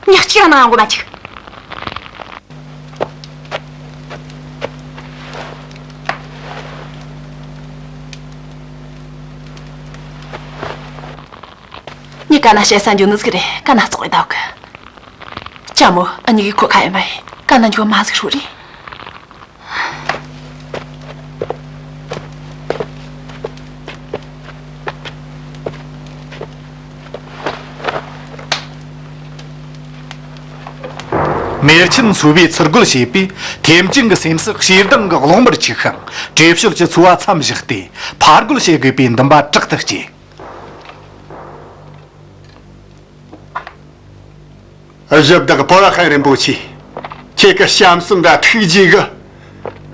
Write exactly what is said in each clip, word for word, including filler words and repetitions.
ཉག་གཅིག་རང་གནང་ཡོང་གི་མ་བཅུག། ངས་ཀ་ན་བཤད་ས་འཇོན་ནི་ཟིག་རེད། ཀ་ན་བཙོག་རེད་འདུག་གི། ཅ་མོ་ཨ་ནི་གི་ཁོ་ཁ་ཡེ་མ་ཡེ་ཀ་ན་འཇོན་མ་ཟིག་ཧྲུ་རེད། མེར་ཆེན་ཚོ་བས་ཚུར་རྒོལ་བྱས་པས་ཐེམ་ཅིང་གི་སེམས་སུ་ཞེ་སྡང་གི་གློག་འབར་འཁྱུག་ཤིང་། བྲོས་བྱོལ་གྱི་འཚོ་བ་མཚམས་བཞག་སྟེ་ཕར་རྒོལ་བྱེད་དགོས་པའི་འདུན་པ་དྲག་ཏུ་སྐྱེས། གཞི་བདག་པོ་ར་ཧན་རིན་པོ་ཆེ། ཁྱེད་ཀྱི་བྱམས་སེམས་དང་ཐུགས་རྗེ་གིས་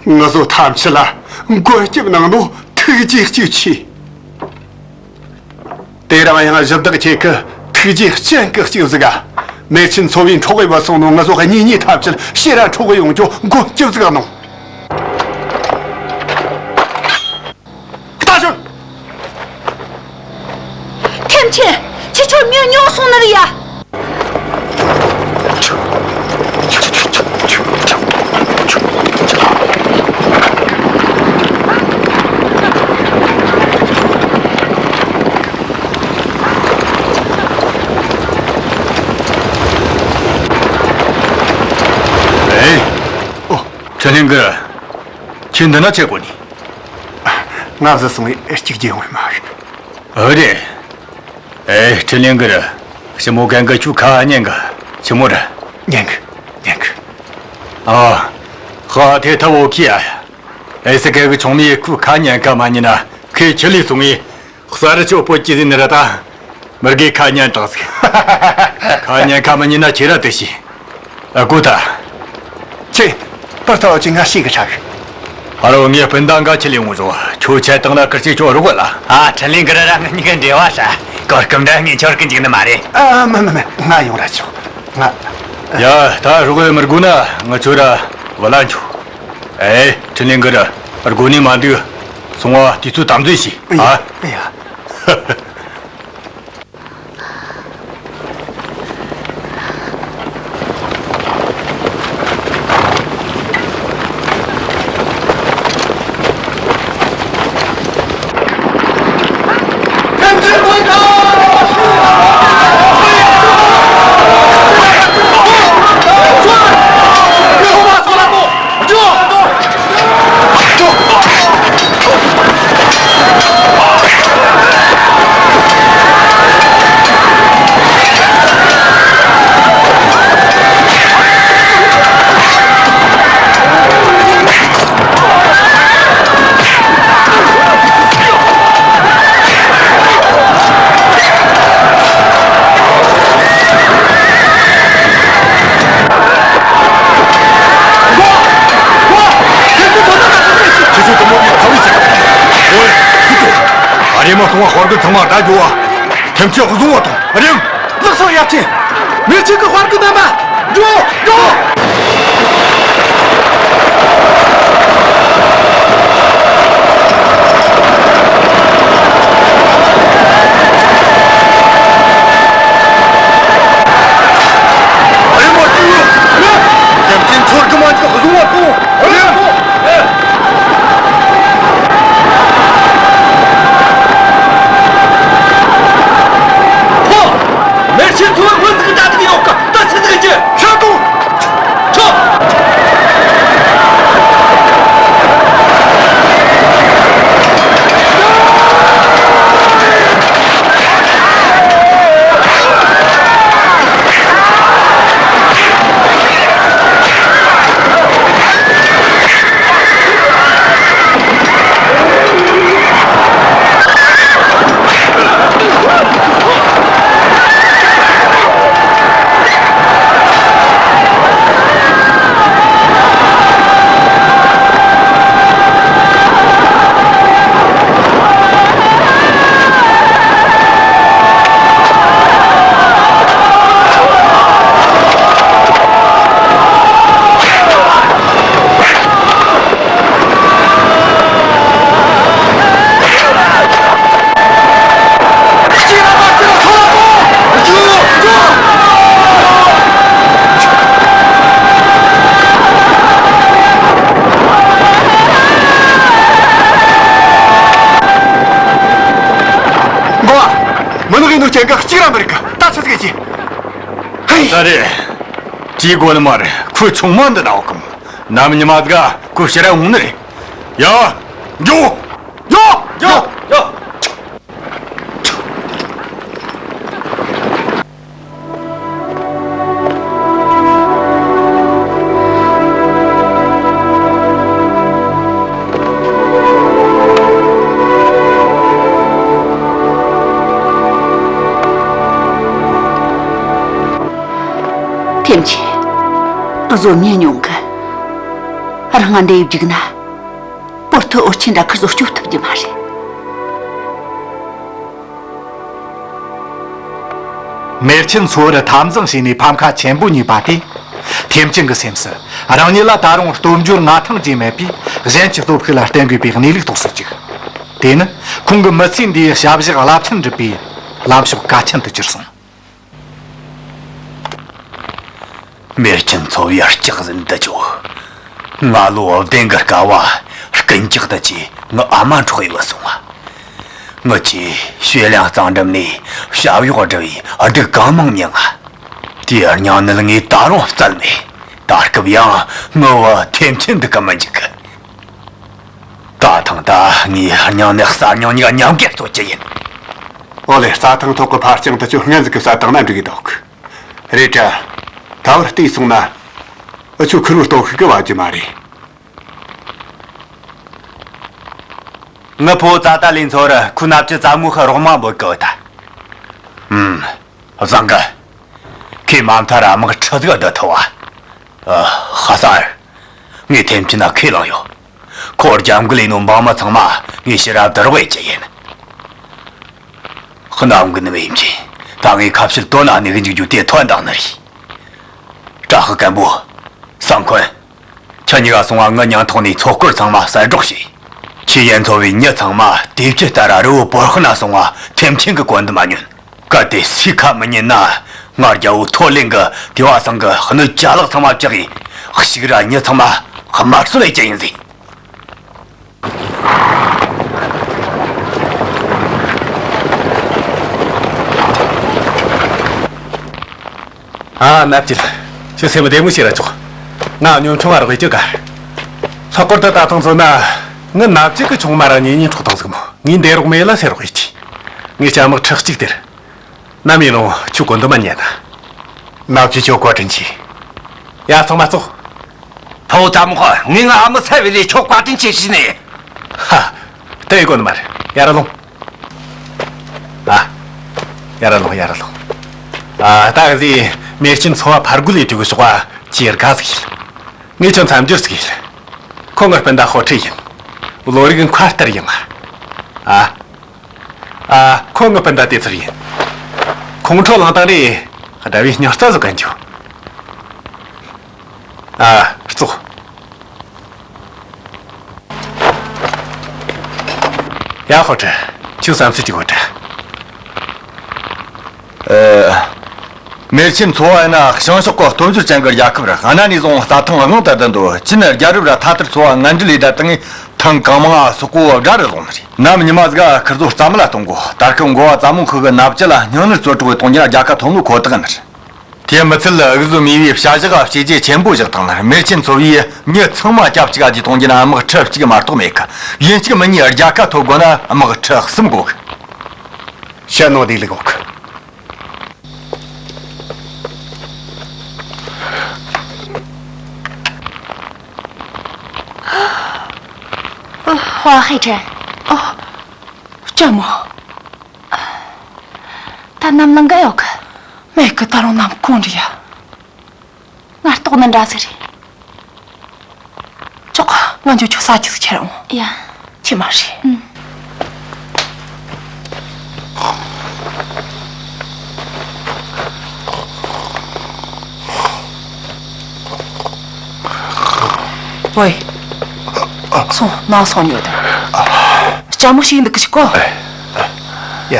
ང་ཚོ་ཐམས་ཅད་ལ་མགོན་སྐྱབས་གནང་ནོ། ཐུགས་རྗེ་གཅིག་ཆེ། དེ་རིང་ཡང་གཞི་བདག་ཁྱེད་ཀྱི་ཐུགས་རྗེ་སྤྱན་གྱིས་གཅིག་གཟིགས། མེར་ཆེན་ཚོ་བའི་འཕྲོག་གི་བུད་སོང་ནོ། ང་ཚོ་གཉིས་གཉིས་ཐམས་ཅད་ཕྱིར་ར་འཕྲོག་གི་ཡོང་རྒྱུ་མགོན་སྐྱབས་གཟིགས་གནང་། ད་ཞོན། ཐེམ་ཆེན། ཁྱེད་ཆོ་མྱི་ཉོ་སོང་ནི་རེད་ཡ། ཨེ། ཨོ། ཁྲི་ལིང་གི། ཁྱེད་འདི་ན་ཆས་གོ་ནི། ང་བཟི་སོང་བས་གཅིག་རྗེས་ཡོང་བས་མ་རེད། ཨོ་རེད། ཨེ། ཁྲི་ལིང་གི་ར། ཞི་མོ་གན་གི་ཁྱོད་ཁ་ཉན་གི། ཞི་མོ་ར། ཉན་གི། ཉན་གི། ཨ། ཧ་ཐེ་ཐ་བོ་ཁི་ཨ། ཨེ་སི་གན་གི་ཆུང་མའི་ཁུ་ཁ་ཉན་ཁ་མ་ཉན་ན་ཁོས་ཁྱི་ལས་སོང་ངས། གསར་ཆོ་པོ་ཅི་ཟིན་ནི་ར་ད། མི་དགེ་ཁ་ཉན་དྲག་ཟིག་ཁ་ཉན་ཁ་མི་ཉན་ན་ཁྱེད་ར་དེ་ཤི། ཨ་ཀོ་ད། ཁྱེད། པར་ཐག་ཅིག་ང་ཤེས་གི་ཧྲག་ཕ་རོ་ངའི་སྤུན་ཟླ་འགའ་ཁྱེད་ལས་འོང་རོགས། ཁྱོད་ཆད་བཏང་ན་ཁིར་ཆེ་ཁྱོད་རོགས་ལ། ཨ། ཁྲི་ལིང་གི་ར་ར་ང་གཉིས་ཀ་འབྲེལ་བ་ཧྲ། གོ་སྐབས་འདྲ་ངས་འཆོར་གི་འཇུག་ནི་མ་རེད། ཨ། མ་མ་མ། ང་ཡོང་ར་ཆོག་ང་། ཡ། ད་རོགས་ཡོད་མི་དགོས་ན་ང་ཚོ་ར་བུ་ལ་འཆོ། ཨེ། ཁྲི་ལིང་གི་ར་དགོས་ནི་མ་འདུག་སོང་བ་དུས་ཚོད་དམ་འཛིན་བྱོས། ཨ། ཡ། ཨ་རེ་མ་སོང་བ་དཔའ་རྒོད་ཚང་མ་ད་འགྲོ་བ། ཐེམ་ཆེན་བཟུང་བ་དང་རེམ། ལགས་སོ་ཡབ་ཆེན། མེ་ཆེན་གྱི་དཔའ་རྒོད་རྣམ་པ། འགྲོ། འགྲོ། རེམ་མ་འགྲོ། ཡབ་ཆེན་ཚོར་གི་མ་འཇུག་བཟུང་བ་དང་རེམ། ཧོ། མེར་ཆེན་ཚོ་བ་སྔོན་དུ་གི་གྲ་སྒྲིག་ཡོད་གི། ད་ཆི་ཟིག་གི་ཆི། ཧྲ་དུ། ད་རེད། བྲིས་དགོས་ནི་མ་རེད། ཁོའི་ཆུང་མ་འདི་ན་འོག་གམ། ནམ་ཉི་མ་ཟིག་ཁོ་ཕྱིར་ར་འོང་ནི་རེད། ཡ། འགྱོ། ཡ། ཡ། ཡ། ཐེམ་ཆེན། བཟོ་ཉན་མྱོང་གི། རང་ང་འདི་ཡི་བརྒྱུགས་ན། པོར་ཐི་འོར་ཆེན་འདྲ་ཁིར་བཟོ་སྐྱོབ་ཐུབ་རྒྱུ་མ་རེད། མེར་ཆེན་མཚོ་བར་འཐབ་འཛིང་བྱས་ནས་ཕམ་ཁ་ཆེན་པོ་བརྙེས་པ་དེ། ཐེམ་ཆེན་གྱི་སེམས་སུ་རང་ཉིད་ལ་ད་རུང་སྟོབས་འབྱོར་མངའ་ཐང་ཅན་མེད་པས། གཞན་གྱི་སྟོབས་ཤུགས་ལ་བརྟེན་དགོས་པའི་གནས་ལུགས་རྟོགས་སུ་བཅུག་དེ་ནི་ཁོང་གི་མི་ཚེ་འདིའི་ཞབས་ཞུ་རླབས་ཆེན་སྒྲུབ་པའི་ལམ་ཕྱོགས་གལ་ཆེན་དུ་གྱུར་སོང་། མེར་ཆེན་མཚོ་བའི་ལྕགས་ཟིན་འདི་ཆོ། ང་ལོ་བདུན་གི་སྐབས་བ་རྐུན་ཇག་དེ་ཆོས་ངའི་ཨ་མ་འཕྲོག་ཡི་བུད་སོང་ང་། ངི་ཆོས་ཞོལ་གླིང་གཙང་འགྲམ་ནས་བྱ་གཡོག་བསྒྲུབས་པའི་སྡུག་གང་མང་མྱངས་ང་། དེའི་སྙིང་ནད་ངས་ད་རུང་བཙལ་མེད། ད་སྐབས་ཡང་ངི་བུ་ཐེམ་ཆེན་འདུག་གི་མི་འཇུག་གི། ད་ཐེངས་ད་ངས་སྙིང་ནད་གསར་རྙིང་གཉིས་ཀ་མཉམ་གི་གསོད་རྒྱུ་ཡིན། ཨོ་ལེ། རྩྭ་ཐང་ཐོག་གི་འཕར་རྐྱང་དེ་ཆོ་སྔོན་ཟིག་གི་བསད་བཏང་ན་འགྲིག་གི་འདུག་རེད་དྲ། ད་བར་བལྟས་སོང་ན། འུ་ཆོ་ཁུར་བོ་སྟོབས་ཤུགས་གི་བ་རྒྱུ་མ་རེད། ངི་ཕོ་ཙ་ཏ་ལིན་ཚོར་ཁོའི་ནབ་ཀྱི་ཙ་མོ་ཁ་རོགས་མ་འབོད་གི་བ་ད། ཨུམ། བཟང་གི། ཁོས་མ་མཐའ་ར་དམག་ཁྲི་ཟིག་བསྡུ་ཐུབ་བ། ཨ། ཧ་སར། ངས་ཐེམ་ཆེན་ན་ཁས་བླངས་ཡོད། ཁོ་རྒྱབ་འགལ་ཡིན་ནོ་འབངས་མི་ཚང་མ་ངས་ཕྱིར་ར་བསྡུ་རོགས་ཡེད་རྒྱུ་ཡིན། གནམ་གི་ནུ་མོ་ཡིན་གྱི། ད་ངས་ཁ་ཕྱིར་དོ་ན་ནི་གི་འཇུག་རྒྱུ་དེ་ཐོན་དང་ནི་རེད། བཀྲ་ཤིས་སྐམ་པོ། སང་ཁོན། ཁྱེད་གཉིས་ཀ་སོང་བ་ངི་མྱིང་ཐོག་ནས་ཚོགས་སྐོར་ཚང་མ་གསལ་སྒྲོག་བྱོས། ཁྱེད་ཡན་ཚོ་བའི་མྱི་ཚང་མ་དེབ་ཀྱི་ལྟར་རི་བོ་བོར་ཤི་ན་སོང་བ་ཐེམ་ཆེན་གི་གོ་འདི་མ་ཉོན། གལ་ཏེ་སུས་ཁ་མི་ཉན་ན། ང་རྒྱལ་བོ་ཐོ་ལེན་གི་དེ་བ་སང་གི་སྣོད་ཅ་ལག་ཚང་མ་བཅག་གིས་ཞིག་ར་མྱི་ཚང་མ་དམར་གསོད་ལས་ཀྱི་ཡིན་ཟིག་ཨ། ནབ་ཀྱི། ཁྱོད་སེམས་བདེ་མོ་བྱེད་ར་ཆོག་ང་གཉོམ་ཆུང་བ་རོགས་ཡེད་ཀྱི་ག་ལྷག་པར་དུ་ད་ཐེངས་ཚོ་ན། ངི་ནབ་ཀྱི་གི་ཆུང་མ་ར་ཉེ་ཉེ་འཕྲོག་བཏང་ཟིག་མོ། ངས་འདས་རོགས་མེད་ལ་སེ་རོགས་ཡེད་ཀྱི། ངས་ཅ་དམག་ཁྲི་གཅིག་སྟེར། ནམ་ཡིན་རུང་ཁྱོད་གོ་འདི་མ་ཉན་ན། ནབ་ཀྱི་ཁྱོད་བཀའ་དྲིན་ཆེ། ཡ། ཚང་མ་ཙོག་ཕོ་ཙ་མོ་ཁོ་ངས་ང་ཨ་མ་ཚ་བའི་ལས་ཁྱོད་བཀའ་དྲིན་ཆེ་ཞུས་ནས། ཧ། དེ་ཡི་གོ་ནི་མ་རེད། ཡར་ལོངས། ཨ། ཡར་ལོངས། ཡར་ལོངས། ཨ། ད་ག་ཟིག་མེར་ཆེན་ཚོ་བ་ཕར་རྒོལ་ལས་དྲི་གི་ཤོག་པ་ཅི་ཡར་ག་ཟིག་ཡིན། ངས་ཁྱོད་མཚམས་སྦྱོར་ཟིག་ཡིན། ཁོ་ངའི་སྤུན་ཟླ་ཧོ་ཁྲི་ཡིན། བློ་རིག་མཁར་ལྟར་ཡིན། ཨ། ཨ། ཁོ་ངའི་སྤུན་ཟླ་དེ་ཚོར་ཡིན། ཁོང་ཁྲོ་ལངས་དང་རེད། དགྲ་བོའི་སྙིང་རྩ་ཟིག་གན་རྒྱུ། ཨ། ཙོག་ཡ། ཧོ་ཁྲི། ཁྱོད་བསམ་ཚུལ་གཅིག་ཧོ་ཁྲི། ཨ། མེར་ཆེན་ཚོ་བ་ཡིན་ན་བྱང་ཕྱོགས་ཀྱི་སྟོབས་འབྱོར་ཅན་གྱི་རྒྱལ་ཁབ་རེད། གནའ་ནས་བཟུང་རྩྭ་ཐང་དབང་དུ་བསྡུ་འདུག་ཅི་ནས་རྒྱལ་རབས་ར་ཐ་ཐར་ཚོ་བ་ངན་འབྲེལ་ལས་བསྡད་དང་ཐང་གང་མང་ང་སོག་པོ་དགྲ་རུ་བཟུང་ནི་རེད། ནམ་ཉི་མ་ཟིག་ཁིར་ཚོ་རྩ་མེད་ལ་གཏོང་དགོ་ད་སྐབས་འགོ་བ་ཙ་མོ་ཁུ་གི་ནབ་ཀྱི་ལ་སྙིང་ནད་རྩོད་གྲོགས་གཏོང་རྒྱུ་ན་རྒྱལ་ཁ་ཐོབ་ནོ་ཁོ་ཐག་ནི་རེད། དེ་མི་ཚད་ལ་འུ་ཟོ་མི་བའི་བྱ་གཞག་ག་བྱས་རྗེས་ཆེན་པོ་བཞག་དང་ནི་རེད། མེར་ཆེན་ཚོ་བའི་མྱི་ཚང་མ་སྐྱབས་གཅིག་ག་བསྡུས་གཏོང་རྒྱུ་ན་དམག་ཁྲི་གཅིག་མ་གཏོགས་མེད་གི། ཡིན་གཅིག་མིན་གཉིས་རྒྱལ་ཁ་ཐོབ་དགོ་ན་དམག་ཁྲི་གསུམ་དགོ་གི། བཤད་ནོ་བདེ་ལེགས་གོ་གི། ཧྭ་ཧེ་ཁྲེན། ཨ། ལྕམ་མོ། ད་ནམ་ལངས་ག་ཡོད་གི། མེད་གི། ད་རུང་ནམ་གུང་རེད་ཡ། ང་ལྟོགས་ནི་འདྲ་ཟིག་རེད། ཅོག་ང་འགྱོ། ཁྱོད་ས་ཆ་ཟིག་ཁྱེར་འོང་། ཡ། ཁྱེད་མ་རེད། ཨུམ། ཝེ། སོང་། ནང་སོང་ཉོ་དང་། ལྕམ་མོ་ཞིག་འདུག་གི་ཞིག་གོ། ཡ།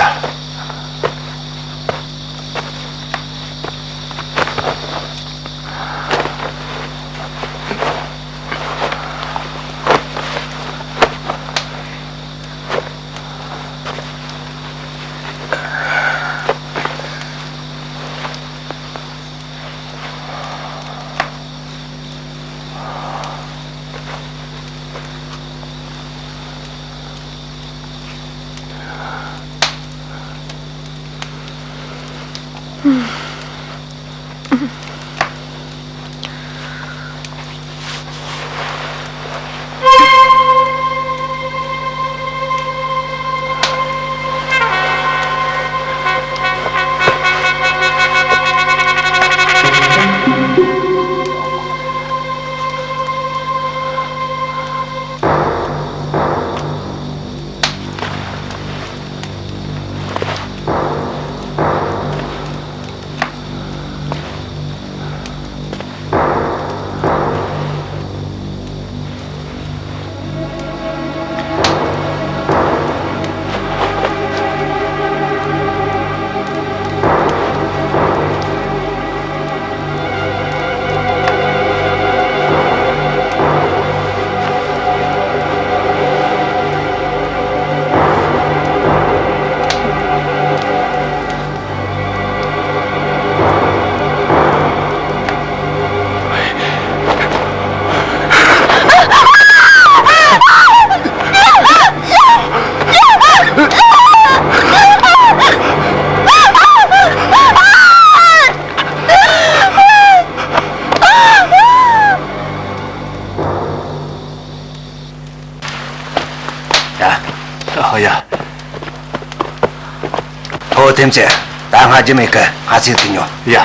ཐེམ་ཆེན། ད་སྔ་རྒྱུ་མེད་གི། ང་ཚོས་དེ་ཉོ། ཡ།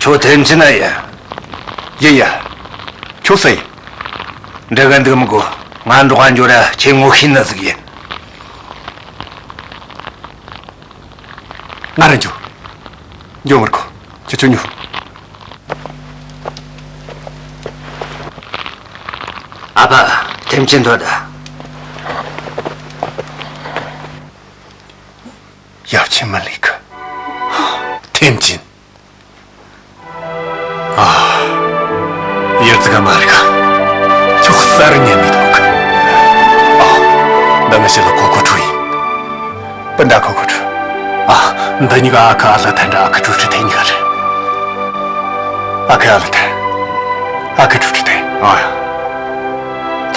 ཁྱོད་ཐེམ་ཆེན་ན་ཡིན། ཡིན་ཡ། ཁྱོད་སུ་ཡིན། འདྲི་གི་འདུག་མི་དགོས། ང་འགྲོགས་འགྱོ་ར། ཁྱེད་ངོ་ཤེས་ནི་ཟིག་ཡིན། ང་རང་འགྱོ། འགྱོ་མི་དགོས། ཁྱེད་ཚོ་ཉོ། ཨ་ཕ། ཐེམ་ཆེན་ཐོན་ད། ཡབ་ཆེན་མི་ལི་ཁ། ཐེམ་ཆེན། ཨ། ཡར་ཙི་ག་མ་རི་ཁ། ཁྱོད་གསར་ཉན་མི་ཐོག་གི། ཨ། འདི་ང་ཞི་ལ་ཁོ་ཁོ་ཁྲུ་ཡིན། སྤུན་ཟླ་ཁོ་ཁོ་ཁྲུ། ཨ། འདི་གཉིས་ཀ་ཨ་ཁུ་ཨ་ལ་ཐན་དྲ་ཨ་ཁུ་ཁྲུ་ཁྲུ་ཐེ་གཉིས་ཀ་རེད། ཨ་ཁུ་ཨ་ལ་ཐན། ཨ་ཁུ་ཁྲུ་ཁྲུ་ཐེ། ཨ།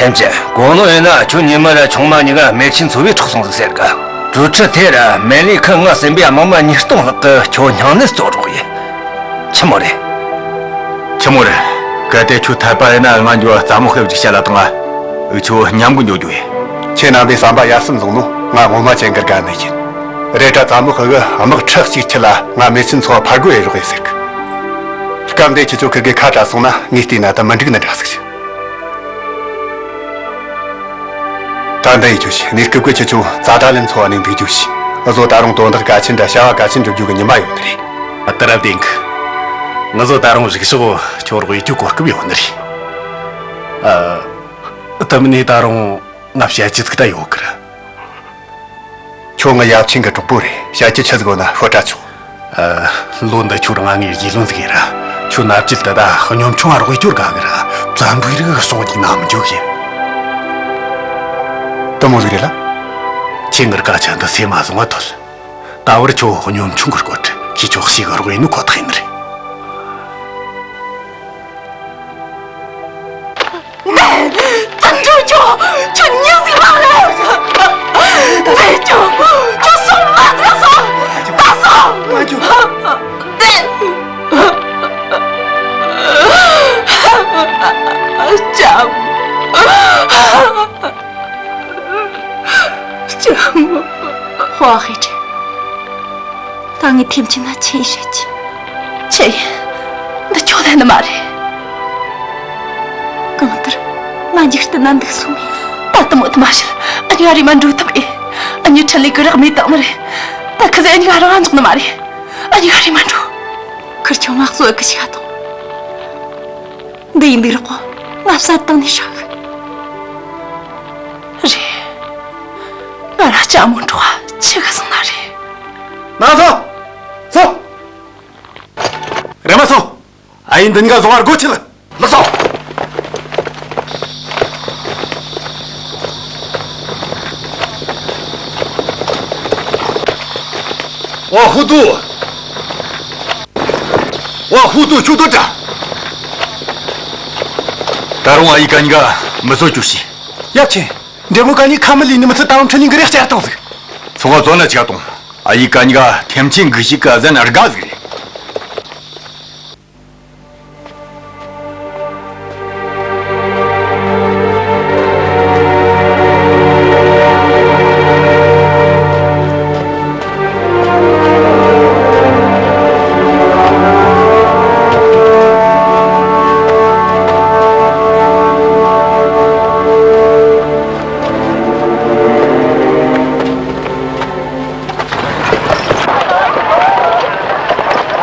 ཐེམ་ཆེན། དགོང་ནོ་ཡིན་ན་ཁྱོད་ཉི་མ་ར་ཆུང་མ་གཉིས་ཀ་མེར་ཆེན་ཚོ་བའི་འཕྲོག་སོང་ཟིག་ཟེར་གི། གྲུ་ཁྲི་ཐེ་ར་མེ་ལི་ཁི་ང་སེམས་པའི་དམག་མ་ཉིས་སྟོང་ལྷག་གི་ཁྱོད་སྙིང་ནད་གཙོ་རོགས་ཡིན། ཆི་མོ་རེད། ཆི་མོ་རེད། གལ་ཏེ་ཁྱོད་འཐད་པ་ཡིན་ན་ང་འགྱོ་བ་རྩ་མོ་ཤེབ་ཅིག་བཤད་ལ་དང་ང་། འུ་ཆོ་མཉམ་གི་འགྱོ་རྒྱུ་ཡིན། ཁྱེད་རྣམ་པས་བསམ་པ་ཡར་སེམས་བཟུང་ནོ་ང་ངོ་མ་ཅན་གི་དགའ་ནི་ཡིན། རེད་དྲ་རྩ་མོ་ཤེབ་གི་དམག་ཁྲི་གཅིག་ཁྲིད་ལ་ང་མེར་ཆེན་ཚོ་བ་ཕར་རྒོལ་ཡེ་རོགས་ཡེ་ཟེར་གི། སྐབས་འདི་ཁྱེད་ཆོ་ཁི་གེ་ཁ་བྲལ་སོང་ན་ངས་བལྟས་ན་ད་མི་འགྲིག་ནི་འདྲ་ཟིག་ཞིག་ད་འདི་ཡི་ཆོ་ཞིག་གནས་སྐབས་ཀྱི་ཁྱེད་ཆོ་ཙ་ཏ་ལན་ཚོ་བ་ནས་འདུག་རྒྱུ་ཞིག་ཨ་ཟོ་ད་རུང་དོན་དག་གལ་ཆེན་འདྲ་བྱ་བ་གལ་ཆེན་འགྲུབ་རྒྱུ་གི་ཉི་མ་ཡོད་ནི་རེད། ཨ་ཏི་རབ་བདེན་གི། ང་ཟོ་ད་རུང་རིག་ཤོག་ཁྱོད་རོགས་ཡེ་རྒྱུ་གོ་སྐབས་ཡོད་ནི་རེད། ཨ། དེ་མིན་ནས་ད་རུང་ང་བཤད་རྒྱུ་ཟིག་ད་ཡོད་གི་ར། ཁྱོད་ངའི་ཡབ་ཆེན་གི་གྲོགས་པོ་རེད། བཤད་རྒྱུ་ཆི་ཟིག་ཡོད་ན་ཤོད་དྲ་ཆོག་ཨ། ལོ་འདི་ཁྱོད་རང་ངའི་རྗེས་ལོན་ཟིག་ཡིན་ར། ཁྱོད་མནའ་བཅད་དེ་ད་གཉོམ་ཆུང་ང་རོགས་སྐྱོར་དགའ་གི་ར། བཙན་པོའི་རིགས་གི་སྲོག་འཇིག་ན་མི་འཇུག་གི། དེ་མོ་ཟིག་རེད་ལ། ཁྱེད་ངར་སྐད་ཆ་འདི་སེམས་མ་བཟུང་བ་ཐོལ། ད་བར་ཁྱོད་གཉོམ་ཆུང་གི་སྐོར་ཁྱེད་ཆོ་ཞིག་རོགས་ཡིན་ནི་ཁོ་ཐག་ཡིན་ནི་རེད། བཙན་བྱོལ་ཁྱོད། ཁྱོད་མྱི་ཟིག་མ་རེད། བཙན་བྱོལ་ཁྱོད་སོང་མ་ཟིག་སོང་། ད་སོང་། བཙན་། ལྕམ། ལྕམ་མོ། ཧོ་ཧེ་ཁྲེ། ད་ངས་ཐེམ་ཆེན་ན་ཆི་ཡིན་བཤད་རྒྱུ། ཆི་ཡིན། འདི་ཁྱོད་ལས་ནི་མ་རེད། གང་ལྟར་ང་འཇིག་རྟེན་ན་འདུག་སོང་ངས། ད་དུ་མོ་དུ་མ་བཤད། ཨ་ཉི་ཧ་རི་མ་འགྲོ་ཐུབ་ཨེ། ཨ་ཉི་ཁྲི་ལས་ཀི་རག་མེད་བཏང་ནི་རེད། ད་ཁི་ཟེ་ཨ་ཉི་ཧ་རང་འཇོག་ནི་མ་རེད། ཨ་ཉི་ཧ་རི་མ་འགྲོ། ཁིར་ཁྱོད་ང་གསོ་ཨེ་གི་ཤི་ཁ་དང་། འདི་ཡིན་འདུག་རོགས་གོ། ང་བསད་བཏང་ནས་ཧྲག་གི། རེད། ང་རང་ལྕམ་མོ་འགྲོགས་ཆི་ག་སོང་ན་རེད། ན་སོ། སོ། རེམ་མ་སོ། ཨ་ཡིན་འདི་གཉིས་ཀ་བཟུང་བར་སྒོ་ཕྱེ་ལ། ལགས་སོ། ཨོ་ཧུ་དུ། ཨོ་ཧུ་དུ་ཆུ་དུ་དྲ། ད་རུང་ཨ་ཡི་ག་གཉིས་ཀ་མི་བཟོ་རྒྱུ་ཞིག་ཡབ་ཆེན། འདྲེ་མོ་ག་ནི་ཁ་མི་ལི་ནི་མི་ཚེ་དང་ཁྲི་ནི་གི་རེ་བཅར་བཏང་ཟིག་ཚོང་བ་བཙོན་ལ་ཆ་དང་། ཨ་ཡི་ག་གཉིས་ཀ་ཐེམ་ཆེན་གི་ཞིག་ག་ཟན་དགའ་ཟིག་རེད།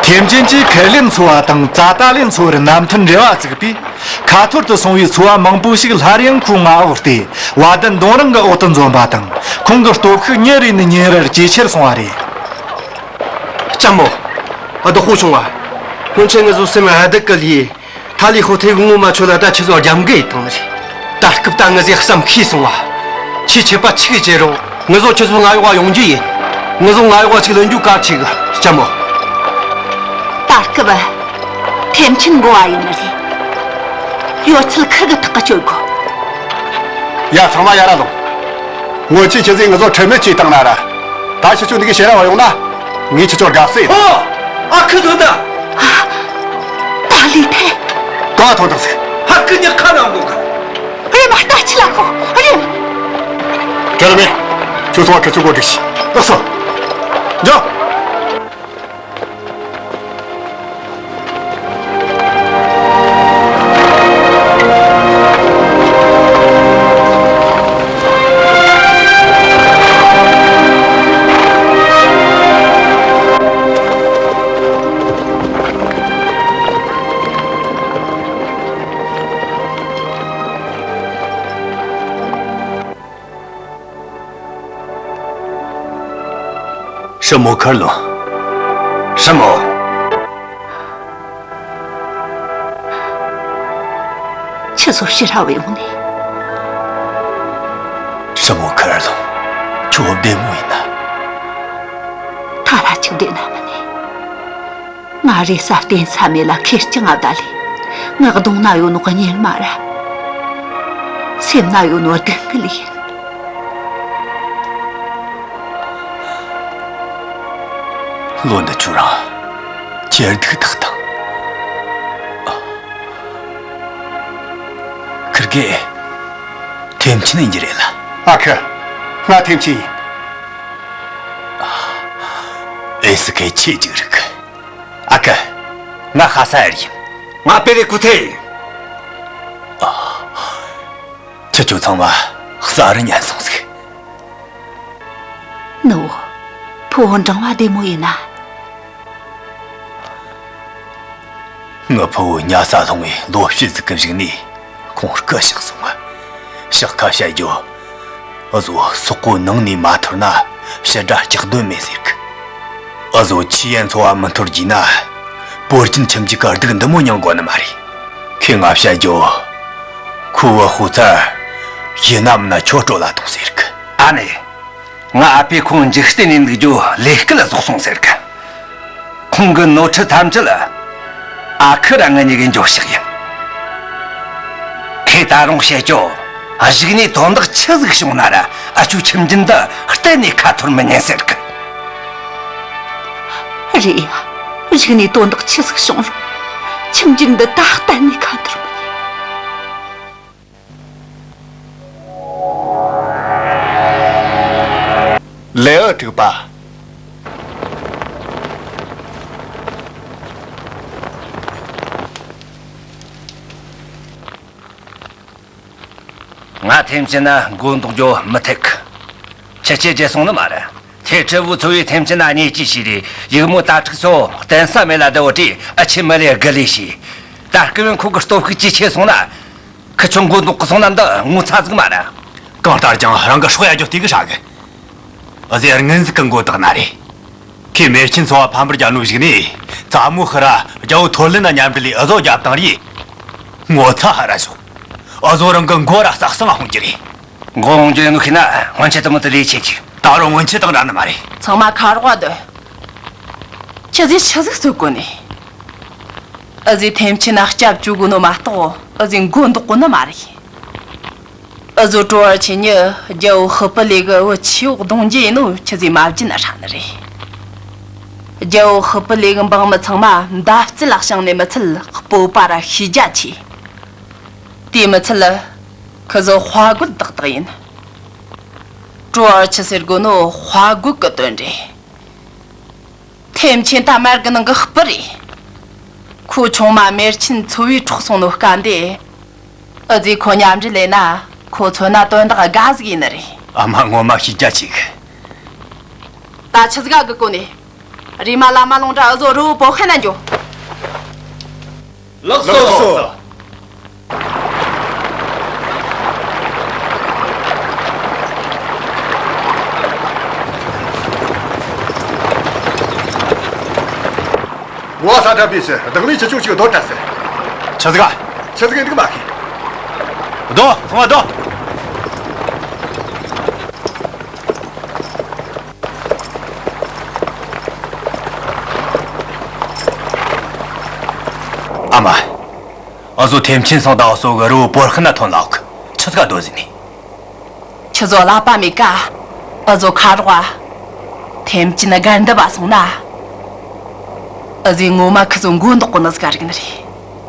ཐེམ་ཆེན་གྱིས་ཁེར་ལེན་ཚོ་བ་དང་ཙ་ཏ་ལེན་ཚོ་བར་མནའ་མཐུན་འབྲེལ་བ་བཙུགས་པས། ཁ་ཐོར་དུ་སོང་བའི་ཚོ་བ་མང་པོ་ཞིག་སླར་ཡང་ཁོའི་མངའ་འོག་སྟེ་བ་དན་མདུང་རིང་གི་འོག་ཏུ་འཛོམས་པ་དང་། ཁོང་གི་སྟོབས་ཤུགས་ཉིན་རེ་ནས་ཉིན་རེར་ཇེ་ཆེར་སོང་བ་རེད། ལྕམ་མོ། བདག་པོ་བྱུང་བ། སྔོན་ཆད་ངེད་ཚོ་སེམས་ཨ་སྡུག་གི་ལུས། ཐ་ལི་ཧོ་ཐེ་གི་ངོ་མ་ཆོད་ལ་ད་ཁྱེད་ཚོ་རྒྱབ་འགལ་ཡིད་བཏང་ནི་རེད། ད་སྐབས་ད་ངེད་ཚོའི་བསམ་ཤེས་སོང་བ། ཁྱེད་ཆད་པ་ཆི་གི་བྱེད་རུང་ངེད་ཚོ་ཁྱེད་ཚོ་མངའ་འོག་ཡོང་རྒྱུ་ཡིན། ངེད་ཚོ་མངའ་འོག་ཅིག་ལེན་རྒྱུ་གལ་ཆེ་གི་ལྕམ་མོ། ད་སྐབས་ཐེམ་ཆེན་འགོ་བ་ཡིན་ནི་རེད། ཡོད་ཚད་ཁིར་གི་ཐག་གི་གཅོད་དགོས། ཡ་ཚང་མ་ཡར་ར་ལོངས། སྔོན་ཆད་ཁྱེད་ཚོས་ངེད་ཚོ་ཁྲེལ་མེད་བྱས་བཏང་ན་ར། ད་ཁྱེད་ཚོ་འདི་གི་ཕྱིར་ར་བ་ཡོང་ན། ངས་ཁྱེད་ཚོར་དགའ་བསུ་ཡིན། ཨོ། ཨ་ཁུ་ཐུག་ད། ལི་ཐེ། གང་ཐོན་དང་ཟིག་ཧ་ཀི་ཉི་ཁ་ནང་འདུག་ག་རེམ་མ་ལྟ་ཆི་ལ་ཁོ་རེམ། བྲལ་མེད། ཁྱོད་སོང་བ་ཁྱོད་ཚོ་གོ་སྒྲིག་ཤི། ལགས་སོ། འགྱོ། ཧྲི་མོ་ཁར་ལོ། ཧྲི་མོ། ཁྱི་ཚོ་ཕྱི་ར་བའི་འོང་ནས། ཧྲི་མོ་ཁར་ལོ། ཁྱོད་བདེ་མོ་ཡིན་ན། ཐ་ལ་ཆུ་བདེ་ན་མ་ནས། ང་རེ་ས་བརྟེན་ས་མེད་ལ་ཁེར་རྐྱང་ཨ་བདའ་ལས། ངག་གདོང་ན་ཡོད་ནོ་གཉེར་མ་ར། སེམས་ན་ཡོད་ནོ་སྡུག་གི་ལས། ལོ་འདི་ཆུ་རང་ཁྱེར་སྡུག་ཐག་དང་། ཁིར་གེ། ཐེམ་ཆེན་ཡིན་གྱི་རེད་ལ། ཨ་ཁུ། ང་ཐེམ་ཆེན་ཡིན། ཨེ་སི་ཁེ་ཆེ་ཅིག་རིག་ཨ་ཁུ། ང་ཧ་ས་ཨེར་ཡིན། ང་པེ་རེ་ཀུ་ཐེ་ཡིན། ཁྱེད་ཚོ་ཚང་མ་ས་རུ་ཉན་སོང་ཟིག་ནུ་བོ། ཕུ་བོ་འབྲིང་བ་བདེ་མོ་ཡིན་ན། ངའི་ཕུ་བོ་ཉལ་ས་ལྷུང་བའི་ལོ་ཕྱེད་ཟིག་གི་གཞུག་ནས་ཁོང་སྐུ་གཤེགས་སོང་ང་། ཕྱག་ཁ་བཤད་རྒྱུ། འུ་ཟོ་སོག་པོ་ནང་ནས་མ་ཐོར་ན་ཕྱི་དགྲ་སྐྱག་དོན་མེད་ཟེར་གི། འུ་ཟོ་ཆུ་ཡན་ཚོ་བ་མི་འཐོར་རྒྱུ་ན། པོར་ཅིན་ཁྱིམ་གྱི་དཀའ་སྡུག་འདི་མོ་མྱོང་དགོས་ནི་མ་རེད། ཁོས་ང་བཤད་རྒྱུ། ཁོའི་བུ་ཧུ་ཚར། ཡིན་ནམ་ན་ཁྱོད་སྤྲོད་ལ་ཐོངས་ཟེར་གི། ཨ་ནེ། ང་ཨ་ཕས་ཁོང་འཇིག་རྟེན་ནས་འདུག་རྒྱུ་ལས་སྐལ་རྫོགས་སོང་ཟེར་གི། ཁོང་གི་ནོར་འཁྲུལ་ཐམས་ཅད་ཨ་ཁུ་ར་ང་གཉིས་ཀྱི་འགྱོད་བཤགས་ཡིན། ཁོས་ད་རུང་བཤད་རྒྱུ། གཞུག་ནས་དོན་དག་ཆི་ཟིག་བྱུང་ན་ར་ཨ་ཆུ་ཁྱིམ་རྒྱུད་འདི་གཏན་ནས་ཁ་འཐོར་མི་ཉན་ཟེར་གི། རེད་ཡ། གཞུག་ནས་དོན་དག་ཆི་ཟིག་བྱུང་རུང་ཁྱིམ་རྒྱུད་འདི་ད་གཏན་ནས་ཁ་འཐོར་མི་ཉན། ལེའུ་དྲུག་པ། ང་ཐེམ་ཆེན་ན་མགོ་འདོགས་རྒྱུ་མི་ཐེག་ཁྱི་ཆེ་རྗེ་སོང་ནི་མ་རེད། ཁྱེད་ཁྲི་བོ་ཚོ་བའི་ཐེམ་ཆེན་ན་གཉེར་སྐྱེས་ཤིག་རེད། ཡུག་མོ་ད་ཕྲུག་ཚོ་བརྟེན་ས་མེད་ལ་བསྡད་བོ་དྲིས་ཨ་ཆེ་མི་ལས་དགུ་ལས་ཤིག་ད་སྐུ་བོན་ཁོ་གི་སྟོབས་ཤུགས་ཇེ་ཆེ་སོང་ན། ཁི་ཆོ་མགོ་འདོགས་གི་སོང་ན་འདི་ངོ་ཚ་ཟིག་མ་རེད། གང་ལྟར་ཀྱང་རང་གི་སྲོག་ཡ་རྒྱུ་དེ་གི་ཧྲ་གི། ཨ་ཟེ་རྔན་ཟིག་གི་མགོ་བཏགས་ན་རེད། ཁོས་མེར་ཆེན་ཚོ་བ་ཕམ་པར་རྒྱག་ནོ་གཞུག་ནས་ཙ་མོ་ཤི་ར་རྒྱལ་བོ་ཐོར་ལེན་ན་མཉམ་འབྲེལ་ལས་ཨ་ཟོ་རྒྱབ་བཏང་རེད། ངོ་ཚ་ཧ་ར་ཞོག་ཨ་ཟོ་རང་གི་མགོ་ར་ཟག་སང་ཧོང་གི་རེད། མགོ་འོང་རྒྱུ་ཡོད་ནོ་ཤེས་ན་སྔོན་ཆད་དུ་མོ་དུ་ལས་ཆེ་གི། ད་རུང་སྔོན་ཆད་དང་འདྲ་ནི་མ་རེད། ཚང་མ་ཁ་རོག་སྡོད། ཁྱི་ཟིག་ཆི་ཟིག་རྩོད་གོ་ནས། ཨ་ཟེ་ཐེམ་ཆེན་ན་སྐྱབས་བཅོལ་གོ་ནོ་མ་གཏོགས་ཨ་ཟེ་མགོ་འདོགས་གོ་ནི་མ་རེད། ཨ་ཟོ་ཀྲོ་བར་ཆེ་ཉི་རྒྱལ་བོ་ཧི་པི་ལེ་གི་བུ་ཆེ་འོག་གདུང་རྒྱུ་ཡིན་ནོ་ཁྱི་ཟིག་མ་བརྗེད་ན་ཧྲ་ནི་རེད། རྒྱལ་བོ་ཧི་པི་ལེ་གི་འབངས་མི་ཚང་མ་མདའ་རྩེ་ལ་བཤང་ནས་མི་ཚད་སྤོབས་པ་ར་ཤེས་རྒྱ་ཆེ། དེ་མི་ཚད་ཁི་ཟོ་དཔའ་རྒོད་ཏག་ཏག་ཡིན། ཀྲོ་བར་ཆེ་ཟེར་གོ་ནོ་དཔའ་རྒོད་གི་དོན་རེད། ཐེམ་ཆེན་ད་མར་གི་ནང་གི་སྤུ་རེད། ཁོ་ཆུང་མ་མེར་ཆེན་ཚོ་བའི་འཕྲོག་སོང་ནོ་སྐབས་འདི། ཨ་ཟེ་ཁོ་མཉམ་འབྲེལ་ལས་ན་ཁོ་ཚོ་ན་དོན་དག་དགའ་ཟིག་ཡིན་ནི་རེད། ཨ་མ་ངོ་མ་ཤེས་རྒྱ་ཆེ་གི། ད་ཆི་ཟིག་ག་གི་གོ་ནས། རེམ་མ་ལམ་མ་ལོང་འདྲ་ཨ་ཟོ་རི་བོ་པོ་ཧན་ན་འགྱོ། ལགས་སོ། ངོ་ས་འདྲ་པས་སུ་བདག་མེད་ཆུ་ཆུང་ཞིག་སྡོད་དྲ་ཟེར། ཆི་ཟིག་ག་ཆི་ཟིག་ག་འདུག་མ་ཤེས། སྡོད། ཚང་མ་སྡོད། ཨ་མ། ཨ་ཟོ་ཐེམ་ཆེན་སང་ད་ཨ་ཟོ་གི་རི་བོ་པོར་ཁི་ན་ཐོན་ལག་ཆི་ཟིག་ག་སྡོད་ཟིན་ནི། ཁྱི་ཟོ་ལ་པ་མེད་ཀ་ཨ་ཟོ་ཁ་རོག་ཨ། ཐེམ་ཆེན་ན་དགའ་འདི་བ་སོང་ན། ཨ་ཟེ་ངོ་མ་ཁི་ཟོ་མགོ་འདོགས་གོ་ནི་ཟིག་ག་རིག་ནི་རེད།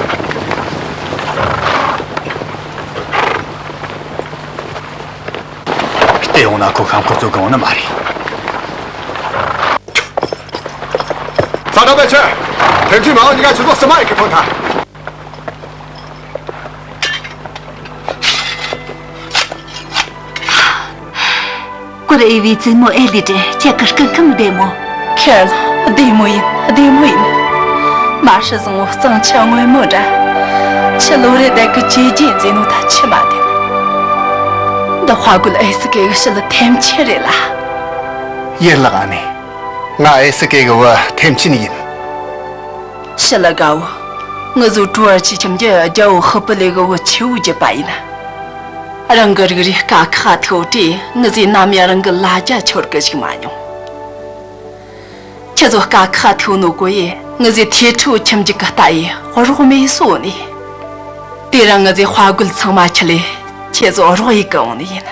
བལྟས་ཡོང་ན་ཁོ་ཤམ་འཁོར་བཙུགས་གི་ཡོང་ནི་མ་རེད། ས་ཁྲ་པའི་ཆེ། ཐེམ་ཆེན་མ་འོང་གཉིས་ཀ་ཆུ་ཚོད་གསུམ་མ་ཡི་གི་ཐོན་ཐལ། ཀུར་ཨེ་བའི་བཙུན་མོ་ཨེ་ལི་ཏྲེ། ཁྱེད་ཀྱི་སྐུ་ཁམས་བདེ་མོ། ཁེར་ལ་བདེ་མོ་ཡིན། བདེ་མོ་ཡིན། མ་ཧྲི་བཟང་བོ་གཙང་ཆུ་སྔོན་མོ་འདྲ། ཁྱི་ལོ་རེ་བསྡད་གི་ཇེ་ཇེ་མཛེས་ནོ་ད་ཁྱི་མ་བདེ་ན། འདི་དཔའ་རྒོད་ཨེ་སི་ཀེ་གི་ཞི་ལི་ཐེམ་ཆེན་རེད་ལ། ཡིན་ལགས་ཨ་ནེ། ང་ཨེ་སི་ཀེ་གི་བུ་ཐེམ་ཆེན་ཡིན། ཞི་ལི་དགའ་བོ། ངུ་ཟོ་ཀྲུའུ་ཨར་ཆི་ཁྱིམ་གྱི་རྒྱལ་བོ་ཧི་པི་ལེ་གི་བུ་ཆེ་བོ་བརྒྱུད་པ་ཡིན། རང་གི་རིགས་རིགས་དཀའ་ཁག་ཐུག་དུས་ངུ་ཟོས་ནམ་ཡང་རང་གི་ལ་རྒྱ་འཆོར་གི་བཞུགས་མ་མྱོང་། ཁྱེད་ཚོ་དཀའ་ཁག་ཐུག་ནོ་གོ་ཡེ་ངུ་ཟོས་ཐེ་ཁྲུ་ཁྱིམ་རྒྱུད་གི་རྟ་ཡི་རོགས་མེད་སོ་ནི། དེ་རིང་ངུ་ཟོས་དཔའ་རྒོད་ཚང་མ་ཁྲིད་ལས་ཁྱེད་ཚོ་རོགས་ཡེ་གི་འོང་ནི་ཡིན།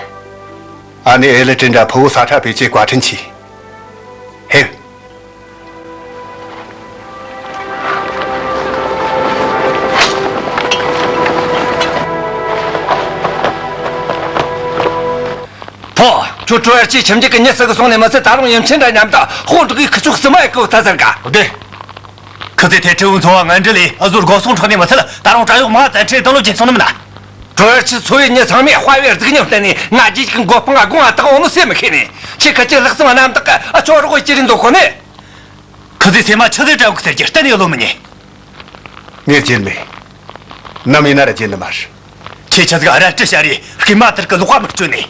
ཨ་ནེ་ཨེ་ལི་ཏྲེ་འདྲ་ཕུ་བོ་ས་ཁྲ་བེ་ཅེ་བཀའ་དྲིན་ཆེ། ཧེ། ཁྱོད་ཀྲོའུ་ཨར་ཆི་ཁྱིམ་རྒྱུད་ཀྱི་མྱི་ཟིག་གིས་སོང་ནས་མི་ཚད། ད་རུང་ཡུམ་ཆེན་འདྲ་མཉམ་དུ་དཔུང་སྒྲིག་གིས་ཁུ་ཆོ་གསུམ་མ་ཡི་གི་བུ་ད་ཟེར་ག། བདེ། ཁི་ཚེ་ཐེ་ཁྲི་བོའི་འཚོ་བ་ངན་འབྲེལ་ལས་འུ་ཟོར་སྒོ་སྲུང་འཕྲོག་ནས་མི་ཚད། ད་རུང་བྲན་གཡོག་མང་བཙན་ཁྲིད་དུ་ལོག་བྱས་སོང་ནི་མིན་ན། ཀྲོའུ་ཨར་ཆི་ཚོ་བའི་མྱི་ཚང་མས་དཔའ་བའི་གཟུགས་བརྙན་བསྟན་ནས་ང་རྒྱལ་གྱི་མགོ་སྤུ་ང་དགུང་ང་དག་འོང་ནོ་སེམས་མི་ཤེས་ནས། ཁྱེད་ཁི་ཆོ་ལྷག་བསམ་རྣམ་དག་གིས་འུ་ཆོ་རོགས་བྱེད་རིན་འདུག་གོ་ནི། ཁི་ཚེ་སེམས་མ་ཆི་ཟིག་བྲལ་གི་ཟེར་གྱི་གཏན་ནས་བློ་མི་ཉན། ངས་བརྗེད་མེད། ནམ་ཡིན་ན་ར་བརྗེད་ནི་མ་རེད། ཁྱེད་ཆི་ཟིག་རལ་གྲི་བྱས་རེ་རྐུན་མ་དེར་གི་ལག་པ་མི་གཅོད་ནས།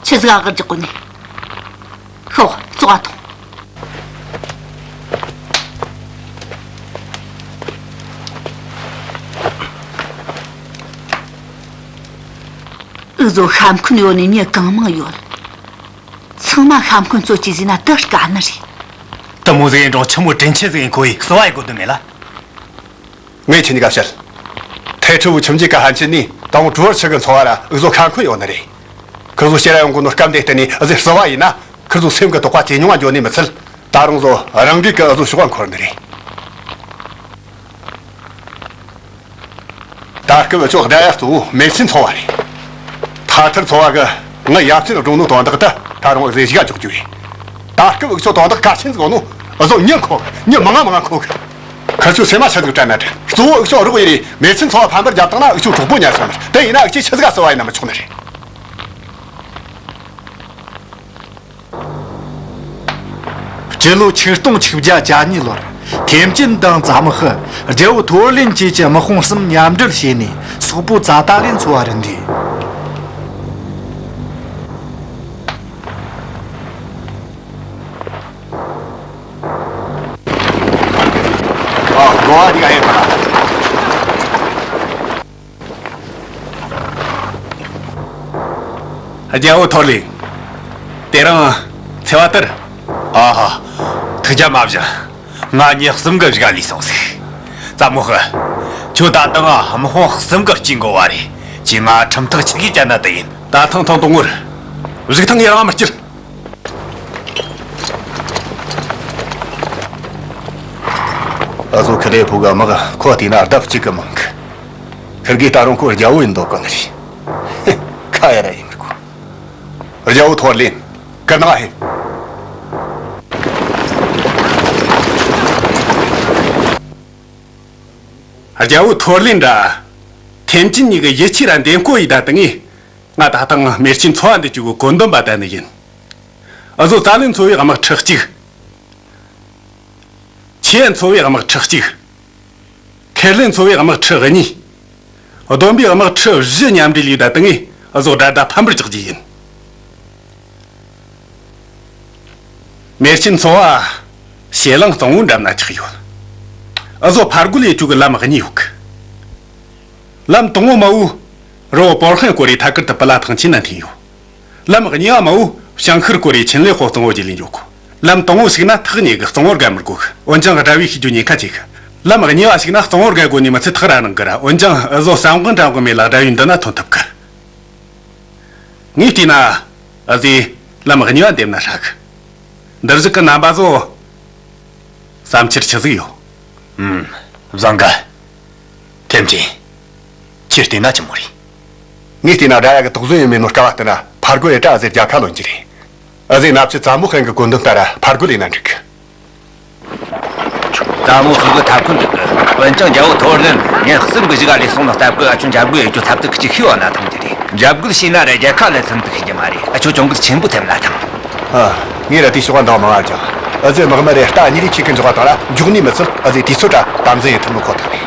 ཆི་ཟིག་ཨ་གར་རྒྱག་གོ་ནི། ཤོག་ཙོག་ཨ་ཐོང་། འུ་ཟོ་ཤ་འཁོན་ཡོད་ནི་མྱི་གང་མང་ཡོད། ཚང་མ་ཤ་འཁོན་རྩོད་ཀྱི་ཟིན་ན་དེ་དཀའ་ནི་རེད། དེ་མོ་ཟིག་ཡིན་རུང་ཆི་མོ་དྲིན་ཆེ་ཟིག་ཡིན་ཁོ་ཡིས་གསོལ་བ་ཡི་དགོས་དོན་མེད་ལ། ངས་ཁྱེད་གཉིས་ཀ་བཤད། ཐེ་ཁྲི་བོའི་ཁྱིམ་རྒྱུད་ཀ་ཧན་ཆི་ནི་དང་པོ་ཀྲོའུ་ཨར་ཆི་གི་འཚོ་བ་ར་འུ་ཟོ་ཤ་འཁོན་ཡོད་ནི་རེད། ཁི་ཟོ་ཕྱིར་ར་ཡོང་གོ་ནོ་སྐབས་འདི་བརྟེན་ནས་འུ་ཟོས་བསུ་བ་ཡིན་ན། ཁི་ཟོ་སེམས་ཀྱི་དོགས་པ་ཇེ་ཉུང་ང་འགྱོ་ནི་མི་ཚད། ད་རུང་ཟོ་རང་འགུལ་གྱིས་འུ་ཟོ་ཤོག་ག་འཁོར་ནི་རེད། ད་སྐབས་འུ་ཆོ་དགྲ་ཡ་གཙོ་བོ་མེར་ཆེན་ཚོ་བ་རེད། ཐ་ཐར་ཚོ་བ་གི་ངའི་ཡབ་ཆེན་སྒྲུང་ནོ་དོན་དག་དེ་ད་རུང་འུ་ཟོས་གཞུག་ག་འཇོག་རྒྱུ་རེད། ད་སྐབས་འུ་ཆོ་དོན་དག་གལ་ཆེན་ཟིག་ཡོད་ནོ། འུ་ཟོ་མྱི་འཁོ་གི། མྱི་མང་ང་མང་ང་འཁོ་གི། ཁི་ཆོ་སེམས་མ་ཆི་ཟིག་བྲལ་ན་བྲལ། གཙོ་བོ་འུ་ཆོ་རོགས་ཡེ་རེ་མེར་ཆེན་ཚོ་བ་ཕམ་པར་རྒྱབ་བཏང་ན་འུ་ཆོ་གྲོགས་པོ་ཉར་སོང་ནི་རེད། དེ་ཡིན་ན་འུ་ཆོས་ཆི་ཟིག་ག་བསུ་བ་ཡིན་ན་མི་ཆོག་ནི་རེད། སྤྱི་ལོ་ཆིག་སྟོང་ཆིག་བརྒྱ་གྱ་གཉིས་ལོར་ཐེམ་ཅིན་དང་ཙ་མོ་ཧི། རྒྱལ་བོ་ཐོར་ལེན་བཅས་ཀྱི་དམག་དཔུང་གསུམ་མཉམ་འབྲེལ་བྱས་ནས་སོག་པོ་ཙ་ཏཱ་ལན་ཚོ་བ་རུ་འདུས། ཨ། འགྲོ་བ་འདི་ག་ཡིན་པ་ལ། རྒྱལ་བོ་ཐོར་ལེན། དེ་རིང་འཚེ་བ་དེར། ཨ་ཧ། ཐུགས་རྒྱལ་མ་བཞེངས། ང་མྱི་གསུམ་གྱི་གཞུག་ག་ལུས་སོང་ཟིག། ཙ་མོ་ཧི། ཁྱོད་ད་ལྟ་ང་དམག་དཔུང་གསུམ་གྱི་དཀྱིལ་འགོ་བ་རེད། ཁྱེད་ང་ཁྲིམས་ཐག་ཆོད་གི་བཅད་ན་དེ་ཡིན། ད་ཐེངས་ཐེངས་དང་པོར་གཞུག་ཐེངས་ཡི་རང་མི་སྐྱེལ། ཨ་ཟོ་ཁི་ལེ་ཕུ་གི་དམག་ཁོ་བལྟས་ན་ལྡབ་གཅིག་གི་མང་གི། ཁིར་གིས་ད་རུང་ཁོ་རྒྱལ་བོ་ཡིན་འདོད་གི་ནི་རེད། ཁ་ཡ་ར་ཡིན་མི་དགོས། རྒྱལ་བོ་ཐོར་ལེན། ཀི་ནང་ཧེ། རྒྱལ་བོ་ཐོར་ལེན་ར་ཐེམ་ཅིན་གཉིས་ཀྱི་ཡིད་ཆེས་ར་འདེམས་བསྐོ་ཡིས་ད་དེ་ངས། ང་ད་ཐེངས་མེར་ཆེན་ཚོ་བ་འདི་བཅུག་གི་བཀོད་འདོམས་པ་བསྡད་ནི་ཡིན། འུ་ཟོ་ཙ་ལན་ཚོ་བའི་དམག་ཁྲི་གཅིག། ཆི་ཡན་ཚོ་བའི་དམག་ཁྲི་གཅིག། ཁེར་ལེན་ཚོ་བའི་དམག་ཁྲི་གཉིས། བསྡོམས་པའི་དམག་ཁྲི་བཞི་མཉམ་འབྲེལ་ཡིས་ད་དེ་ངས་འུ་ཟོ་དགྲ་ཟླ་ཕམ་པར་རྒྱག་རྒྱུ་ཡིན། མེར་ཆེན་ཚོ་བ་ཞེ་གླང་གཙང་བོ་འགྲམ་ན་ཆགས་ཡོད། འུ་ཟོ་ཕར་རྒོལ་ཡེ་བཅུག་གི་ལམ་གཉིས་ཡོད་གི། ལམ་དང་པོ་མ་བུ་རི་བོ་པོར་ཧན་སྐོར་རེ་ཐད་ཀར་དུ་པི་ལ་ཐང་ཆེན་ན་འཐེན་ཡོད། ལམ་གཉིས་པ་མ་བུ་བྱང་ཤར་སྐོར་རེ་ཆེན་ལེ་ཧོ་གཙང་བོ་བརྒྱུད་ལེན་ཡོད་གོ། ལམ་དང་པོ་ཞིག་ན་ཐག་ཉེ་གི། གཙང་བོར་བརྒལ་མི་དགོས་གི། འོན་ཀྱང་དགྲ་བོས་ཤེས་རྒྱུ་ཉེན་ཁ་ཆེ་གི། ལམ་གཉིས་པ་ཞིག་ན་གཙང་བོར་བརྒལ་དགོས་ནི་མི་ཚད་ཐག་ར་རིང་གི་ར། འོན་ཀྱང་འུ་ཟོ་ཟམ་གོང་འགྲམ་གི་མེ་ལ་དགྲ་བོའི་མདུན་ན་ཐོན་ཐུབ་གི། ངས་བལྟས་ན་འུ་ཟོས་ལམ་གཉིས་པ་འདེམས་ན་ཧྲ་གི། འདིར་བཞུགས་གི་རྣམ་པ་ཚོ་བསམ་འཆར་ཆི་ཟིག་ཡོད། ཨུམ། བཟང་གི། ཐེམ་ཅིན། ཁྱེད་བལྟས་ན་ཆི་མོ་རེད། ངས་བལྟས་ན་དགྲ་ཡ་གི་དོགས་ཟོན་ཡོད་མེད་ནོ་དཀའ་བ་བལྟས་ན་ཕར་རྒོལ་ཡེ་དྲ་འུ་ཟོས་རྒྱལ་ཁ་ལོན་རྒྱུ་རེད། འུ་ཟོས་ནབ་ཆུ་ཙ་མོ་ཧན་གི་བཀོད་འདོམས་ལྟར་ར་ཕར་རྒོལ་ཡེ་ན་འགྲིག་གི། ཙ་མོ་ཧི་གི་ཐབ་ཁུང་འདུག་གི། འོན་ཀྱང་རྒྱལ་བོ་ཐོར་ལེན་མྱི་གསུམ་གྱི་གཞུག་ག་ལུས་སོང་ནོ་སྟབས་གི། འུ་ཆོ་འཇབ་རྒོལ་ཡེ་རྒྱུ་ཐབས་དུ་གི་ཅིག་ཤི་བ་ན་ཐང་རྒྱུ་རེད། འཇབ་རྒོལ་བྱས་ན་ར་རྒྱལ་ཁ་ལ་ཚིམ་དུ་ཤེས་རྒྱུ་མ་རེད། འུ་ཆོ་གྱོང་གུད་ཆེན་པོ་ཐེབས་ན་ཐང་། ཨ། ངས་ར་དེའི་ཕྱོགས་འདང་མང་ང་ཅང་། འུ་ཟོས་དམག་མི་རེ་རྟ་གཉིས་རེ་ཁྱེར་གི་འཇོག་པ་དང་ར་མགྱོགས་ནི་མི་ཚད། འུ་ཟོས་དུས་ཚོད་ར་དམ་འཛིན་ཡེ་ཐུབ་ནོ་ཁོ་ཐག་རེད།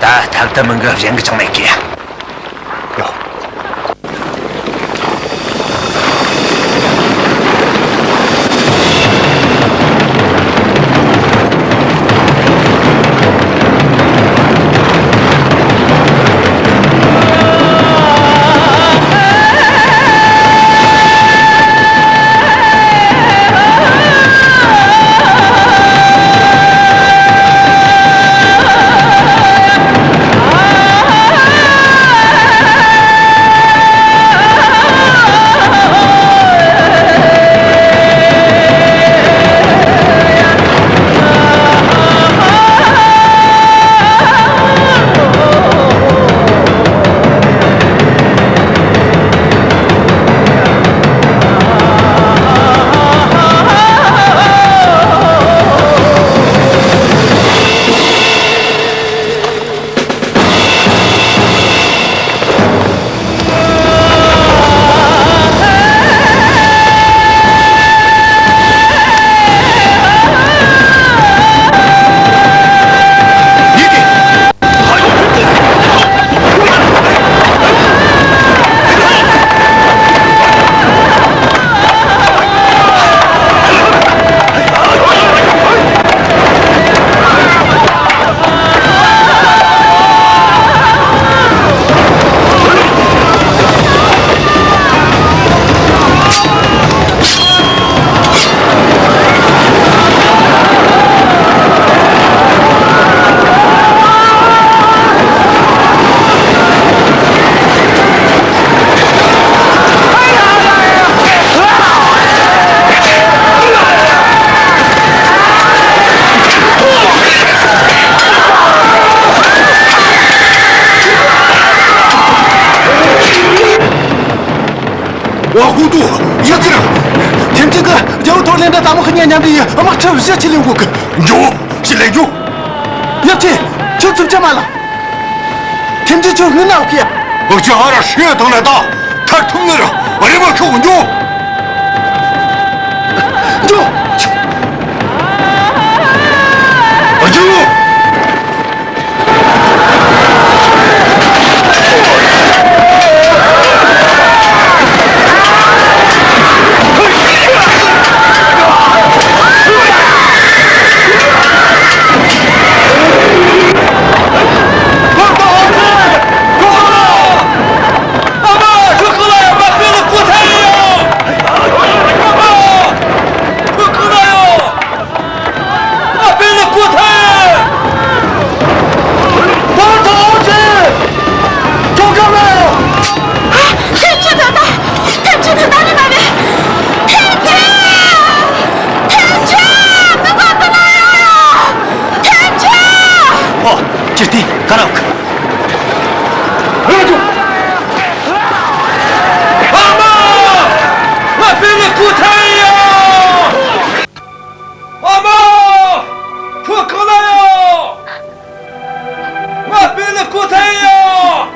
ད་ཐབས་དུ་མི་འགི་བཞེངས་གི་ཅང་མེད་གི། ཡོ། ཏོ་ལེན་ད་ཏ་མོ་ཁ་ཉན་མཉམ་དུ་ཡི་དམག་ཁྲི་བཞི་ཆི་ལེན་གོ་གི། འགྱོ། ཆི་ལེན་འགྱོ། ཡབ་ཆེ། ཁྱོད་ཚུབ་ཆ་མ་ལ། ཐེམ་ཆེན་ཁྱོད་ངུ་ན་ཨོ་ཁེ། ཨོ་ཅི་ཧ་ར་ཤི་ཡ་དང་ལ་ད། ཐར་ཐུང་ནི་ར་ཨ་རེ་མ་ཁྱོད་འགྱོ། འགྱོ། ཨ་ཅུ། ཨ་མ། ཁྱོད་གང་ལ་ཡོད། མ་པེ་ལི་ཀོ་ཐའི་ཡོད། ཨ་མ། ཁྱོད་གང་ལ་ཡོད། ཨ་པེ་ལི་ཀོ་ཐའི། ཏོང་ཏོང་ཨོ་ཅི། ཁྱོད་གང་ལ་ཡོད། ཨ། ཐེམ་ཆེན་ད་ལྟ། ཐེམ་ཆེན་ད་ལྟ་རེད་མ་རེད། ཐེམ་ཆེན། ཐེམ་ཆེན། ང་ཚོ་འདི་ན་ཡོད། ཐེམ་ཆེན། ཨོ། ཅི་སྟེ་ག་ར་གི། ཨ་ཅུ། ཨ་མ། ང་པེ་ལི་ཀོ་ཐའི་ཡོད། ཨ་མ། ཁྱོད་གང་ལ་ཡོད། ང་པེ་ལི་ཀོ་ཐའི་ཡོད།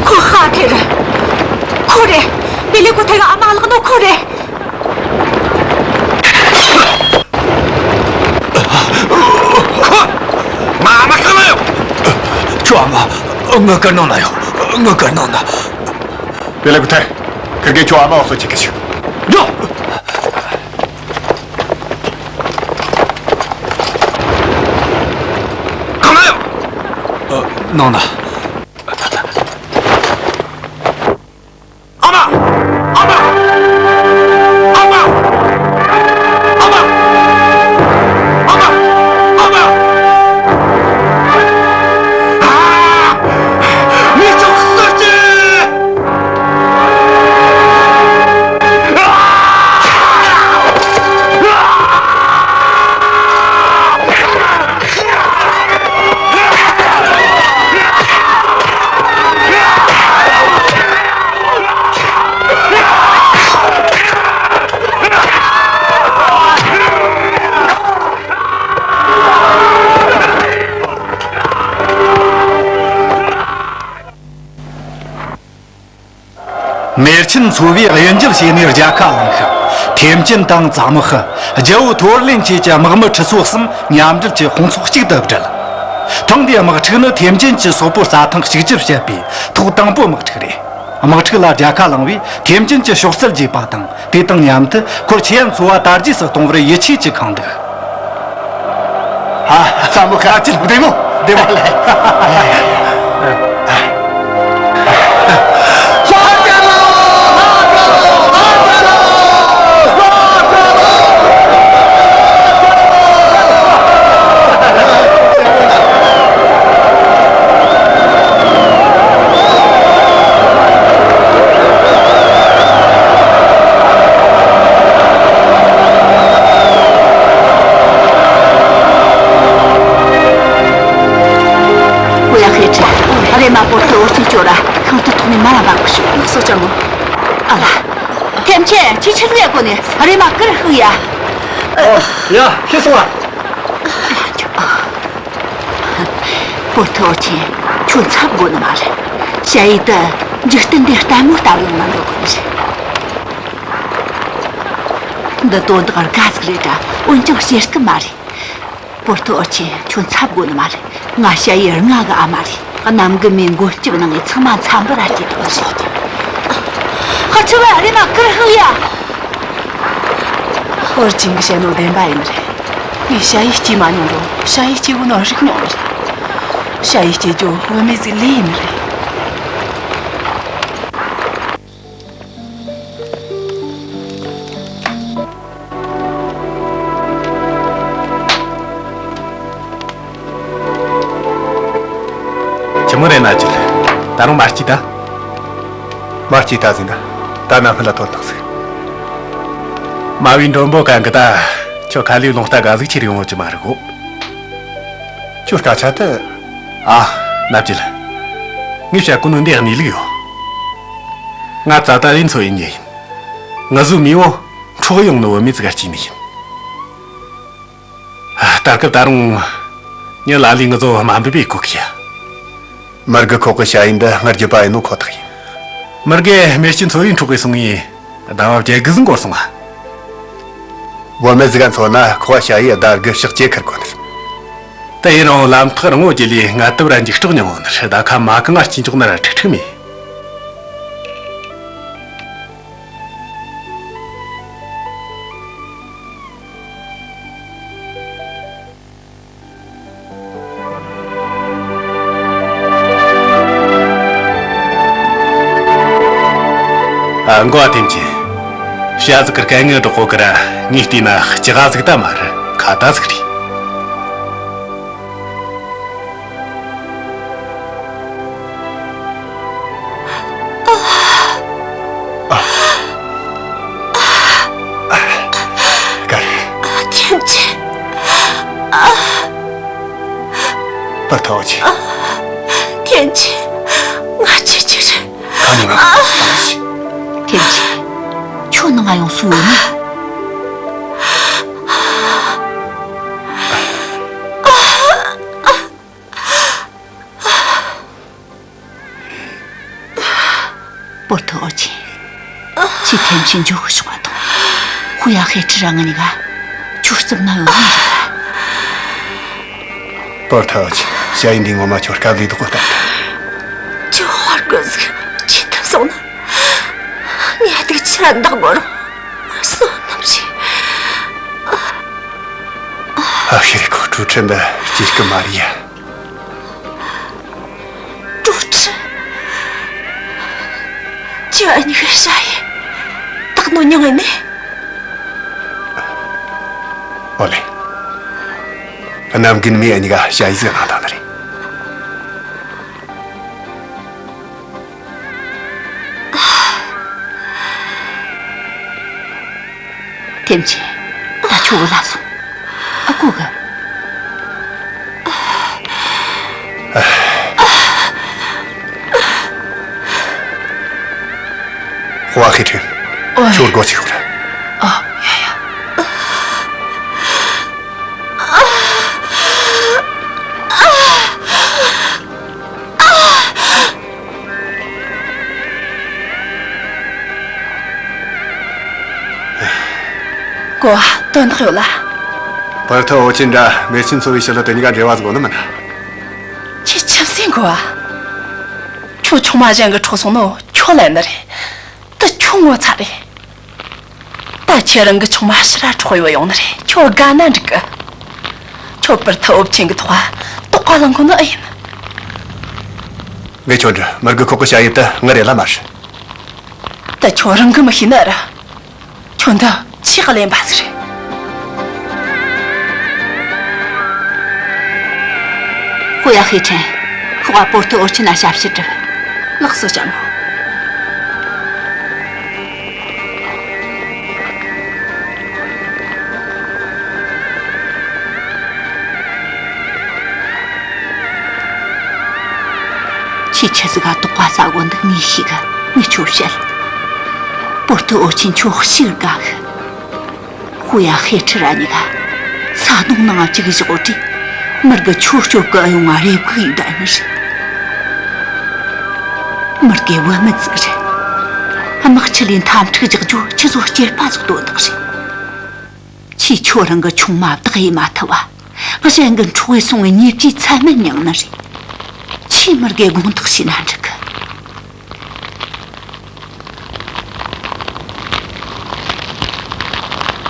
ཁོ་ཧ་ཐེ་རེད། ཁོ་རེད། པེ་ལེ་ཁོ་ཐེ་གི་ཨ་མ་ལགས་ནོ་ཁོ་རེད། ཁོ། ང་ཨ་མ་གང་ན་ཡོད། ཁྱོད་ཨ་མ་ངའི་སྐུ་ནང་ན་ཡོད། ངའི་སྐུ་ནང་ན། པེ་ལེ་ཁོ་ཐེ། ཁིར་གེ་ཁྱོད་ཨ་མ་འོ་སོ་ཅིག་གི་ཞིག་འགྲོ། གང་ན་ཡོད། ཨ། ནང་ན། ཨ་མ། ཨ་མ། ཨ་མ། ཨ་མ། ཨ་མ། ཨ་མ། ཨ། མི་ཚོགས་གསོད་ཀྱི། མེར་ཆེན་ཚོ་བས་གཡུལ་འགྱེད་བྱས་ནས་རྒྱལ་ཁ་བླངས་ཤིང་། ཐེམ་ཅིན་དང་ཙ་མོ་ཧི། རྒྱལ་བོ་ཐོར་ལེན་བཅས་ཀྱི་དམག་མི་ཁྲི་ཚོ་གསུམ་མཉམ་འབྲེལ་གྱིས་དཔུང་ཚོགས་གཅིག་ཏུ་བསྒྲིལ། ཐེངས་འདིའི་དམག་འཁྲུག་ནི་ཐེམ་ཅིན་གྱི་སོག་པོ་རྩྭ་ཐང་གཅིག་གྱུར་བྱེད་པའི་ཐོག་དང་པོའི་དམག་འཁྲུག་རེད། དམག་འཁྲུག་ལ་རྒྱལ་ཁ་བླངས་པས་ཐེམ་ཅིན་གྱི་ཤོག་རྩལ་རྒྱས་པ་དང་། དེ་དང་མཉམ་དུ་ཁོར་ཆེ་ཡན་ཚོ་བ་དར་རྒྱས་སུ་གཏོང་བར་ཡིད་ཆེས་ཀྱིས་ཁེངས་འདུག་ཨ། ཙ་མོ་ཁ་ཅིག་བདེ་མོ་བདེ་མོ་ལེ། ཁྱེད་ཆི་ཟིག་ཡ་གོ་ནས་རེ་མ་ཀིར་ཧུ་ཡ། ཨོ། ཡ། ཤེས་སོང་ཨ། པོར་ཐི་ཨོ་ཆེན། ཁྱོད་འཚབ་དགོ་ནི་མ་རེད། ཞ་ཡི་དུ་འཇིག་རྟེན་འདི་ལྟད་མོ་ལྟ་བུ་ཡོང་ན་འགྲོ་གོ་ནི་རེད། འདི་དོན་དག་དགའ་ཟིག་རེད་དྲ། འོན་ཀྱང་བཤད་སྐུ་མ་རེད། པོར་ཐི་ཨོ་ཆེན། ཁྱོད་འཚབ་དགོ་ནི་མ་རེད། ང་ཞ་ཡི་རྔ་གི་ཨ་མ་རེད། གནམ་གི་མེ་མགོན་སྐྱིབས་གནང་ངས་ཚང་མ་འཚམ་པར་ཨ་ཅེ་དོ་ཟོག་དེ། ཧ་ཆི་བ་རེ་མ་ཀིར་ཧུ་ཡ། ཧོར་ཅིང་གི་བཤད་ནོ་བདེན་པ་ཡིན་ནི་རེད། ངས་ཞ་ཡི་སྐྱེས་མ་མྱོང་རུང་ཞ་ཡི་སྐྱེས་བུ་ནོ་རིག་མྱོང་ནི་རེད། ཞ་ཡི་སྐྱེས་ཇོ་བུད་མེད་ཟིག་ལས་ཡིན་ནི་རེད། ཆི་མོ་རེད་ན་ཅི། ད་རུང་མ་སྐྱིད་ད། མ་སྐྱིད་ད་ཟིན་ད། ད་ན་སྔོན་ལ་ཐོན་ཐག་ཟིག་མ་བའི་མགྲོན་པོ་གང་གི་ད། ཁྱོད་ཁ་ལས་རླུང་རྟ་ག་ཟིག་ཁྱེར་ཡོང་ངོ་ཅི་མ་རིག་གོ། ཁྱོད་སྐད་ཆ་དེ། ཨ། ན་ཅི་ལ། ངས་བཤད་གོ་ནོ་འདི་གནས་ལུགས་ཡོད། ང་ཙ་ད་ལིན་ཚོ་ཡིན་ཉེ་ཡིན། ང་ཟོ་མི་བོ་འཕྲོག་ཡོང་ནོ་བུད་མེད་ཟིག་ག་སྐྱིད་ནི་ཡིན། ད་སྐབས་ད་རུང་། ཉི་ལ་ལི་ང་ཚོ་མ་འབུད་པའི་གོ་ཁྱི་ཡ། མར་གི་ཁོག་གི་ཞ་ཡི་འདི་སྔར་རྒྱུད་པ་ཡིན་ནོ་ཁོ་ཐག་ཡིན། མར་གི་མེ་ལྕེ་འཚོ་བའི་འཕྲོག་གི་སོང་ཡིན། ཟླ་བ་བརྒྱད་དགུ་ཟིན་འགོར་སོང་ང་། བུད་མེད་ཟིག་ག་མཚོན་ན་ཁོ་བ་ཞ་ཡི་ཟླ་དགུ་ཕྱག་ཅེ་ཁར་གོ་ནི། ད་ཡིན་རུང་ལམ་ཐག་རིང་བོ་ཅི་ལས་ང་སྟབས་ར་འཇིགས་སྐྲག་མྱོང་ནི་ཟླ་ཁ་མ་གང་ང་སྐྱིན་འཇོག་ན་ར་ཁྲིག་ཁྲིག་མེད། ཨ། མགོ་བ་ཐེམ་ཆེན། ཤ་ཟིག་གི་སྐད་ངན་སྒྲོག་གོ་གི་ར། ངས་བལྟས་ན་ལྕི་ག་ཟིག་ད་མ་རེད། ཁ་ད་ཟིག་རེད། ག་རེ། ཐེམ་ཆེན། པར་ཐག་ཆེ། ཐེམ་ཆེན། ང་ཆི་ཆི་རེད། ཁ་ནས་ང་། ཐེམ་ཆེན། ཁྱོད་ནང་ང་ཡོང་སུ་ཡོད་ནི། པོར་ཐི་ཨོ་ཆེན། ཁྱེད་ཐེམ་ཆེན་འཇོག་གི་ཤོག་པ་དང་། ཧུ་ཡ་ཧེ་ཁྲི་ར་ང་གཉིས་ཀ་ཁྱོད་རྩིབ་ན་ཡོང་ནི་རེད། པོར་ཐི་ཨོ་ཆེན། ཞ་ཡི་འདི་ངོ་མ་ཁྱོད་སྐབས་ལས་ལྡོག་གི་སྟབས། ཁྱོད་ཧོར་གི་ཟིག་ཁྱེད་ཐུབ་སོང་ན། ངས་སྡུག་ཆི་ར་འདག་དགོས་རུང་བསོད་ནམས་བྱས། ཨ་ཤེ་རེ་ཁོ་ཀྲུའུ་ཁྲི་འདི་སྐྱེས་སྐུ་མ་རེད་ཡ། ཀྲུའུ་ཁྲི། ཁྱེད་གཉིས་ཀྱི་ཞ་ཡི་བཏགས་ནོ་མྱིང་ངས་ནི། ཨོ་ལེ། གནམ་རྒན་མས་གཉིས་ཀ་ཞ་ཡི་ཟིག་གནང་བཏང་ནི་རེད། ཐེམ་ཆེན། ད་ཁྱོད་བུད་ལ་སོང་། ཨ་ཁུ་གི། ཧོ་ཧེ་ཁྲིན། ཨོ། ཁྱོད་སྒོ་ཕྱེ་ཤོག་ར། ཨ། ཡ་ཡ། ཀོ། དོན་དག་ཡོད་ལ། པར་ཐི་ཨོ་ཆེན་འདྲ་མེ་ཆེན་ཚོ་བའི་ཕྱི་ལ་དེ་གཉིས་ཀ་འབྲེལ་བ་ཟིག་ཡོད་ནི་མིན་ན། ཁྱེད་ཆབ་སྲིད་གོ་ཨ། ཁྱོད་ཆུང་མ་གཞན་གི་འཕྲོག་སོང་ནོ་ཁྱོད་ལན་ནི་རེད། ད་ཁྱོད་ངོ་ཚ་རེད། ད་ཁྱེད་རང་གི་ཆུང་མ་ཕྱིར་ར་འཕྲོག་ཡོད་ཡོང་ནི་རེད། ཁྱོད་དགའ་ན་འགྲིག་གི། ཁྱོད་པར་ཐི་ཨོབ་ཆེན་གི་ཐོག་དོགས་པ་ལངས་གོ་ནི་ཨེ་ཡིན། ངས་ཁྱོད་འདྲི་མི་དགེ་ཁོག་གི་བྱ་ཡུལ་དུ་ངི་རེད་ལ་མ་རེད། ད་ཁྱོད་རང་གི་མི་ཤེས་ནི་ར། ཁྱོད་འདི་ཆི་གི་གླེན་པ་ཟིག་རེད། ཧོ་ཡ་ཧེ་ཁྲེན། ཁོ་ག་པོར་ཐི་ཨོ་ཆི་ན་ཞབས་ཕྱི་སྒྲུབ། ལགས་སོ་ལྕམ་མོ། ཁྱེད་ཆི་ཟིག་ག་དོགས་པ་ཟ་གོ་འདུག་ངས་ཤེས་གི། ངས་ཁྱོད་བཤད། པོར་ཏུ་ཨོ་ཆིན་ཁྱོད་ཤི་དགའ་གི། ཧུ་ཡ་ཧེ་ཁྲི་ར་གཉིས་ཀ་ས་སྡོང་ནང་བཅུག་བཞག་འོ་དྲི། མི་དགེ་ཁྱོད་སྐྱོབ་གི་ཨ་ཡོང་ང་རེབ་གི་ཡུལ་ད་ནི་རེད། མི་དགེ་བུད་མེད་ཟིག་རེད། དམག་ཆུ་ལས་འཐབ་འཁྲུག་རྒྱག་རྒྱུ་ཁྱི་ཚོ་སྐྱེས་པ་ཟིག་དོན་དག་རེད། ཁྱི་ཁྱོད་རང་གི་ཆུང་མ་བདག་ཡེ་མ་ཐུབ་བ། གཞན་གྱི་འཕྲོག་ཡེ་སོང་བའི་ཉེས་པའི་ཚད་མེད་མྱངས་ནི་རེད། ཁྱིས་མི་དགེ་དགོངས་དག་བྱས་ན་འགྲིག་གི།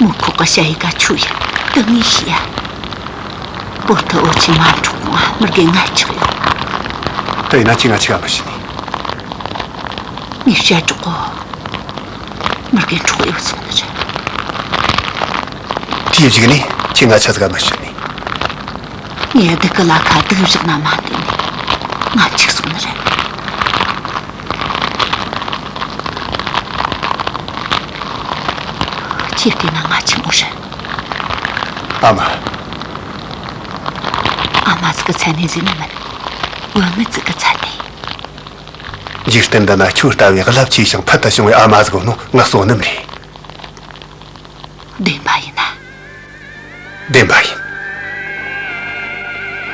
མོ་ཁོག་གི་ཞ་ཡི་ག་ཆུ་ཡ་དུ་ངས་ཤི་ཡ། པོ་ཏི་ཨོ་ཆི་མ་འཕྲོག་གོང་ང་མི་དགེ་ངལ་ཆགས་ཡོད། དེ་ཡིན་ན་ཁྱི་ང་ཆི་ག་མི་ཤི་ནི། ངས་བཤད་འགྲོ་གོ། མི་དགེ་འཕྲོག་ཡོད་སོང་ནི་རེད། དེའི་གཞུག་ནས་ཁྱི་ང་ཆ་ཟིག་ག་མི་ཤི་ནི། ངས་སྡུག་གི་ལ་ཁ་སྡུག་བཞག་ན་མ་འདོད་ནི། ང་འཆུག་སོང་ནི་རེད། ཁྱེད་བལྟས་ན་ང་ཆི་མོ་རེད། ཨ་མ། ཨ་མ་ཟིག་གི་མཚན་ནས་ཟེར་ནི་མིན། བུད་མེད་ཟིག་གི་མཚན་ནས། འཇིག་རྟེན་འདི་ན་ཁྱོད་ལྟ་བུའི་རླབས་ཆེ་ཞིང་ཕུལ་དུ་བྱུང་བའི་ཨ་མ་ཟིག་ཡོད་ནོ་ང་བསོད་ནམས་རེད། བདེན་པ་ཡིན་ན། བདེན་པ་ཡིན།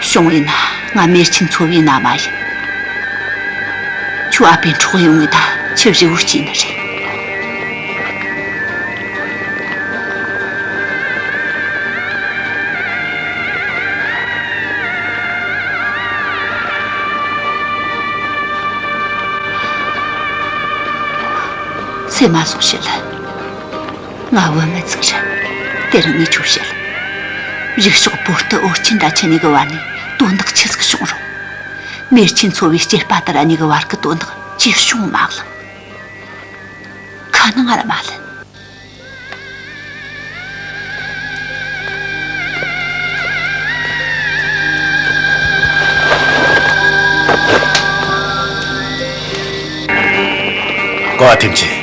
བྱུང་བས་ན་ང་མེར་ཆེན་ཚོ་བའི་མནའ་མ་ཡིན། ཁྱོད་ཨ་ཕས་འཕྲོག་ཡོང་ངེ་ད་ཁྱི་བཞི་བོ་སྐྱེས་ནི་རེད། སེམས་མ་སོང་ཤི་ལ། ང་བུད་མེད་ཟིག་རེད། དེ་རིང་ངས་ཁྱོད་བཤད། རིག་ཤོག་པོ་ཏི་ཨོ་ཆིན་དྲ་ཁྱེད་གཉིས་ཀྱི་བར་ནས་དོན་དག་ཆི་ཟིག་བྱུང་རུང་། མེར་ཆེན་ཚོ་བའི་སྐྱེས་པ་དེ་ར་གཉིས་ཀྱི་བར་གྱི་དོན་དག་ཅིས་བྱུང་མ་གླེང་། ཁ་ནང་ང་ར་མ་ལེན། ཀོ་བ་ཐེམ་ཆེན།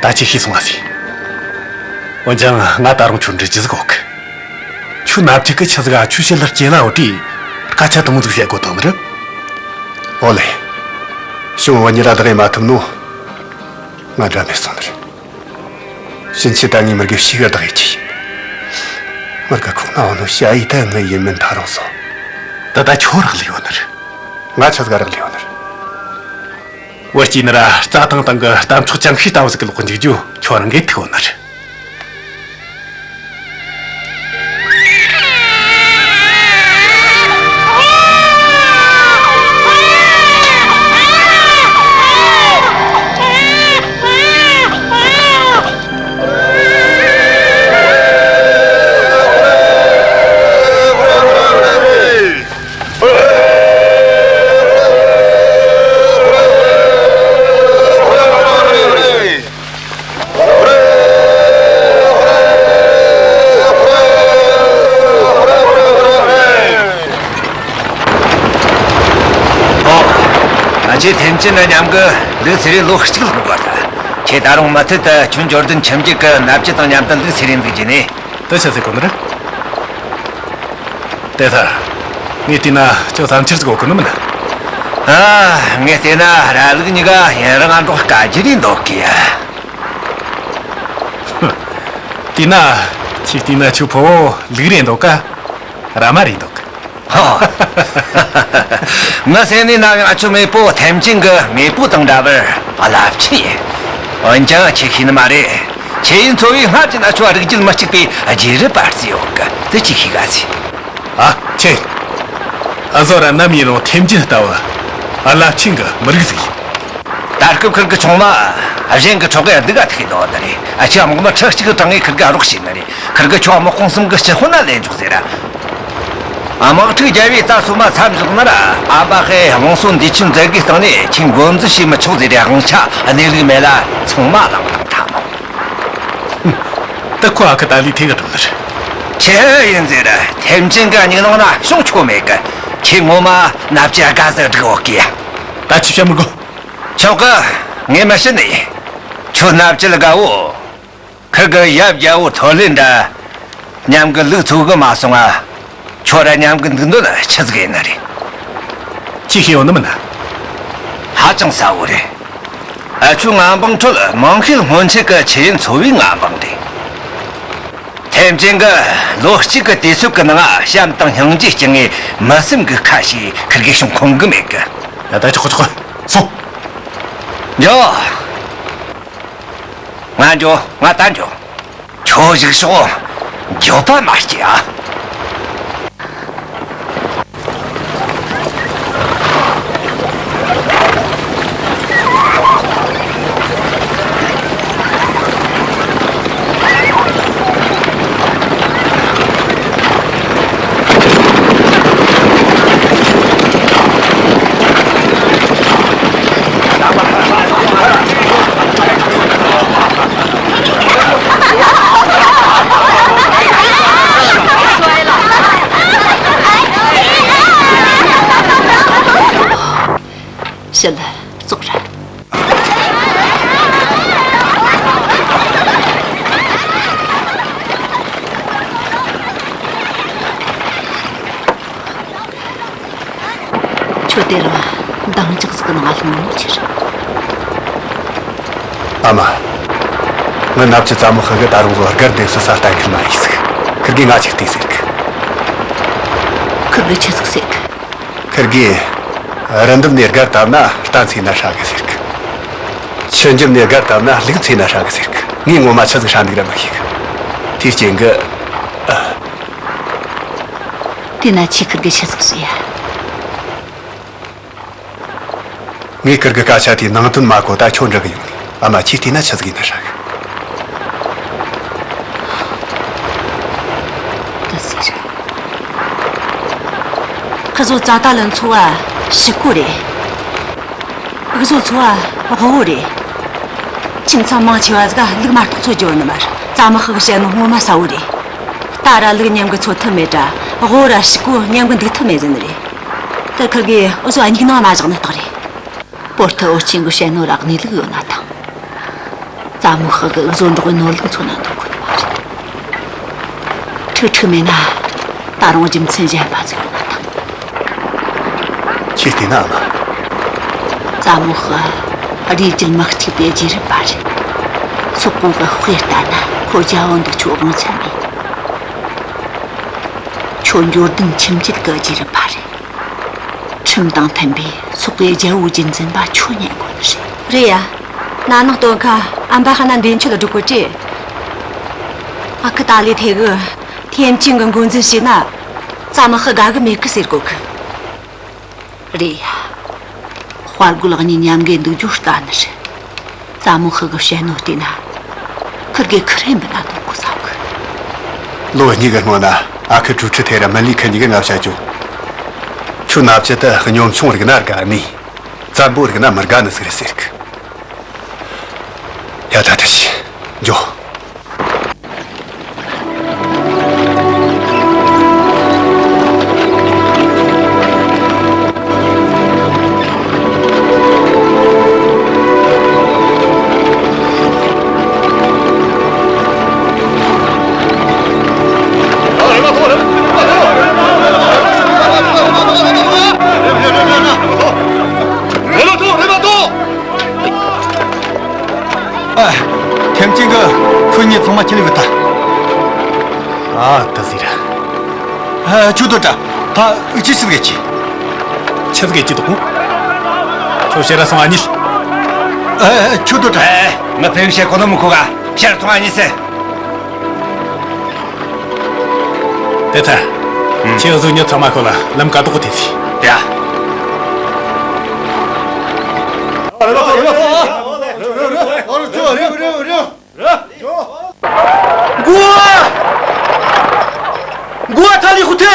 ད་ཁྱེད་ཤི་སོང་བ་ཟིག་འོན་ཀྱང་ང་ད་རུང་ཁྱོད་འདྲི་རྒྱུ་ཟིག་ཡོད་གི། ཁྱོད་ནབ་ཅིག་གི་ཆི་ཟིག་ཨ་ཆུ་ཤེལ་ལ་སྐྱེ་ལ་འོ་དྲིས། སྐད་ཆ་དུ་མོ་ཟིག་བཤད་དགོས་དང་ནི་རེད། ཨོ་ལེ། ཤོང་བ་ཉི་ར་བདག་ཡེ་མ་ཐུབ་ནོ། ང་འདྲ་མེད་སོང་ནི་རེད། ཕྱིན་ཆད་ད་ངས་མི་དགེ་ཤི་གི་བདག་ཡེ་ཆི་ཡིན། མི་དགེ་ཁོག་ན་འོ་ནོ་ཞ་ཡི་ད་ངའི་ཡིན་མིན་ཐ་རུང་སོང་། ད་ད་ཁྱོད་རག་ལས་ཡོད་ནི་རེད། ང་ཆི་ཟིག་རག་ལས་ཡོད་ནི་རེད། བུ་སྐྱེས་ནི་ར་རྩྭ་ཐང་སྟེང་གི་གཏམ་ཚོགས་ཅང་ཤེས་ལྟ་བུ་ཟིག་གི་ལོག་འཇུག་རྒྱུ་ཁྱོད་རང་གིས་ཐུག་ཡོད་ནི་རེད། ཨོ། ང་ཚོས་ཐེམ་ཅིན་ནི་མཉམ་གི་ལུག་འཚོ་རིན་ལོ་གཅིག་ལོན་དགོས་ད། ཁྱེད་ད་རུང་མུ་མཐུད་དུ་ཁྱོད་འབྱོར་ལྡན་ཁྱིམ་རྒྱུད་ཀྱི་མནའ་བཅད་དང་མཉམ་དུ་ལུག་འཚོ་རིན་འཛུགས་རྒྱུ་ནི། དེ་ཆི་ཟེར་གོ་ནི་རེད། དེ་ལྟར། ངས་བལྟས་ན་ཁྱོད་བསམ་འཆར་ཟིག་ཡོད་གི་ནི་མིན། ཨ། ངས་བལྟས་ན་ར་ལུག་གཉིས་ཀ་ཡུན་རིང་ང་འགྲོགས་དཀའ་རྒྱུ་རེད་འདོད་གི་ཡ། དེས་ན། ཁྱེད་བལྟས་ན་ཁྱོད་ཕོ་བོ་ལུག་རེད་འདོད་ག་ར་མ་རེད་འདོད་ག་ཧོ། ངའི་སེམས་ནས་ན་ང་ཚོའི་མེས་པོ་ཐེམ་ཅིན་གྱི་མེས་པོ་དང་འདྲ་བར་རླབས་ཆེན་ཡིན། འོན་ཀྱང་ཁྱེད་ཤེས་ནི་མ་རེད། ཁྱེད་ཡིན་ཚོ་བའི་སྔར་གྱི་ན་ཆོ་རིགས་རྒྱུད་མི་གཅིག་པའི་རྗེས་རབས་པ་བརྩི་ཡོད་གི། དེ་ཅིག་ཤེས་ག་ཟིག་ཨ། ཁྱེད། ཨ་ཟོ་ར་ནམ་ཡིན་རུང་ཐེམ་ཅིན་ལྟ་བུ་རླབས་ཆེན་གྱི་མི་རིགས་ཟིག་ཡིན། ད་སྐབས་ཁིར་གི་ཆུང་མ་གཞན་གྱི་ཕྲུ་གུ་སྡུག་ག་ཐུག་ཡོད་ནི་རེད། ཨ་ཅག་དམག་མི་ཁྲི་གཅིག་གི་གྲངས་ངས་ཁིར་གི་རོགས་བྱས་ནི་རེད། ཁིར་གི་ཁྱོད་དམག་དཔུང་གསུམ་གི་སྤྱི་དཔོན་ན་ལེན་ཆོག་ཟེར་ར། དམག་འཁྲུག་བརྒྱབ་པའི་རྩ་སོ་མ་མཚམས་བཞག་ན་ར། ཨ་ཕ་ཧེ་རླུང་སོ་འདི་ཆུ་མཛད་དགོས་སྟེང་ནས་ཁྱེད་འགོ་འཛུལ་བྱས་མི་ཆོག་ཟེར་རའི་དབང་ཆ་གནས་ལུགས་མེད་ལ་ཚང་མ་བླངས་བཏང་ཐལ་མོ། དེ་ཁོ་ཨ་ཁུ་ཏཱ་ལི་ཐེ་གི་གྲུབ་ལར། ཁྱེད་ཡིན་ཟེར། ཐེམ་ཅིན་གི་སྙིང་ནང་ན་ཤོང་ཆོ་མེད་གི། ཁྱེད་ངོ་མ་མནའ་བཅད་དགའ་ཟེར་སྒྲིག་འོག་གི་ཡ། ད་ཅི་བྱ་མི་དགོས། ཆོག་གི། ངས་མི་བྱེད་ནི། ཁྱོད་མནའ་བཅད་དགའ་བོ། ཁིར་གི་ཡབ་རྒྱལ་བོ་ཐོ་ལེ་འདྲ། མཉམ་གི་ལུག་འཚོ་གི་མ་སོང་ང་། ཁྱོད་ར་མཉམ་གི་འདུག་འདོད་ཆི་ཟིག་ཡིན་ནི་རེད། ཅི་ཤེས་ཡོད་ནི་མིན་ན། ཧ་ཅང་གསལ་བོ་རེད། ཨ་ཆུ་མངའ་འབངས་ཁྲོད་མང་ཤོས་སྔོན་ཆད་ཀྱི་ཆེས་འཚོ་བའི་མངའ་འབངས་རེད། ཐེམ་ཅིན་གྱིས་ལོ་གཅིག་གི་དུས་ཚོད་ཀྱི་ནང་བྱམས་དང་སྙིང་རྗེ་སྐྱེ་ངེས་མི་སེམས་ཀྱི་ཁ་ཞིག་ཁིར་གེ་བྱུང་ཁོམ་གི་མེད་གི། ཡ་ད་ཆོག་གི་ཆོག་གི། སོང་། འགྱོ། ང་འགྱོ། ང་ད་འགྱོ། ཁྱོད་བཞུགས་ཤོག། འགྱོད་པ་མ་སྐྱེ་ཨ། ཕྱི་ལ་ཙོག་ར། ཁྱོད་དེ་རིང་འདང་རྒྱག་ཟིག་གི་ནང་ལྷུང་ནོ་ཆི་རེད། ཨ་མ། ངི་ནབ་ཅི་ཙ་མོ་ཧི་གི་ད་རུང་བཟོ་སྒར་འདེབས་སུ་ས་ལྟ་མཁན་མ་ཡིན་ཟིག། ཁིར་གིས་ང་ཆིག་ལྟོས་ཟེར་གི། ཁིར་གིས་ཆི་ཟིག་ཟེར་གི། ཁིར་གིས། རི་འདབས་ནས་སྒར་བཏབ་ན་རྟ་འཚོས་ན་ཧྲ་གི་ཟེར་གི། ཆུ་འཇིབ་ནས་སྒར་བཏབ་ན་ལུག་འཚོས་ན་ཧྲ་གི་ཟེར་གི། ངས་ངོ་མ་ཆི་ཟིག་ཧྲ་འདུག་ར་མི་ཤེས་གི། དེའི་རྐྱེན་གི། ཨ། དེས་ན་ཁྱོས་ཁིར་གི་ཆི་ཟིག་ཟེར་ཡ། ངས་ཁིར་གི་སྐད་ཆ་དེའི་ནང་དོན་མ་གོ་ད་ཁྱོད་འདྲི་གི་ཡོང་ནས། ཨ་མ་ཁྱོས་བལྟས་ན་ཆི་ཟིག་ཡིན་ན་ཧྲ་གི། དེ་ཟེར། ཁི་ཚོ་ཙ་ཏ་ལི་འཚོ་བ་ཕྱུག་པོ་རེད། འུ་ཚོ་འཚོ་བ་དབུལ་བོ་རེད། ཁྱིམ་ཚང་མང་ཆེ་བ་ཟིག་ལུག་མ་གཏོགས་འཚོ་རྒྱུ་ཡོད་ནི་མ་རེད། ཙ་མོ་ཧི་གིས་བཤད་ནོ་ངོ་མ་གསལ་བོ་རེད། རྟ་ར་ལུག་མཉམ་གི་འཚོ་ཐུབ་མེད་དྲ་དབུལ་བོ་ར་ཕྱུག་པོ་མཉམ་གི་འདུག་ཐུབ་མེད་ཟེར་ནི་རེད། དེ་ཁིར་གིས་འུ་ཚོ་སྙིགས་ནང་ན་བཞག་ནི་རྟགས་རེད། པོར་ཐི་འོ་ཆེན་གིས་བཤད་ནོ་ར་གནས་ལུགས་ཡོད་ན་ཐང་། ཙ་མོ་ཧི་གིས་འུ་ཚོ་འབྲོག་པའི་ནོར་ལུག་འཚོ་ན་འདོད་གོ་ནི་མ་རེད། ཁྲིག་ཁྲིག་མེད་ན་ད་རུང་རྒྱུ་མཚན་གཞན་པ་ཟིག་ཡོད་ན་ཐང་། ཁྱོས་བལྟས་ན་ཨ་མ། ཙ་མོ་ཧི་རི་རྒྱུད་མི་གཅིག་པའི་རྗེས་རབས་པ་རེད། སོག་པོ་གི་དཔེ་ལྟ་ན་ཁོ་རྒྱལ་པོ་འདུག་ཆོག་དབང་ཆ་མེད། ཁྱོད་འབྱོར་ལྡན་ཁྱིམ་རྒྱུད་གི་རྗེས་རབས་པ་རེད། ཁྲིམས་དང་མཐུན་པའི་སོག་པོའི་རྒྱལ་པོའི་རྒྱུད་འཛིན་པ་ཁྱོད་ཉན་དགོས་ནི་རེད། རེད་ཡ། ན་ནིང་སྟོན་ཁ་ཨམ་བ་ཧ་ན་འདས་མཆོད་ལ་འགྲོ་གོ་ཅི། ཨ་ཁུ་ཏཱ་ལའི་ཐེ་གིས་ཐེམ་ཅིན་གི་འགོ་འཛིན་བྱས་ན་ཙ་མོ་ཧི་དགའ་གི་མེད་གི་ཟེར་གོ་གི། རེད་ཡ། དཔའ་རྒོད་གཉིས་མཉམ་གི་འདུག་རྒྱུ་དཀའ་ནི་རེད། ཙ་མོ་ཧི་གིས་བཤད་ནོ་བལྟས་ན། ཁིར་གེ་ཁི་རེ་འབུད་ན་འདོད་གོ་བསམ་གི། ལོ་གཉིས་གི་སྔོན་ན་ཨ་ཁུ་ཀྲུའུ་ཁྲི་ཐེ་ར་མི་ལི་ཁི་གཉིས་གི་ང་བཤད་རྒྱུ། ཁྱོད་ནབ་ཅི་དེ་གཉོམ་ཆུང་རིག་ན་དགའ་ནི། བཙན་པོ་རིག་ན་མི་དགའ་ནི་ཟིག་རེད་ཟེར་གི། ཡ་ད་ད་ཤི། འགྱོ། ཨ། ཐེམ་ཅིན་གིས་ཁྱོད་གཉིས་ཚང་མ་ཁྲིད་ལས་གི་ད། ཨ་ད་ཟིག་ར། ཨ་ཁྱོད་དོ་ཏྲ། ད་འུ་ཆི་ཆི་ཟིག་གི་ཆི། ཆི་ཟིག་གི་ཆི་དོ་ཁུ། ཁྱོད་ཕྱིར་ར་སོང་ཨ་ནི། ཨ་ཁྱོད་དོ་ཏྲ། ཨེ་ང་ཕེ་བི་ཤེ་གོ་ནོ་མི་ཁུ་ག་ཕྱིར་སོང་ཨ་ནི་ཟེར། དེ་ཚ། ཁྱེད་བཟོ་ཉོ་ཚང་མ་ཁོ་ལ་ལམ་ཀ་དོག་དེ་ཚི། ཡ། འགོ། འགོ་ཐ་ལི་ཧུ་ཐེ།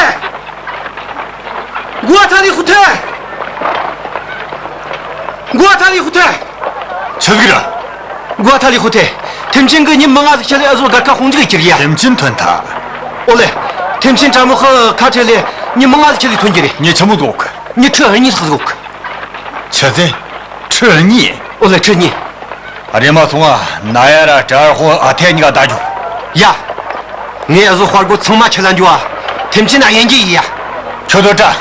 འགོ་ཐ་ལི་ཧུ་ཐེ། འགོ་ཐ་ལི་ཧུ་ཐེ། ཆི་ཟིག་ར། འགོ་ཐ་ལི་ཧུ་ཐེ། ཐེམ་ཅིན་གིས་མྱི་མང་ང་ཟིག་ཁྲིད་ལས་ཨ་ཟོ་སྒར་ཁ་དཔུང་འཇུག་གི་ཁྱེར་ཡ། ཐེམ་ཅིན་ཐོན་ཐ། ཨོ་ལེ། ཐེམ་ཅིན་ཙ་མོ་ཧི་ཁ་ཁྲིད་ལས་མྱི་མང་ང་ཟིག་ཁྲིད་ལས་ཐོན་གྱི་རེད། མྱི་ཆི་མོ་ཟིག་ཡོད་གི། མྱི་ཁྲི་ཨ་གཉིས་ལྷག་ཟིག་ཡོད་གི། ཆི་ཟེར། ཁྲི་གཉིས། ཨོ་ལེ་ཁྲི་གཉིས། རེམ་མ་སོང་ང་ན་ཡ་ར་ཀྲར་ཧོ་ཨ་ཐེ་གཉིས་ཀ་ད་རྒྱུ། ཡ། ངས་ཨ་ཟོ་དཔའ་རྒོད་ཚང་མ་ཁྲིད་ལ་འགྱོ་བ། ཐེམ་ཅིན་ན་དབྱེ་འབྱེད་ཡིན་ཡ། ཁྱོད་དོ་ཏྲ།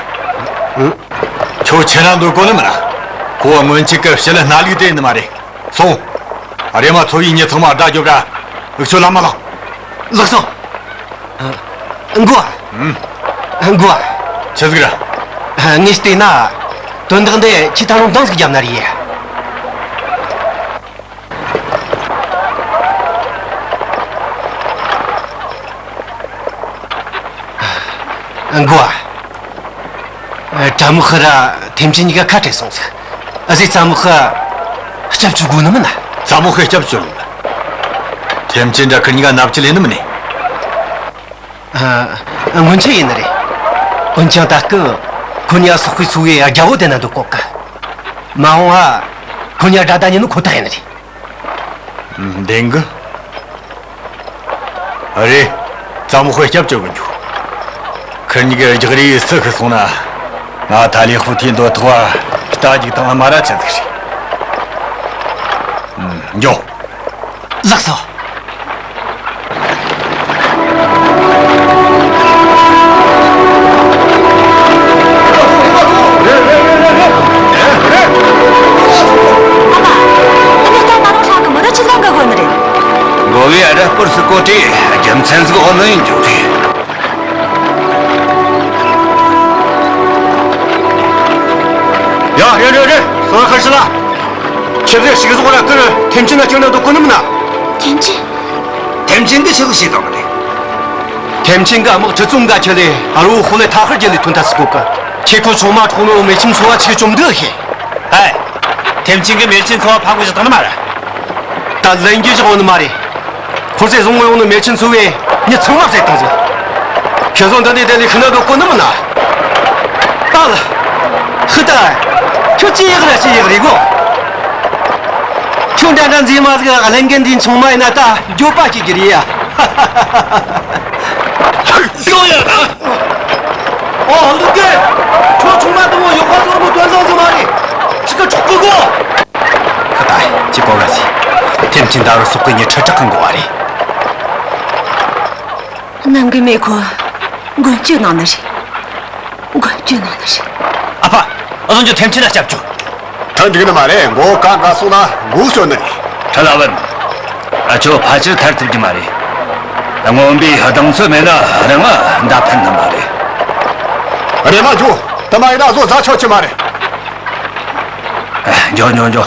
ཁྱོད་ཁྱེད་རང་འདོད་གོ་ནི་མིན་ན། ཁོ་སྔོན་ཆད་ཀྱི་ཕྱི་ལ་སྣ་ལུག་དེ་ནི་མ་རེད། སོང་། རེམ་མ་ཚོ་བའི་མྱི་ཚང་མ་སྒྲ་རྒྱོབ་ར། འུ་ཚོ་ལམ་མ་ལངས། ལགས་སོ། ཨ། མགོ་བ། ཨུམ། མགོ་བ། ཆི་ཟིག་ར། ཨ། ངས་བལྟས་ན། དོན་དག་འདི་ཁྱེད་ད་རུང་འདང་ཟིག་བརྒྱབ་ན་རེད། མགོ་བ། ཨ། ཏྲ་མོ་ཧི་ར་ཐེམ་ཆེན་གཉིས་ཀ་ཁ་བྲལ་སོང་ཟིག། ཨ་ཟེ་ཙ་མོ་ཧི་སྐྱབས་བཅོལ་དགོས་ནི་མིན་ན། ཙ་མོ་ཧི་སྐྱབས་བཅོལ། ཐེམ་ཆེན་འདྲ་ཁིར་གཉིས་ཀ་མནའ་བཅད་ལེན་ནི་མིན་ནི། ཨ། སྔོན་ཆད་ཡིན་ནི་རེད། འོན་ཀྱང་ད་སྐབས་ཁོ་གཉིས་ཀ་སོག་པོའི་ཚོ་བའི་རྒྱལ་པོ་དེ་ན་འདུག་གོ་གི། མ་འོངས་པ་ཁོ་གཉིས་ཀ་དགྲ་ཟླ་ཉིད་ནི་ཁོ་ཐག་ཡིན་ནི་རེད། བདེན་གི། རེད། ཙ་མོ་ཧི་སྐྱབས་བཅོལ་གི་འཇུག། ཁིར་གཉིས་ཀའི་རྒྱག་རེས་སུ་ཤི་སོང་ན། ང་ཐ་ལི་ཧྥུ་ཐིའི་འདོད་ཐོག་བ་རྟ་རྒྱུག་དང་མ་ར་ཆ་ཟིག་རེད། འགྱོ། ལགས་སོ། ཨ་མ། ཨ་ནི་རྩྭ་མ་རུང་ཧྲ་གི་མི་རུ་ཆི་ལང་གི་གོ་ནི་རེད། མགོ་བོའི་ཨ་ར་སྐོར་སུ་གོ་ཏེ་རྒྱུ་མཚན་ཟིག་འོ་ལོན་ཡིན་འཇུག་གི། ཡ། རེད་རེད་རེད། སོ་ཁར་ཤི་ལ། ཁྱེད་ཚོས་ཞིག་བཟོ་ལ་ཀིར་ཐེམ་ཆེན་ན་ཁྱོད་ན་འདུག་གོ་ནི་མིན་ན། ཐེམ་ཆེན། ཐེམ་ཆེན་གི་ཆི་ཟིག་བྱེད་དང་རེད། ཐེམ་ཆེན་གི་དམག་ཁྲི་ཙུང་ག་ཁྱེར་ལེ་ཨ་རུ་ཧོ་ལེ་ཐ་ཧར་རྒྱལ་ལི་ཐོན་ཐ་སི་གོ་གི། ཁྱེད་ཁོ་ཆུང་མ་ཁྲོ་ནོ་མེ་ཆིན་ཚོ་བ་ཆི་གི་བཅོམ་འདི་ཧེ། ཨེ། ཐེམ་ཆེན་གི་མེ་ཆིན་ཚོ་བ་ཕ་གོ་ཞིག་དང་ནི་མ་རེད། ད་ལན་གྱི་ཞིག་འོ་ནི་མ་རེད། ཁོ་ཚོས་བཟུང་ཡོང་ནི་མེ་ཆིན་ཚོ་བའི་མྱི་ཚང་མ་བསད་བཏང་ཟིག། ཁྱེད་ཚོ་འདི་ནས་བསྡད་ལས་ཤི་ན་འགྲོ་གོ་ནི་མིན་ན། ཨ་ལ། ཧི་ད། ཁྱོད་ཅི་ཡག་ར་ཅི་ཡག་རེད་གོ། ཁྱོད་འདྲ་འདྲ་མཛེས་མ་ཟིག་གླིང་གན་འདིའི་ཆུང་མ་ཡིན་ན་ད་འགྱོད་པ་སྐྱེ་གི་རེད་ཡ། ཨོ་ལུག་གི། ཁྱོད་ཆུང་མ་དང་པོ་ཡོག་པ་ཟོར་མོ་དོན་བཟང་ཟིག་མ་རེད། ཁྱི་ཀ་འཕྲོག་གི་གོ། ཁ་ཏ། ཅི་པོ་ར་སི། ཐེམ་ཆེན་ད་རུ་སོག་གི་ཉི་ཁྲི་དྲག་གི་འགོ་བ་རེད། ནམ་གི་མེ་ཁོ། མགོན་སྐྱོད་གནང་ནི་རེད། མགོན་སྐྱོད་གནང་ནི་རེད། ཨ་ཕ། ཨ་ལོ་འཇོ་ཐེམ་ཆེན་ལ་སྐྱབས་བཅོལ། ད་འགྲིག་ནི་མ་རེད། མགོ་ཀ་ཀ་སོང་ན་མགོ་གསོ་ནི་རེད། ཁྲ་ལ་བན། ཨ་ཆོ་ཕལ་ཆེར་ཐར་ཐུབ་ཀྱི་མ་རེད། རྔོན་པའི་གདེང་ཚོད་མེད་ན་རང་ང་མདའ་འཕེན་ནི་མ་རེད། རེད་མ་འཇོ། དེ་མ་ཡིན་ན་བཟོ་རྫ་ཆོག་ཆེ་མ་རེད། ཨ། འཇོ་འཇོ་འཇོ།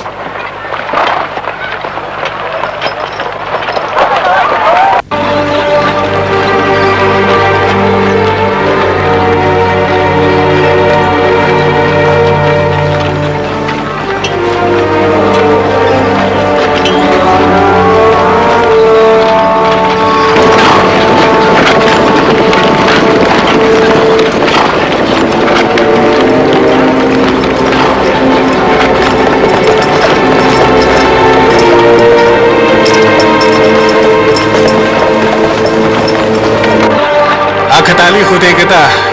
ཨ་ཁ་ཏ་ལི་ཧུ་དེ་གི་ད་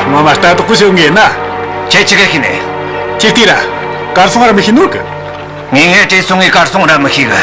ངོ་མ་ལྟ་དོག་པོ་བྱུང་ངེ་ན། ཁྱེད་ཆི་ག་ཤི་ནས། ཁྱེད་ལྟོས་ར། གར་སོང་ར་མི་ཤེས་ནོར་གི། ངས་ངས་བྲེལ་སོང་ངས་གར་སོང་ར་མི་ཤེས་གི།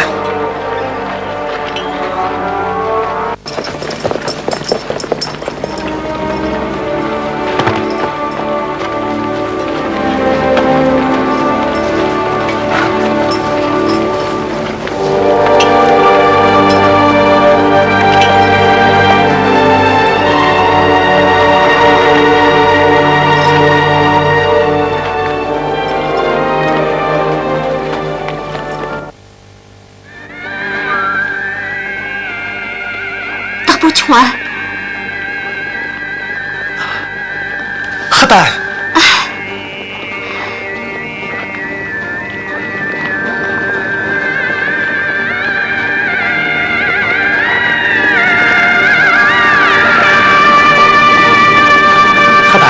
སྟག་པོ་ཆུང་བ། ཧ་ད། ཧ་ད།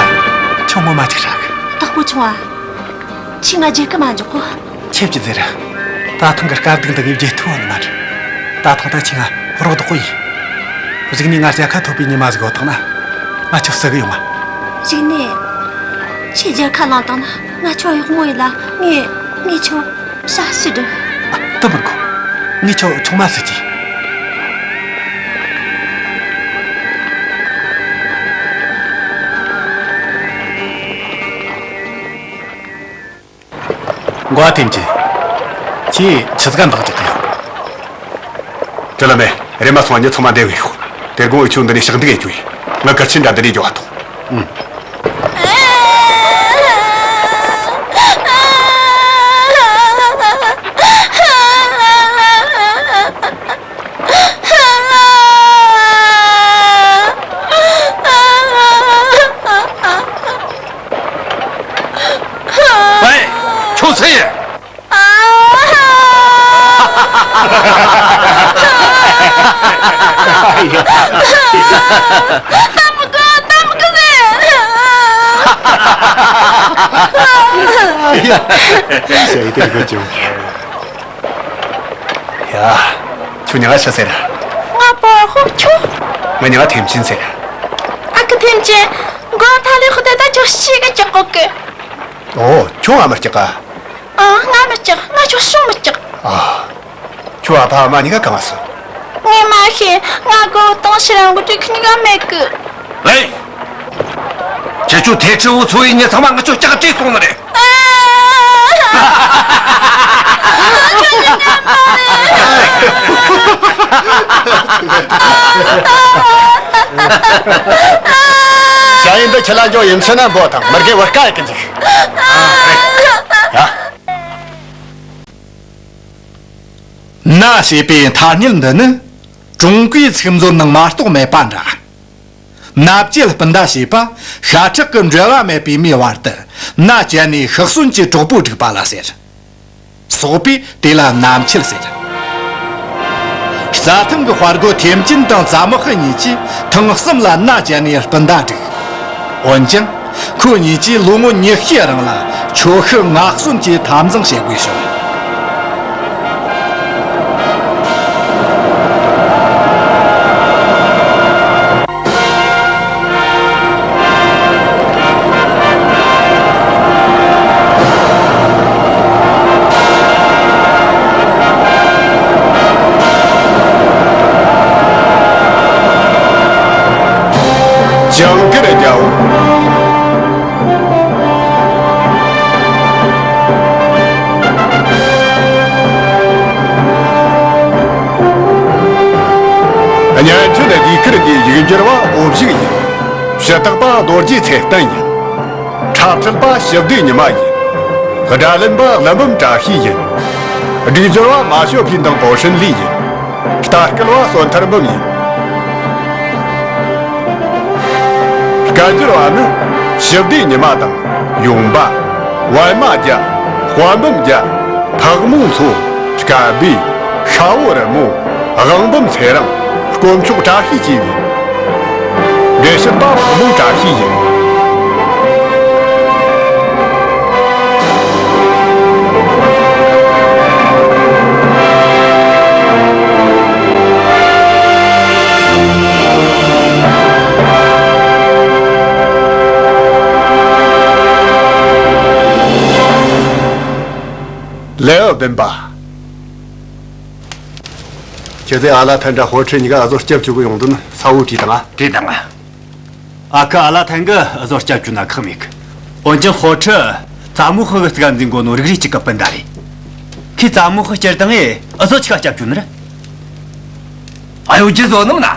ཁྱོད་ངོ་མ་ཅིག་རག་སྟག་པོ་ཆུང་བ། ཁྱོས་ང་བརྗེད་གི་མ་འཇུག་གོ། ཁྱེད་ཀྱི་ཟེར། ད་ཐེངས་ཀྱི་དཀའ་སྡུག་འདི་ངས་བརྗེད་ཐུབ་བ་ནི་མ་རེད། ད་ཐེངས་ད་ཁྱོས་ང་རོགས་རྡོག་པོ་ཡིན། གཞུག་ནས་ང་རྒྱལ་ཁ་ཐོབ་པའི་ཉི་མ་ཟིག་ཡོད་ཐག་ན། ང་ཁྱོད་བསུ་གི་ཡོང་ང་། གཞུག་ནས། ཁྱོས་རྒྱལ་ཁ་བླངས་བཏང་ན་ང་ཁྱོད་གཡོག་མོ་ཡིན་ལ་ངས་ངས་ཁྱོད་བྱ་ཞིག་འདྲི། ཨ། དེ་མི་དགོས། ངས་ཁྱོད་ཆུང་མ་ཟེར་གྱིས། འགོ་བ་ཐེམ་ཆེན། ཁྱེད་ཆི་ཟིག་ག་འདང་རྒྱག་གི་ཡོད། དེ་ལ་མེད། རེམ་མ་སོང་བ་ཉི་ཚང་མ་འདེད་གི་ཡོད། དེ་དགོང་འུ་ཆོ་འདི་ནས་ཞག་འདུག་ཡེ་རྒྱུ་ཡིན། ང་གར་ཆེན་འདྲ་འདི་ནས་འགྱོ་བ་ཐོག་ཨུམ། ཨེ། ཁྱོད་སུ་ཡིན། ཡ། ཁྱོད་མྱིང་ང་ཆི་ཟེར། ང་བོར་ཧོབ་ཆོ། ང་མྱིང་ང་ཐེམ་ཅིན་ཟེར། ཨ་ཁུ་ཐེམ་ཅིན། མགོ་ཐ་ལི་ཁུ་དེ་ད་ཁྱོད་ཤི་ག་ཅག་གོ་གི། ཨོ། ཁྱོད་ཨ་མ་སྐྱག་ག་ཨ། ང་མི་སྐྱག་ང་ཁྱོད་སུ་མི་སྐྱག་ཨ། ཁྱོད་ཨ་ཕ་ཨ་མ་གཉིས་ཀ་གང་ང་སོང་། ངས་མ་ཤེས། ང་སྒོ་བཏང་ཕྱིར་རང་གི་དྲུག་ཁྱི་གཉིས་ཀ་མེད་གི། ཨེ། ཁྱེད་ཆོ་ཐེ་ཁྲི་འུ་ཚོ་ཡི་ཉི་ཚང་མ་ང་ཆོ་སྐྱག་བྲིས་སོང་ནི་རེད། ཞ་ཡིན་འདི་ཁྱི་ལ་འཇོག་ཡིན་ཚེ་ན་འབོ་དང་མི་དགེ་བར་དཀའ་ཡི་ཀི་འཇིག་ཡ། ན་ཞེས་པའི་ཐ་སྙད་འདི་ནི་ཀྲུང་གོའི་ཚིག་མཛོད་ནང་མ་གཏོགས་མེད་པ་འདྲ། ན་བཅད་སྤུན་ཟླ་ཞེས་པ་ཤ་ཁྲག་གི་འབྲེལ་བ་མེད་པའི་མིའི་བར་དུ་ན་བཅད་ནས་ཤི་གསོན་གྱི་གྲོགས་པོ་བསྒྲིགས་པ་ལ་ཟེར། སོག་པོས་དེ་ལ་ན་འཆད་ཟེར། རྩྭ་ཐང་གི་དཔའ་རྒོད་ཐེམ་ཅིན་དང་ཙ་མོ་ཧི་གཉིས་ཀྱིས་ཐེངས་གསུམ་ལ་ན་བཅད་ནས་སྤུན་ཟླ་བསྒྲིགས། འོན་ཀྱང་། ཁོ་གཉིས་ཀྱིས་ལོ་ངོ་ཉི་ཤུའི་རིང་ལ་ཁྱོ་ཤུག་ངག་གསོན་གྱི་འཐབ་འཛིང་བྱེད་དགོས་བྱུང་། ཇིང་གིར་རྒྱལ་པོ། བརྙན་འཕྲིན་ཟློས་གར་འདིའི་ཡིག་སྒྱུར་བ་འོ་བཞུགས་ཡིན། ཞུ་དག་པ་རྡོ་རྗེ་ཚེ་བརྟན་ཡིན། འཁྲབ་ཁྲིད་པ་ཞི་བདེ་ཉི་མ་ཡིན། སྒྲ་ལེན་པ་ཀླུ་འབུམ་བཀྲ་ཤིས་ཡིན། སྒྲིག་སྦྱོར་བ་མ་ཞོ་ཕིན་དང་པོ་ཧྲིན་ལི་ཡིན། ལྟ་སྐུལ་བ་བསོད་ཐར་འབུམ་ཡིན། སྐད་སྒྱུར་བ་ནི་ཞི་བདེ་ཉི་མ་དང་ཡོང་འབའ། པད་མ་རྒྱལ། དཔལ་འབུམ་རྒྱལ། ཕག་མོ་མཚོ། སྐལ་བྷེ། ཤ་བོ་རི་མོ། དབང་འབུམ་ཚེ་རིང་། དཀོན་མཆོག་བཀྲ་ཤིས་བཅས་ཡིན། འགྲེལ་བཤད་པ་ཕག་མོ་བཀྲ་ཤིས་ཡིན། ལེའུ་བདུན་པ། ཁྱེད་ཚོས་ཨ་ལ་ཐན་དྲ་ཧོ་ཁྲི་གཉིས་ཀ་ཨ་ཟོ་སྐྱབས་བཅོལ་གི་ཡོང་དོན་ས་བོ་བྲིས་དང་ང་། བྲིས་དང་ང་། ཨ་ཁུ་ཨ་ལ་ཐན་གི་ཨ་ཟོ་སྐྱབས་བཅོལ་ན་ཁག་མེད་གི། འོན་ཀྱང་ཧོ་ཁྲི་ཙ་མོ་ཧི་གི་རྩིག་ག་འཛིན་གོ་ནོ་རིག་རིག་ཅིག་གི་སྤུན་ཟླ་རེད། ཁོས་ཙ་མོ་ཧི་སྐྱུར་དང་ངས་ཨ་ཟོ་ཆི་ག་སྐྱབས་བཅོལ་ནི་རེད། ཨ་ཡོ་ཇི་བཟོ་ནམ་ན།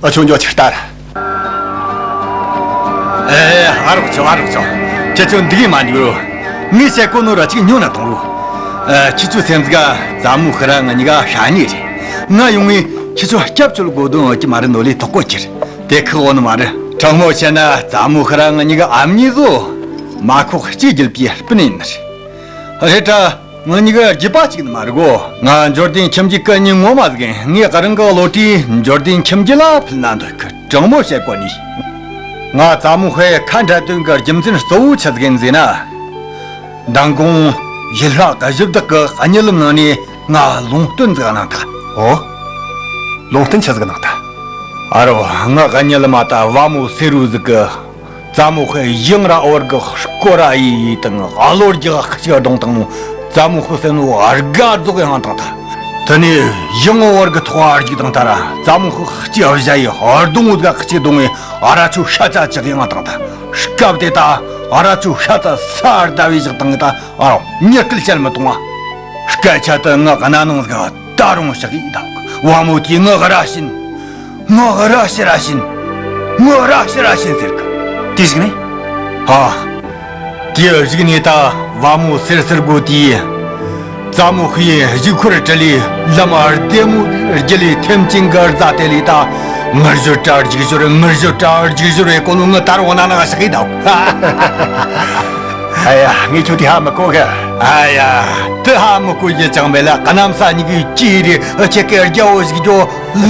ཨ་ཆུང་འཇོག་ཅིག་ལྟར། ཨེ། ཨ་རོགས་ཆོ་ཨ་རོགས་ཆོ། ཁྱེད་ཆོ་འདི་གི་མ་འཇུག་རོ། ངས་བཤད་གོ་ནོ་ར་ཅིག་ཉོ་ན་ཐོང་རོ། ཨ། ཁྱེད་ཆོ་སེམས་ག་ཙ་མོ་ཧི་ར་ང་གཉིས་ཀ་ཤ་ཉེ་རེད། ང་ཡོང་ངས་ཁྱེད་ཆོ་སྐྱབས་བཅོལ་དགོས་དོན་ཡོད་ཀྱི་མ་རེད་ནོ་ལས་དོག་གོ་ཁྱེར། དེ་ཁག་འོ་ནི་མ་རེད། དྲང་མོ་བཤད་ན་ཙ་མོ་ཧི་ར་ང་གཉིས་ཀ་ཨ་མྱེས་བཟོ། མ་ཁོག་གཅིག་བརྒྱུད་པའི་སྤུན་ཡིན་ནི་རེད། རེད་དྲ། ང་གཉིས་ཀ་རྒྱུད་པ་གཅིག་ནི་མ་རེད་གོ། ང་འབྱོར་ལྡན་ཁྱིམ་རྒྱུད་ཀྱི་མྱི་ངོ་མ་ཟིག་ཡིན། ངས་རང་གི་བློ་གྲོས་འབྱོར་ལྡན་ཁྱིམ་རྒྱུད་ལ་ཕུལ་ན་འདོད་གི། དྲང་མོ་བཤད་གོ་ནི། ང་ཙ་མོ་ཧི་ཁ་འབྲལ་དོན་གི་རྒྱུ་མཚན་གཙོ་བོ་ཆི་ཟིག་ཡིན་ཟེར་ན། མདང་དགོང་ཡུལ་ལྷ་གཞི་བདག་གི་གཉིད་ལམ་ནང་ནས་ང་ལུང་བསྟན་ཟིག་གནང་ཐལ། ཨོ། ལུང་བསྟན་ཆི་ཟིག་གནང་ཐལ། ཨ་རོ། ང་གཉིད་ལམ་ད་བ་མོ་སེ་རུ་ཟིག་གི། ཙ་མོ་ཧི་ཡང་ར་བར་གི་སྐོར་ར་ཡི་དང་ཨ་ལོ་རྒྱག་གཅིག་གདོང་དང་ནོ། ཙ་མོ་ཧི་སེ་ནོ་ཨར་ག་རྫོགས་ཡང་དང་ད། དེ་ནས་ཡང་བར་གི་ཐོག་ཨར་གཅིག་དང་ད་ར་ཙ་མོ་ཧི་གཅིག་བཞག་ཡི་ཨར་གདོང་ཟིག་གཅིག་གདོང་ངི་ཨ་ར་ཆུ་ཤ་ཚ་ཅིག་ཡང་དང་ད། སྐབས་དེ་ད་ཨ་ར་ཆུ་ཤ་ཚ་ས་ཨར་ད་བའི་ཞག་དང་གི་ད་ཨ་རོ་མྱི་སྐད་བཤད་མི་གཏོང་བ། སྐད་ཆ་དེ་ངའི་རྣ་ནང་ཟིག་ད་རུང་ཞག་གི་འདུག་བ་མོ་དེས་ངའི་ར་བྱིན། ངའི་ར་ཕྱི་ར་བྱིན། ངའི་ར་ཕྱི་ར་བྱིན་ཟེར་གི། དེ་ཞིག་ནས། ཨ། དེའི་གཞུག་ནས་ད་བ་མོ་སེར་སེར་པོ་དེས་ཙ་མོ་ཤི་ཡི་གཞུག་འཁོར་དྲུད་ལས་ལམ་བདེ་མོ་རྒྱུད་ལས་ཐེམ་ཅིང་གི་རྫ་དེ་ལས་ད་ངུ་ཞོར་དྲ་རྒྱུག་ཞོར་ངུ་ཞོར་དྲ་རྒྱུག་ཞོར་བའི་གོ་ནོ་ངའི་ད་རུང་རྣ་ནང་ཞག་གི་འདུག་ཨ་ཡ། ངས་ཁྱོད་དེ་ཧ་མི་གོ་གི། ཨ་ཡ། དེ་ཧ་མི་གོ་རྒྱུ་ཅང་མེད་ལ། གནམ་ས་གཉིས་ཀྱི་སྐྱེས་རི་ཁྱེད་ཀའི་རྒྱལ་པོ་ཞིག་ཇོ་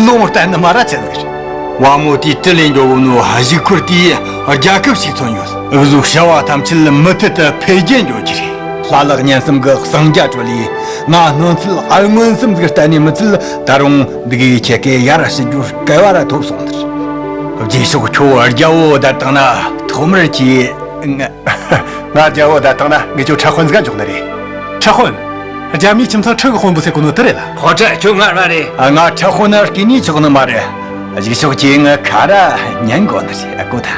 ལོང་བསྟན་ནི་མ་ར་ཆི་ཟིག་རེད། བ་མོ་དེས་དྲུད་ལས་འགྱོ་གོ་ནོ་གཞུག་འཁོར་དེས་རྒྱལ་ཁབ་ཞིག་མཚོན་ཡོད། འུ་ཟོའི་བྱ་བ་ཐམས་ཅད་མུ་མཐུད་དུ་འཕེལ་རྒྱས་འགྱོ་རྒྱུ་རེད། ལྷ་ལག་གཉན་གསུམ་གྱི་གསང་རྒྱ་གྲོལ་ལས་ང་གནོད་འཚེ་མངོན་སུམ་ཟིག་བསྟན་ནས་མི་ཚད། ད་རུང་འདི་གའི་ཁྱེད་ཀའི་ཡར་ཕྱི་རྒྱུ་སྐལ་བ་ར་ཐོབ་སོང་ནི་རེད། རྗེས་ཕྱོགས་ཁྱོད་རྒྱལ་པོ་བསྡད་བཏང་ན་ཐོག་མར་གྱིས་ང་། ང་རྒྱལ་པོ་བསྡད་བཏང་ན་ངས་ཁྱོད་ཁྲ་ཧོན་ཟིག་ག་འཇོག་ནི་རེད། ཁྲ་ཧོན། རྒྱ་མིའི་ཁྱིམ་ཚང་ཁྲི་གི་དཔོན་པོ་ཟེར་གོ་ནོ་དེ་རེད་ལ། ཧོ། ཁྲ་ཁྱོད་ངར་བ་རེད། ང་ཁྲ་ཧོན་ནི་སྐྱེས་ནས་ཆོག་ནི་མ་རེད། གཞུག་ཕྱོགས་ཀྱིས་ངའི་ཁ་ར་ཉན་དགོ་ནི་རེད། ཨ་ཀོ་ད།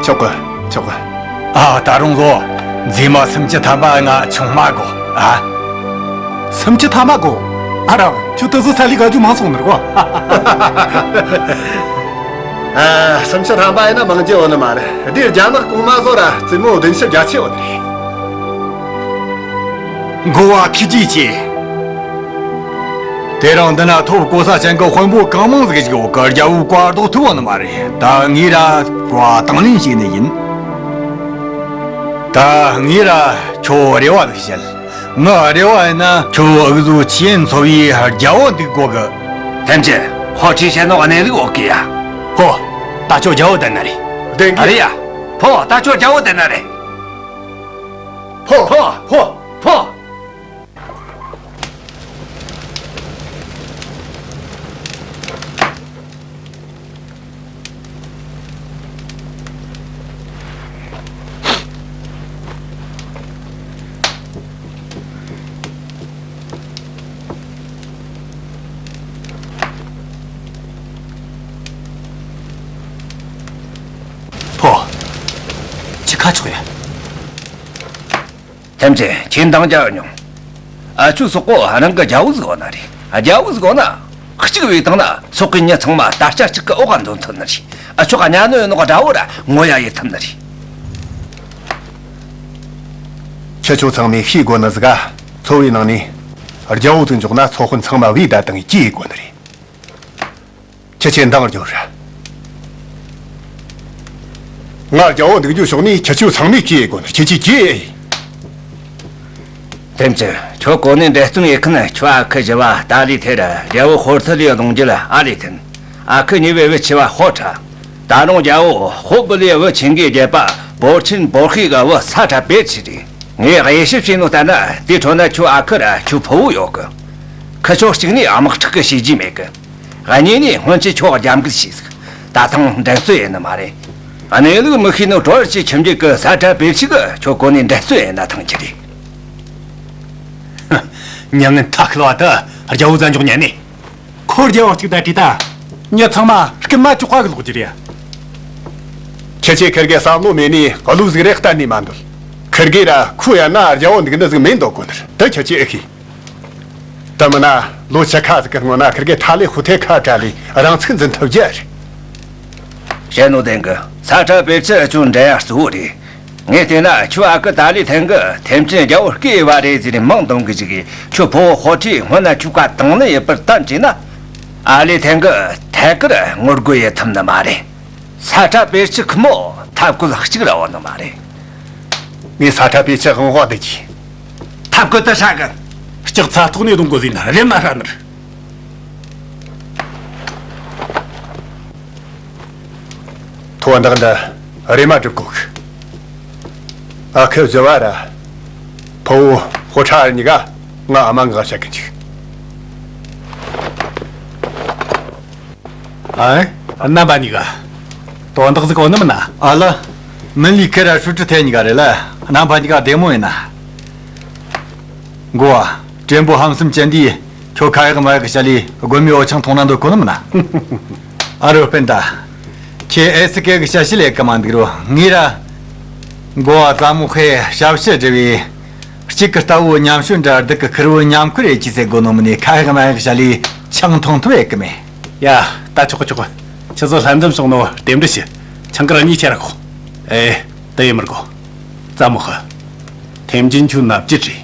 ཆོག་གི། ཆོག་གི། ཨ། ད་རུང་བཟོ། མཛེས་མ་སུམ་ཅུ་ཐམ་པ་ང་ཆུང་མ་དགོ། ཨ། སུམ་ཅུ་ཐམ་པ་དགོ། ཨ་རང་། ཁྱོད་དེ་ཚོ་ཚ་ལི་ག་རྒྱུ་མང་སོང་ནི་རེད་གོ། ཨ། སུམ་ཅུ་ཐམ་པ་ཡིན་ན་མང་རྒྱུ་ཡོད་ནི་མ་རེད། འདིར་རྒྱ་ནག་གོང་མ་བཟོ་ར་རྩེད་མོ་བདུན་ཅུ་བརྒྱད་ཅུ་ཡོད་ནི་རེད། འགོ་བ་ཁི་ཅི་ཆེ། དེ་རིང་འདི་ན་ཐོབ་གོ་ས་ཅན་གི་དཔོན་པོ་གང་མང་ཟིག་ཞིག་ཡོད་གི། རྒྱལ་པོའི་བཀའ་ལྡོག་ཐུབ་བ་ནི་མ་རེད། ད་ངས་ར་བཀའ་དང་ལེན་བྱས་ནི་ཡིན། ད་ངས་ར་ཁྱོད་རེ་བ་ཟིག་བཤད། ངའི་རེ་བ་ཡིན་ན་ཁྱོད་འུ་ཟོ་ཆེས་མཚོ་བའི་རྒྱལ་པོ་འདུག་དགོ་གི། ཐེམ་ཅི། ཧོ་ཁྲི་བཤད་ནོ་གནས་ལུགས་འོག་གི་ཡ། ཧོ། ད་ཁྱོད་རྒྱལ་པོ་བསྡད་ན་རེད། བསྡད་གི། ཨ་རེད་ཡ། ཕོ། ད་ཁྱོད་རྒྱལ་པོ་བསྡད་ན་རེད། ཕོ། ཕོ། ཕོ། ཕོ། ཕོ། ཁྱི་ཁ་ཆོག་ཡ། ཐེམ་ཅི། ཁྱེད་འདང་རྒྱག་མྱོང་། ཨ། ཁྱོད་སོག་པོ་རང་གི་རྒྱལ་པོ་ཟིག་ཡོད་ནི་རེད། རྒྱལ་པོ་ཟིག་ཡོད་ན། གཅིག་བས་བཏང་ན་སོག་པོའི་མྱི་ཚང་མ་དར་ལྕོག་གཅིག་གི་འོག་ག་འདུ་ཐུབ་ནི་རེད། ཨ། ཁྱོད་གཉའ་གནོན་ཡེད་ནོ་དགྲ་བོ་ར་ངོ་ཡ་ཡེད་ཐུབ་ནི་རེད། ཁྱེད་ཆོ་ཚང་མས་ཤེས་དགོ་ནི་ཟིག་ག། མཚོ་བའི་ནང་ནས་རྒྱལ་པོ་ཟིག་འཇོག་ན་ཚོ་དཔོན་ཚང་མ་བས་བསྡད་བཏང་གི་ཡེད་དགོ་ནི་རེད། ཁྱེད་ཆོས་འདང་རྒྱོབ་ར། ང་རྒྱལ་པོ་འདུག་རྒྱུ་ཕྱོགས་ནས་ཁྱེད་ཆོ་ཚང་མས་གིས་དགོ་ནི། ཁྱེད་ཆོས་གིས། ཐེམ་ཅི། ཁྱོད་གོ་གནས་འབྲེལ་གཏུག་ཡེད་མཁན་ཁྱོད་ཨ་ཁུ་བཞི་བ་ཏཱ་ལི་ཐེ་ར་རྒྱལ་པོ་ཧོར་ཐི་ལི་གདུང་རྒྱུད་ཨ་ལི་ཐན། ཨ་ཁུ་གཉིས་པའི་བུ་ཆེ་བ་ཧོ་ཁྲ། ད་རུང་རྒྱལ་པོ་ཧོ་བུ་ལིའི་བུ་ཆེན་གི་རྒྱལ་པོ་བོར་ཆེན་བོར་ཤེས་གི་བུ་ས་ཁྲ་པེ་ཆི་རེད། ངས་དབྱེ་ཞིབ་བྱས་ནོ་ལྟར་ན་དེའི་ཁྲོད་ན་ཁྱོད་ཨ་ཁུ་ར་ཁྱོད་ཕུ་བོ་ཡོད་གི། ཁི་ཆོ་གཅིག་ནས་དམག་འཁྲུག་གི་བྱས་རྗེས་མེད་གི། གཉིས་ནས་སྔོན་ཆད་ཁྱོད་རྒྱབ་འགལ་བྱས་ཟིག། ད་ཐེངས་འགྲན་རྩོད་ཡེད་ནི་མ་རེད། གནས་ལུགས་མི་ཤེས་ནོ་གྲོ་བར་ཆེ་ཁྱིམ་རྒྱུད་གི་ས་ཁྲ་པེ་ཆི་གིས་ཁྱོད་གོ་ནས་འགྲན་རྩོད་ཡེད་ན་ཐང་གི་རེད། མྱི་ངན་ཐ་ཁུལ་བ་དེ་རྒྱལ་པོ་བཙན་འཇོག་ཉན་ནས། ཁོ་རྒྱལ་པོ་གཅིག་ད་བྲིས་ད། མྱི་ཚང་མ་རྐུན་མ་བཅོག་ག་གི་ལོག་རྒྱུ་རེད། ཁྱེད་ཆོས་ཁིར་གེ་བསམ་བློ་མེད་ནས་བློ་ཟིག་རེ་གཏན་ནས་མ་འདོད། ཁིར་གེ་ར་ཁོ་ཡར་ན་རྒྱལ་པོ་འདུག་ནི་ཟིག་མེད་འདོད་གོ་ནི་རེད། དེ་ཁྱེད་ཆོས་ཨེ་ཤེས། དེ་མིན་ན་ལོ་བཅུ་ཁ་ཟིག་གི་སྔོན་ན་ཁིར་གེ་ཐ་ལེ་ཧུ་ཐེ་ཁ་བྲལ་ལས་རང་ཚུགས་འཛིན་ཐུབ་རྒྱུ་རེད། བཤད་ནོ་བདེན་གི། ས་ཁྲ་པེ་ཆི་ཁྱོད་འགྲན་ཡ་གཙོ་བོ་རེད། ངས་བལྟས་ན་ཁྱོད་ཨ་ཁུ་ཏཱ་ལི་ཐན་གིས་ཐེམ་ཅིན་རྒྱལ་པོ་བརྐོས་པ་རེད་ཟེར་ནས་མང་འདོན་གི་བཅུག་གི། ཁྱོད་ཕུ་བོ་ཧོ་ཁྲིས་སྔོན་ན་ཁྱོད་ཀ་དང་ལེན་ཡེད་པར་བཏང་བྱས་ན། ཨ་ལི་ཐན་གིས་ཐད་ཀར་ངོ་རྒོལ་ཡེད་ཐུབ་ནི་མ་རེད། ས་ཁྲ་པེ་ཆི་ཁོ་མོ་ཐབས་བཀོད་གཅིག་ར་ཡོད་ནི་མ་རེད། ངས་ས་ཁྲ་པེ་ཆི་དབང་བ་འདི་གྱིས། ཐབས་བཀོད་དེ་ཧྲ་གི། ལྕགས་ཚ་ཐོག་ནས་རྡུང་དགོས་ཟིན་ན་རེམ་མ་ཧྲ་ནི་རེད། དོན་དག་འདི་རེམ་མ་སྒྲུབ་དགོས་གི། ཨ་ཁུ་བཞི་བ་ར་ཕུ་བོ་ཧོ་ཁྲ་གཉིས་ཀ་ང་ཨ་མ་ང་བཤད་གི་འཇུག། ཨ། རྣམ་པ་གཉིས་ཀ། དོན་དག་ཟིག་ཡོད་ནི་མིན་ན། ཨ་ལ། མིན་ལི་ཁེ་ར་ཧྲུ་ཀྲི་ཐེ་གཉིས་ཀ་རེད་ལ། རྣམ་པ་གཉིས་ཀ་བདེ་མོ་ཡིན་ན། འགོ་བ། བྲན་པོ་ཧམ་སེམས་ཅན་འདིས་ཁྱོད་ཁ་ཡག་མ་ཡག་གི་བཤད་ལས་དགོན་མོའི་འོ་ཆང་འཐུང་ན་འདོད་གོ་ནི་མིན་ན། ཨ་རོ་སྤུན་ཟླ། ཁྱེད་ཨེ་སི་ཀེ་གི་བཤད་ཤེས་ལས་གི་མ་འདུག་རོ། ངས་ར། འགོ་བ་ཙ་མོ་ཧེ་ཞབས་ཕྱི་སྒྲུབ་པའི། གཅིག་གི་རྟ་བོ་ཉམས་ཤོས་འདྲ་སྡུག་གི་ཁུར་བོ་ཉམས་ཁུར་ཡེད་ཀྱི་ཟེར་དགོ་ནོ་མིན་ནས། ཁ་ཧེག་མ་ཧེག་བྱ་ལས་ཆང་འཐུང་ཐུབ་ཡེད་གི་མེད། ཡ། ད་ཆོག་གི་ཆོག་གི། ཁྱེད་ཚོ་ལྷན་འཛོམས་བྱུང་ནོ་རྟེན་འབྲེལ་ཞུ། ཆང་ཁུར་གཉིས་ཁྱེར་ཤོག། ཨེ། དེ་ཡིན་མི་དགོ། ཙ་མོ་ཧ། ཐེམ་ཅིན་ཁྱོད་ནབ་ཅི་རེད།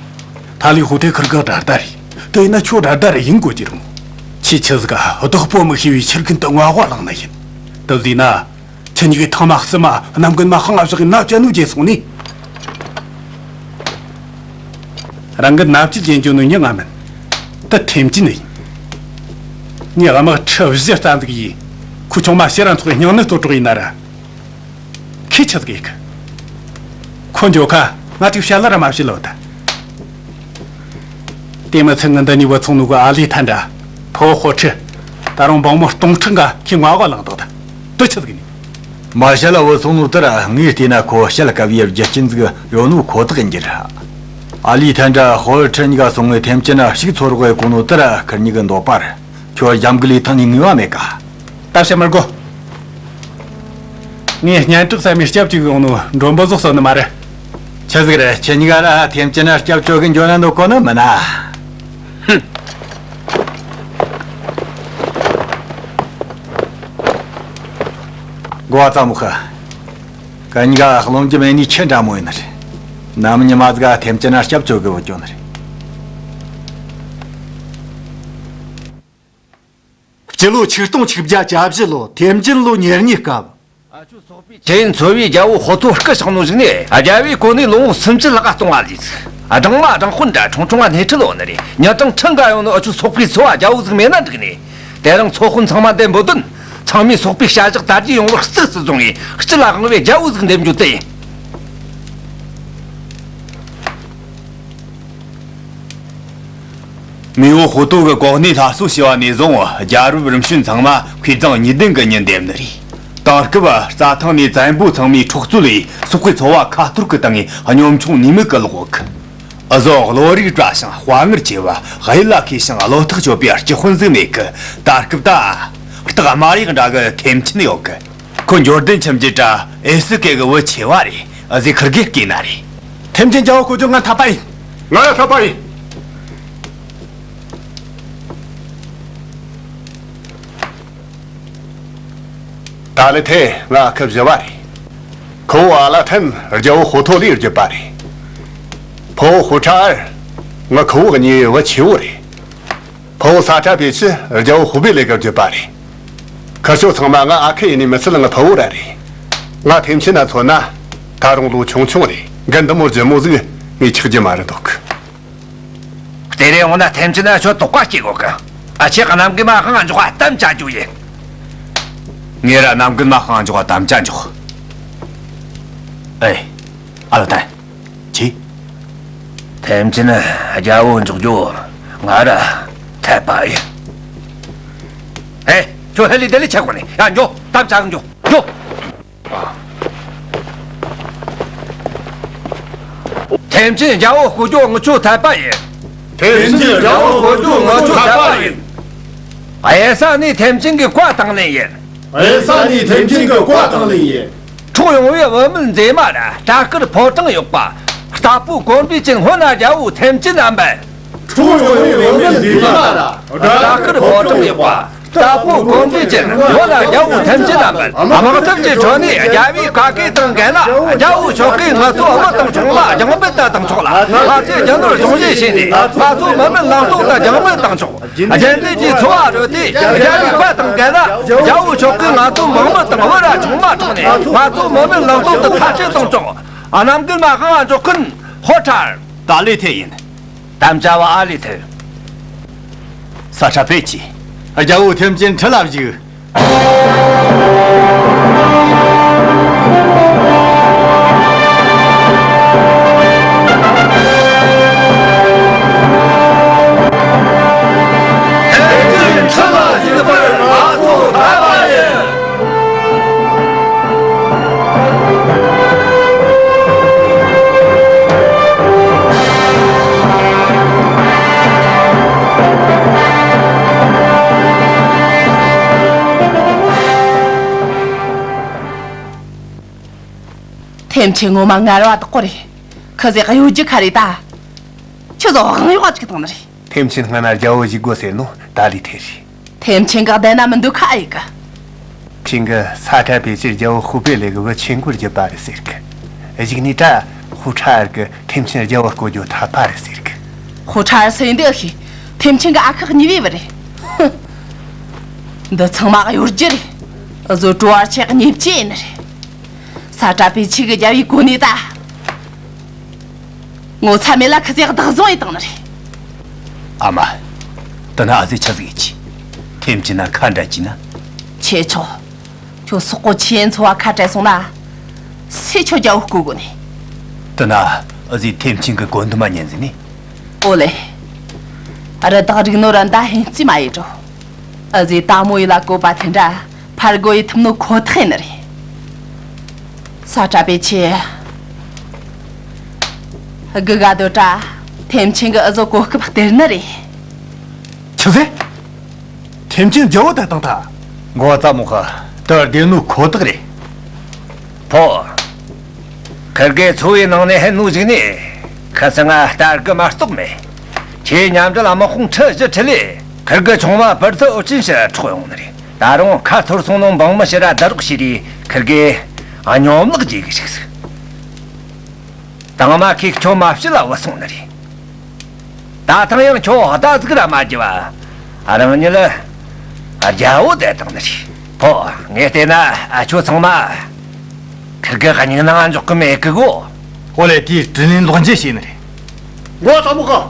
ཐ་ལི་ཧུ་ཐེ་ཁུར་གེ་དྲ་ལྟ་རེད། དེ་ཡིན་ན་ཁྱོད་དྲ་ལྟ་རེད་ཡིན་དགོ་གི་རུང་། ཁྱེད་ཆི་ཟིག་ག་བདག་པོ་མི་ཤེས་པའི་ཕྱིར་རྒན་དུ་ངོ་བོ་བླངས་ནི་ཡིན། དེ་ལྟས་ན། ཁྱེད་གཉིས་ཀྱི་ཐང་མ་བསུ་མ་གནམ་རྒན་མ་ཧང་ང་བཞག་གི་ན་བཅད་ནུ་རྗེས་སོང་ནི། རང་གི་ནབ་ཅི་རྒྱན་གྱོན་ནུ་མྱི་ང་མིན། དེ་ཐེམ་ཅིན་ནི་ཡིན། ངའི་དམག་ཁྲི་བཞི་རྩ་འཛུགས་ཡིས། ཁོ་ཆུང་མ་ཕྱིར་ར་འཚོགས་སྙིང་ནད་གཏོད་གྲོགས་ཡིན་ན་ར། ཁྱེད་ཆི་ཟིག་ཡིག་ཁོ་འཇོག་ཁ་ང་ཅིག་བཤད་ལ་ར་མ་བཤད་ལོ་ད། དེ་མི་ཚེ་ངི་འདི་ནི་བུ་ཚོང་ནུ་གི་ཨ་ལི་ཐན་འདྲ། ཕོ་ཧོ་ཁྲི། ད་རུང་འབངས་མོ་སྟོང་ཕྲག་འགའ་ཁྱི་ང་བ་ལངས་དོ་ད། དུ་ཆི་ཟིག་ནི། མ་བཤད་ལ་བུ་ཚོང་ནུ་དེ་ར་ངས་བལྟས་ན་ཁོ་བཤད་ལ་དཀའ་བའི་རྒྱུ་རྐྱེན་ཟིག་ཡོད་ནོ་ཁོ་ཐག་ཡིན་གྱི་ར། ཨ་ལི་ཐན་འདྲ་ཧོ་ཁྲི་གཉིས་ཀ་སོང་ངས་ཐེམ་ཅིན་ན་ཕྱུགས་འཚོ་རོགས་ཡེ་གོ་ནོ་དེ་ར་ཁུར་གཉིས་ཀྱི་འདོད་པ་རེད། ཁྱོད་རྒྱམ་གི་ལི་ཐང་ནས་ངུས་པ་མེད་ཀ། ད་བཤད་མི་དགོ། ངས་སྙན་གྲགས་ཟ་མའི་སྐྱབས་བཅོལ་གི་ཡོང་ནོ་མགྲོན་པོ་ཟོག་གསོད་ནི་མ་རེད། ཆི་ཟིག་རེད། ཁྱེད་གཉིས་ཀ་ར་ཐེམ་ཅིན་ན་སྐྱབས་བཅོལ་གི་འགྱོ་ན་འདོད་གོ་ནི་མིན་ན། ཧུམ། གོ་བ་ཙམ་མོ་ཁ། ཁྱེད་གཉིས་ཀ་རློམ་རྒྱུ་མེད་ནི་ཁྱི་འདྲ་མོ་ཡིན་ནི་རེད། ནམ་ཉི་མ་ཟིག་ག་ཐེམ་ཅིན་ན་སྐྱབས་བཅོལ་གི་བུད་འགྱོ་ནི་རེད། སྤྱི་ལོ་ཆིག་སྟོང་ཆིག་བརྒྱ་གྱ་བཞི་ལོ་ཐེམ་ཅིན་ལོ་ཉེར་གཉིས་སྐབས། ཁྱེད་འཚོ་བའི་རྒྱལ་པོ་ཧོ་ཐོ་སྐུ་གཤེགས་ནོ་ཞིག་ནས་རྒྱལ་པོའི་གོ་གནས་ལོ་ངོ་སུམ་ཅུ་ལྷག་གཏོང་བ་ལས། སྦྲང་མ་སྦྲང་དཔོན་འདྲ་ཁྲུང་ཁྲུང་བ་སྣེ་ཁྲིད་ལོ་ནི་རེད། མྱི་གྲངས་ཁྲི་འགའ་ཡོང་ནོ་འུ་ཆོ་སོག་པོའི་ཚོ་བ་རྒྱལ་པོ་ཟིག་མེད་ན་འགྲིག་ནི། དེ་རིང་ཚོ་དཔོན་ཚང་མ་འདེམས་འབོད་དོན། ཚང་མས་སོག་པོའི་བྱ་གཞག་དར་རྒྱས་ཡོང་བར་གཙིགས་སུ་བཟུང་བའི་སྤྱི་ལ་དབང་བའི་རྒྱལ་པོ་ཟིག་འདེམས་རྒྱུ་དེ་ཡིན། མེས་པོ་ཧོ་ཏོ་གི་གོ་གནས་སླར་གསོ་བྱས་པ་ནས་བཟུང་རྒྱལ་རབས་རིམ་བྱོན་ཚང་མ་མཁས་གཙང་གཉིས་ལྡན་གྱི་མྱི་འདེམས་ནི་རེད། དེང་སྐབས་རྩྭ་ཐང་ནས་བཙན་པོ་ཚང་མའི་འཕྲོག་རྩོད་ལས་སོག་པོའི་ཚོ་བ་ཁ་གཏོར་གྱི་སྟེང་ནས་གཉོམ་ཆུང་ནུས་མེད་ཀྱི་ལོག་གི། འུ་ཟོ་བློ་རིག་བཀྲ་ཞིང་དཔའ་ངར་ཆེ་བ། གཡུལ་ལ་མཁས་ཤིང་བློ་ཐག་ཆོད་པའི་སྤྱི་དཔོན་ཟིག་མེད་གི། ད་སྐབས་ད་སྟག་དམར་ཡག་འདྲ་གི་ཐེམ་ཅིན་ཡོད་གི། ཁོ་འབྱོར་ལྡན་ཁྱིམ་རྒྱུད་དྲ་ཨེ་སི་ཀེ་གི་བུ་ཆེ་བ་རེད། འུ་ཟོས་ཁུར་གེ་བསྐོས་ན་རེད། ཐེམ་ཅིན་རྒྱལ་པོ་བསྐོ་རྒྱུ་ང་འཐད་པ་ཡིན། ང་ཡང་འཐད་པ་ཡིན། ད་ལི་ཐེ་ང་ཨ་ཁུ་བཞི་བ་རེད། ཁུ་བོ་ཨ་ལ་ཐན་རྒྱལ་པོ་ཧོ་ཐོ་ལིའི་རྒྱུད་པ་རེད། ཕུ་བོ་ཧུ་ཁྲ་ཨར་ང་ཁུ་བོ་གཉིས་བུ་ཆེ་བོ་རེད། ཕུ་བོ་ས་ཁྲ་པེ་ཆི་རྒྱལ་པོ་ཧུ་བེ་ལེ་གི་རྒྱུད་པ་རེད། ཁུ་ཆོ་ཚང་མ་ང་ཨ་ཁུ་ཡིན་ནི་མི་ཚད་ང་ཕུ་བོ་ར་རེད། ང་ཐེམ་ཆེན་ན་མཚོན་ན་ད་རུང་ལོ་ཆུང་ཆུང་རེད། འགན་འདི་མོ་ལྗིད་མོ་ཟིག་ངས་ཆགས་རྒྱུ་མ་རེད་འདུག། དེ་རིང་འོ་ན་ཐེམ་ཆེན་ན་ཁྱོད་དོགས་པ་སྐྱེ་གོ་གི། ཨ་ཆེ་གནམ་རྒན་མ་ཧང་འཇོག་པ་དམ་བཅའ་རྒྱུ་ཡིན། ངས་ར་གནམ་རྒན་མ་ཧང་འཇོག་པ་དམ་བཅའ་འཇོག། ཨེ། ཨ་ལ་ཐན། ཅི། ཐེམ་ཆེན་རྒྱལ་པོ་འཇོག་རྒྱུ་ང་ར་འཐད་པ་ཡིན། ཨེ། ཁྱོད་ཧེ་ལི་དེ་ལི་ཆག་པ་ནི་ཡ་འཇོག། དམ་བཅའ་འཇོག་འཇོག། ཐེམ་ཆེན་རྒྱལ་པོ་བསྐོ་རྒྱུ་ངི་ཆོ་འཐད་པ་ཡིན། ཐེམ་ཆེན་རྒྱལ་པོ་བསྐོ་རྒྱུ་ངི་ཆོ་འཐད་པ་ཡིན། གཡུལ་ས་ནས་ཐེམ་ཆེན་གྱི་བཀའ་དང་ལེན་ཡིན། གཡུལ་ས་ནས་ཐེམ་ཆེན་གྱི་བཀའ་དང་ལེན་ཡིན། འཕྲོག་ཡོང་བའི་བུད་མེད་མཛེས་མ་ར་སྐྲ་དཀར་ཕོ་བྲང་གཡོག་པ། རྟ་ཕོ་གོམ་པའི་ཅན་སྔོན་ན་རྒྱལ་པོ་ཐེམ་ཆེན་རྣམ་པ། འཕྲོག་ཡོང་བའི་བུད་མེད་མཛེས་མ་ར་སྐྲ་དཀར་ཕོ་བྲང་གཡོག་པ། རྟ་ཕོ་གོམ་པའི་ཅན་སྔོན་ན་རྒྱལ་པོ་ཐེམ་ཆེན་རྣམ་པ། དམག་འཐབ་ཀྱི་ཁྲོད་ནས་རྒྱལ་པོའི་བཀའ་བཀོད་དང་འགལ་ན་རྒྱལ་པོ་མཆོག་གིས་ང་ཚོ་བུ་དང་ཆུང་མ་རྒྱང་འབུད་དུ་བཏང་ཆོག་ལ། ང་ཚོས་རྒྱུ་ནོར་གཞུང་བཞེས་བྱས་ནས་ང་ཚོ་མི་མེད་ལང་སྟོང་དུ་རྒྱང་འབུད་བཏང་ཆོག། རྒྱལ་འདོད་ཀྱི་འཚོ་བ་རོལ་ཏེ་རྒྱལ་པོའི་བཀའ་དང་འགལ་ན་རྒྱལ་པོ་མཆོག་གིས་ང་ཚོ་མང་མི་དང་བུ་ར་ཆུང་མ་འཕྲོག་ནས་ང་ཚོ་མི་མེད་ལང་སྟོང་དུ་ཐར་ཆེད་གཏོང་ཆོག། གནམ་རྒན་མ་ཧང་འཇོག་མཁན་ཧོ་ཁྲར། ད་ལི་ཐེ་ཡིན། དམ་བཅའ་བ་ཨ་ལི་ཐེ། ས་ཁྲ་པེ་ཆི། རྒྱལ་པོ་ཐེམ་ཆེན་ཁྲི་ལ་བཞུགས། ཐེམ་ཆེན་ངོ་མ་ངར་བ་དག་པོ་རེད། ཁི་ཟེ་གཡོ་སྒྱུ་ཁ་རེད་ད། ཁྱོད་ཚོ་དབང་ཡོག་ཅིག་བཏང་ནི་རེད། ཐེམ་ཆེན་སྔ་ན་རྒྱལ་བོ་བཞུགས་དགོས་ཟེར་ནོ་ད་ལི་ཐེ་རེད། ཐེམ་ཆེན་གི་བསྡད་ན་མི་འདུག་ཁ་ཨེ་གི། ཕྱིན་གི་ས་ཁྲ་པེ་ཆེ་རྒྱལ་བོ་ཧུ་པེ་ལེ་གི་བུ་ཆེན་པོར་གྱུར་པ་རེད་ཟེར་གི། གཞུག་ནས་ད་ཧུ་ཁྲ་ཨར་གི་ཐེམ་ཆེན་རྒྱལ་བོ་བསྐོ་རྒྱུ་ཐག་པ་རེད་ཟེར་གི། ཧུ་ཁྲ་ཨར་སུ་ཡིན་འདི་ཨེ་ཤེས། ཐེམ་ཆེན་གི་ཨ་ཁུ་གཉིས་པའི་བུ་རེད། ཧུ། འདི་ཚང་མ་གཡོ་སྒྱུ་རེད། འུ་ཟོ་ཀྲོ་ཨར་ཆེ་གི་ཉེས་ཆད་ཡིན་ནི་རེད། ས་ཁྲ་པེ་ཆེ་གི་རྒྱལ་བོའི་གོ་གནས་ད། ངོ་ཚ་མེད་ལ་ཁི་ཚེ་བདག་བཟུང་ཡེ་བཏང་ནི་རེད། ཨ་མ། དེ་ན་ཨ་ཟེ་ཆི་ཟིག་ཡེ་ཆི། ཐེམ་ཆེན་ན་ཁ་འདྲ་ཅི་ན། ཆེ་ཆོག་ཁྱོད་སོག་པོ་ཆེ་ཡན་ཚོ་བ་ཁ་བྲལ་སོང་ན། སུས་ཁྱོད་རྒྱལ་བོ་བསྐོ་དགོས་ནི། དེ་ན་ཨ་ཟེ་ཐེམ་ཆེན་གི་གོ་འདི་མ་ཉན་ཟེ་ནི། ཨོ་ལེ། རི་དྭགས་རིག་ནོ་ར་མདའ་ཧན་རྩིས་མ་ཡེ་འགྲོ། ཨ་ཟེ་ད་མོ་ཡི་ལ་བཀོད་པ་དེ་འདྲ་ཕར་རྒོལ་ཡེ་ཐུབ་ནོ་ཁོ་ཐག་ཡིན་ནི་རེད། ས་ཁྲ་པེ་ཆེ། དགུ་ག་དོ་ཏྲ། ཐེམ་ཆེན་གི་འུ་ཟོ་གོ་སྐབས་སྟེར་ནི་རེད། ཆི་ཟེར། ཐེམ་ཆེན་རྒྱལ་བོ་དེ་བཏང་ཐལ། འགོ་བ་ཙ་མོ་ཧ། དེར་བསྡད་ནོ་ཁོ་ཐག་རེད། ཕོ། ཁིར་གེ་ཚོ་བའི་ནང་ནས་ཧན་ནུ་ཞིག་ནས། ཁ་སང་ང་ལྟར་གི་མ་གཏོགས་མེད། ཁྱེད་མཉམ་འབྲེལ་དམག་དཔུང་ཁྲི་བཞི་ཁྲི་ལས། ཁིར་གེ་ཆུང་མ་བར་དུ་ཨོ་ཅིན་ཞི་འཕྲོག་ཡོང་ནི་རེད། ད་རུང་ཁ་འཐོར་སོང་ནོ་འབངས་མི་ཞི་ར་བསྡད་རོགས་བྱས་རེ་ཁིར་གེ་སྙོམ་ལག་རྒྱས་གི་ཞིག་ཟིག་དང་མ་ཁིག་ཁྱོད་མ་བཤད་ལ་བུད་སོང་ནི་རེད། ད་ཐེངས་ཡང་ཁྱོད་ལྟ་ཟིག་ར་མ་བགྱི་བ། རང་ཉིད་རྒྱལ་བོ་བསྡད་བཏང་ནི་རེད། ཕོ། ངས་བལྟས་ན་ཨ་ཁྱོད་ཚང་མ་ཁིར་གི་སྙིང་ནང་འཇོག་གི་མེད་གི་གོ། ཨོ་ལེ། དེའི་དྲིན་ལན་ལོག་འཇལ་བྱས་ནི་རེད། འགོ་བ་ཚ་མོ་ཁ།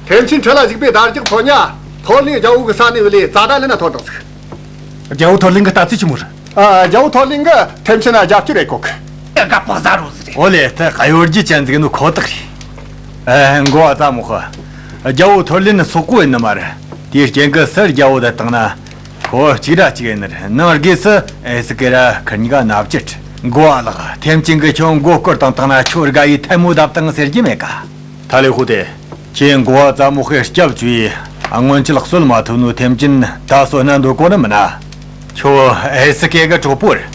ཐེམ་ཆེན་ཁྲི་ལ་བཞུགས་པའི་དར་རྒྱག་ཕོ་ཉ་ཐོར་ལིན་རྒྱལ་བོ་གི་ས་ནས་བུད་ལས་རྩ་དང་ལེན་ན་ཐོར་དང་ཟིག་རྒྱལ་བོ་ཐོར་ལིན་གི་ལྟ་ཚུལ་ཆི་མོ་རེད། ཨ། རྒྱལ་བོ་ཐོར་ལིན་གི་ཐེམ་ཆེན་ན་རྒྱབ་སྐྱོར་ཡེ་གོ་གི། ཨེ་ག་པག་ཟ་རོ་ཟིག་རེད། ཨོ་ལེ། ད་གཡོ་སྒྱུ་ཅན་ཟིག་ནོ་ཁོ་ཐག་རེད། ཨ། འགོ་བ་ཙ་མོ་ཧ། རྒྱལ་བོ་ཐོར་ལིན་སོག་པོ་ཡིན་ནི་མ་རེད། དེའི་རྐྱེན་གི་སུ་རྒྱལ་བོ་དེ་བཏང་ན། ཁོ་གཅིག་ར་གཅིག་ཡིན་ནི་རེད། ནང་སྒོས་སུ་ཨེ་སི་ཀེ་ར་ཁིར་གཉིས་ཀ་མནའ་བཅད། འགོ་བ་ལགས། ཐེམ་ཆེན་གི་ཁྱོད་མགོ་སྐོར་བཏང་བཏང་ན་ཁྱོད་དགའ་ཡི་ཐལ་མོ་བརྡབས་བཏང་ཟེར་རྒྱུ་མེད་ཀ་ཐ་ལེ་ཧུ་དེ། ཁྱེད་འགོ་བ་ཙ་མོ་ཧའི་སྐྱབས་བཅོལ་ཡི་སྔོན་ཆད་གསོད་མ་ཐུབ་ནོ་ཐེམ་ཆེན་ད་གསོད་ན་འདོད་གོ་ནི་མིན་ན། ཁྱོད་ཨེ་སི་ཀེ་གི་གྲོགས་པོ་རེད།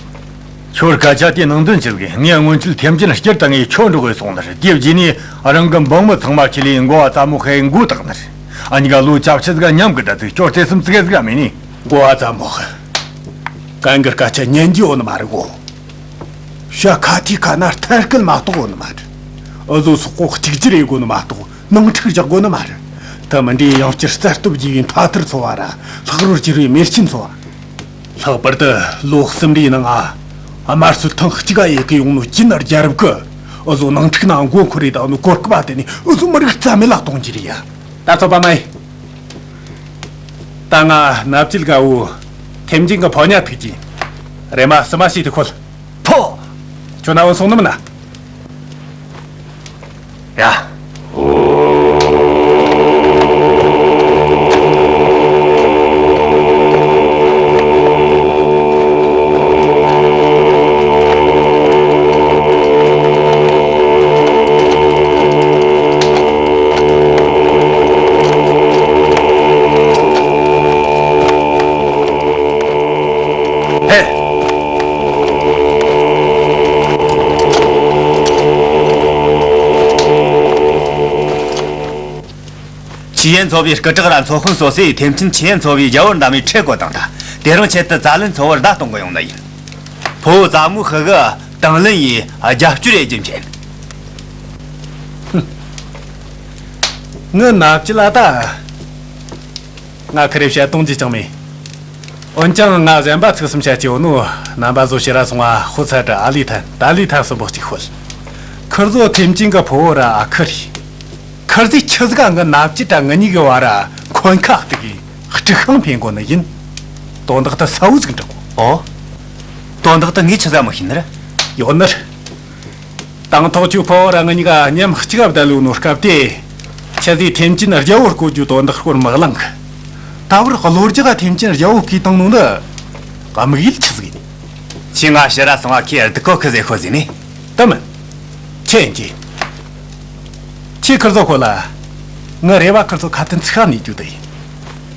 ཁྱོད་སྐད་ཆ་དེ་ནང་དོན་ཆི་ཟིག་ངས་སྔོན་ཆད་ཐེམ་ཆེན་སྤྱིར་བཏང་ངས་ཁྱོད་འགྲོགས་ཡི་སོང་ནི་རེད། དེ་རྗེས་ནས་རང་གི་འབངས་མི་ཚང་མ་ཁྲིད་ལས་འགོ་བ་ཙ་མོ་ཧའི་མགོ་བཏགས་ནི་རེད། ཨ་ཉི་ག་ལོ་བཅུ་བཞི་ཟིག་མཉམ་གི་འདྲ་ཟིག་སྐྱོར་ཚེ་སུམ་ཙི་གེ་ཟིག་མེད་ནི། འགོ་བ་ཙ་མོ་ཧ། གན་གི་སྐད་ཆ་ཉན་རྒྱུ་ཡོད་ནི་མ་རེད་གོ། ཤ་ཁ་ཐིག་ཁ་ན་ཐལ་སྐད་མ་གཏོགས་ཡོད་ནི་མ་རེད། འུ་ཟོ་སོག་པོ་གཅིག་གྱུར་ཡེ་དགོས་ནི་མ་གཏོགས་ནང་འཁྲུག་རྒྱག་དགོས་ནི་མ་རེད། དེ་མིན་འདྲའི་ཡང་བསྐྱར་རྩ་གཏོར་བགྱིས་པའི་མཐའ་ཐར་ཚོ་བ་ར་ལྷག་རོ་གྱུར་བའི་མེར་ཆེན་ཚོ་བ། ལྷག་པར་དུ་ལོ་གསུམ་རེའི་ནང་ང་དམར་གསོད་ཐེངས་གཅིག་ག་ཡེ་གི་ཡོང་ནོ་ཅིན་རྒྱལ་རབས་ཀྱིས་འུ་ཟོ་ནང་འཁྲུག་ནང་མགོ་འཁོར་རེ་བཏང་ནོ་གོ་སྐབས་དེ་ནས་འུ་ཟོ་མི་རིགས་རྩ་མེད་ལ་གཏོང་རྒྱུ་རེད་ཡ། ད་ཚོད་པ་མ་ཡིན། ད་ང་མནའ་བཅད་དགའ་བོ་ཐེམ་ཆེན་གི་ཕོ་ཉ་ཐུག་གི་རེ་མ་སུ་མ་ཤེས་དུ་ཁོལ། ཕོ། ཁྱོད་ན་འོན་སོང་ནི་མིན་ན། ཡ། ཧེ། ཆི་ཡན་ཚོ་བའི་སྐུ་དྲག་ར་ཚོ་དཔོན་སོ་སོས་ཐེམ་ཆེན་ཆི་ཡན་ཚོ་བའི་རྒྱལ་བོར་འདམ་མི་ཁྲེ་བཀོད་བཏང་ཐལ། དེ་རིང་ཆེད་དུ་ཙ་ལན་ཚོ་བར་བརྡ་གཏོང་གི་ཡོང་ནི་ཡིན། ཕོ་བོ་ཙ་མུ་ཧི་གི་དང་ལེན་ཡིས་རྒྱབ་སྐྱོར་ཡེ་རྒྱུ་མཁྱེན། ངི་ནབ་ཅི་ལ་ད། ང་ཁི་རེ་བཤད་གཏོང་རྒྱུ་ཅང་མེད། འོན་ཀྱང་ང་གཞན་པ་ཚིག་གསུམ་བཤད་ཀྱི་ཡོད་ནོ། རྣམ་པ་ཚོ་ཕྱིར་ར་སོང་བ་ཧུ་ཚ་དྲི་ཨ་ལི་ཐན་ད་ལི་ཐན་གསུམ་པོ་གཅིག་ཤོད། ཁིར་ཚོ་ཐེམ་ཆེན་གི་ཕོ་བོ་ར་ཨ་ཁུ་རེད། ཁིར་ཚོས་ཆི་ཟིག་ག་ངི་ནབ་ཅི་དྲ་ངི་གཉིས་གི་བར་ར་འཁོན་ཁ་གཏུག་གི་དཀྲུག་ཤིང་འཕེན་གོ་ནི་ཡིན། དོན་དག་དེ་གསལ་བོ་ཟིག་འགྲིག་གོ། ཨོ། དོན་དག་དེ་ངས་ཆི་ཟིག་མི་ཤེས་ནི་རེད། ཡོད་ནི་རེད། དང་ཐོག་ཁྱོའི་ཕོ་བོ་ར་ང་གཉིས་ཀ་མཉམ་གཅིག་ག་བསྡད་ལུགས་ནོ་སྐབས་དེ། ཁྱེད་ཚོས་ཐེམ་ཆེན་རྒྱལ་བོ་བསྐོ་རྒྱུའི་དོན་དག་སྐོར་མི་གླེང་གི། ད་བར་གློ་རྒྱག་ག་ཐེམ་ཆེན་རྒྱལ་བོ་བསྐོས་བཏང་ནོ་འདི་དམིགས་ཡུལ་ཆི་ཟིག་ཡིན། ཁྱོས་ང་ཕྱིར་ར་སོང་བ་ཁོས་སྡུག་གོ་གི་ཟེར་ཤོད་ཟེར་ནི། དེ་མིན། ཁྱེད་ཡིན་གྱི། ཁྱོས་ཁིར་ཚོ་ཁོ་ལ། ངི་རེ་བ་ཁིར་ཚོ་ཁ་དན་ཚིག་ཁ་ནས་རྒྱུ་དེ་ཡིན།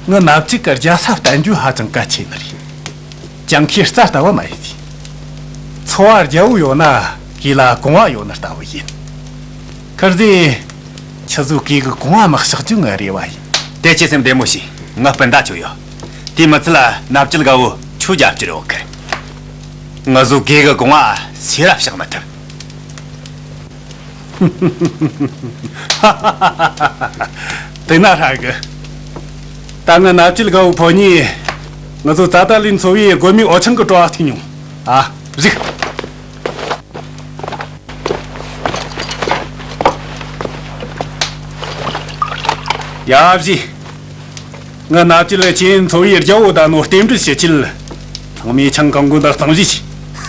ངི་ནབ་ཅི་གི་རྒྱལ་ས་བརྟན་རྒྱུ་ཧ་ཅང་གལ་ཆེ་ནི་རེད། ཅང་ཁོས་རྩ་ལྟ་བུ་མ་ཡིན་ཏེ། ཚོ་བ་རྒྱལ་བོ་ཡོད་ན་གོས་ལ་གོང་བ་ཡོད་ནི་ལྟ་བུ་ཡིན། ཁིར་ཚོས་ཆི་ ཁྱེད་ཚོའི་གོས་གི་གོང་བ་མི་གཤག་རྒྱུ་ངའི་རེ་བ་ཡིན། དེ་ཁྱེད་སེམས་བདེ་མོ་བྱོས། ང་སྤུན་ཟླ་ཁྱོད་ཡོད། དེ་མི་ཚད་ལ་མནའ་བཅད་དགའ་བོ་ཁྱོད་རྒྱབ་སྐྱོར་ཡོད་གི། ང་ཚོའི་གོས་གི་གོང་བ་སུས་ར་བཤག་མི་ཐུབ། དེ་ན་ཧྲ་གི། ད་ང་མནའ་བཅད་དགའ་བོ་ཕོ་ཉས། ང་ཚོ་ཙ་ཏ་ལིན་ཚོ་བའི་དགོན་མའི་འོ་ཆང་གི་བྲོ་བ་ཐུག་མྱོང་། ཨ། གཟིགས། ཡ་བཞི། ང་མནའ་བཅད་ལ་ཆེན་ཚོ་བའི་རྒྱལ་བོ་ད་ནོ་རྟེན་འབྲེལ་ཞུ་ཆེད། ཚང་མས་ཆང་གང་དགོས་འདི་གཙང་བཞེས་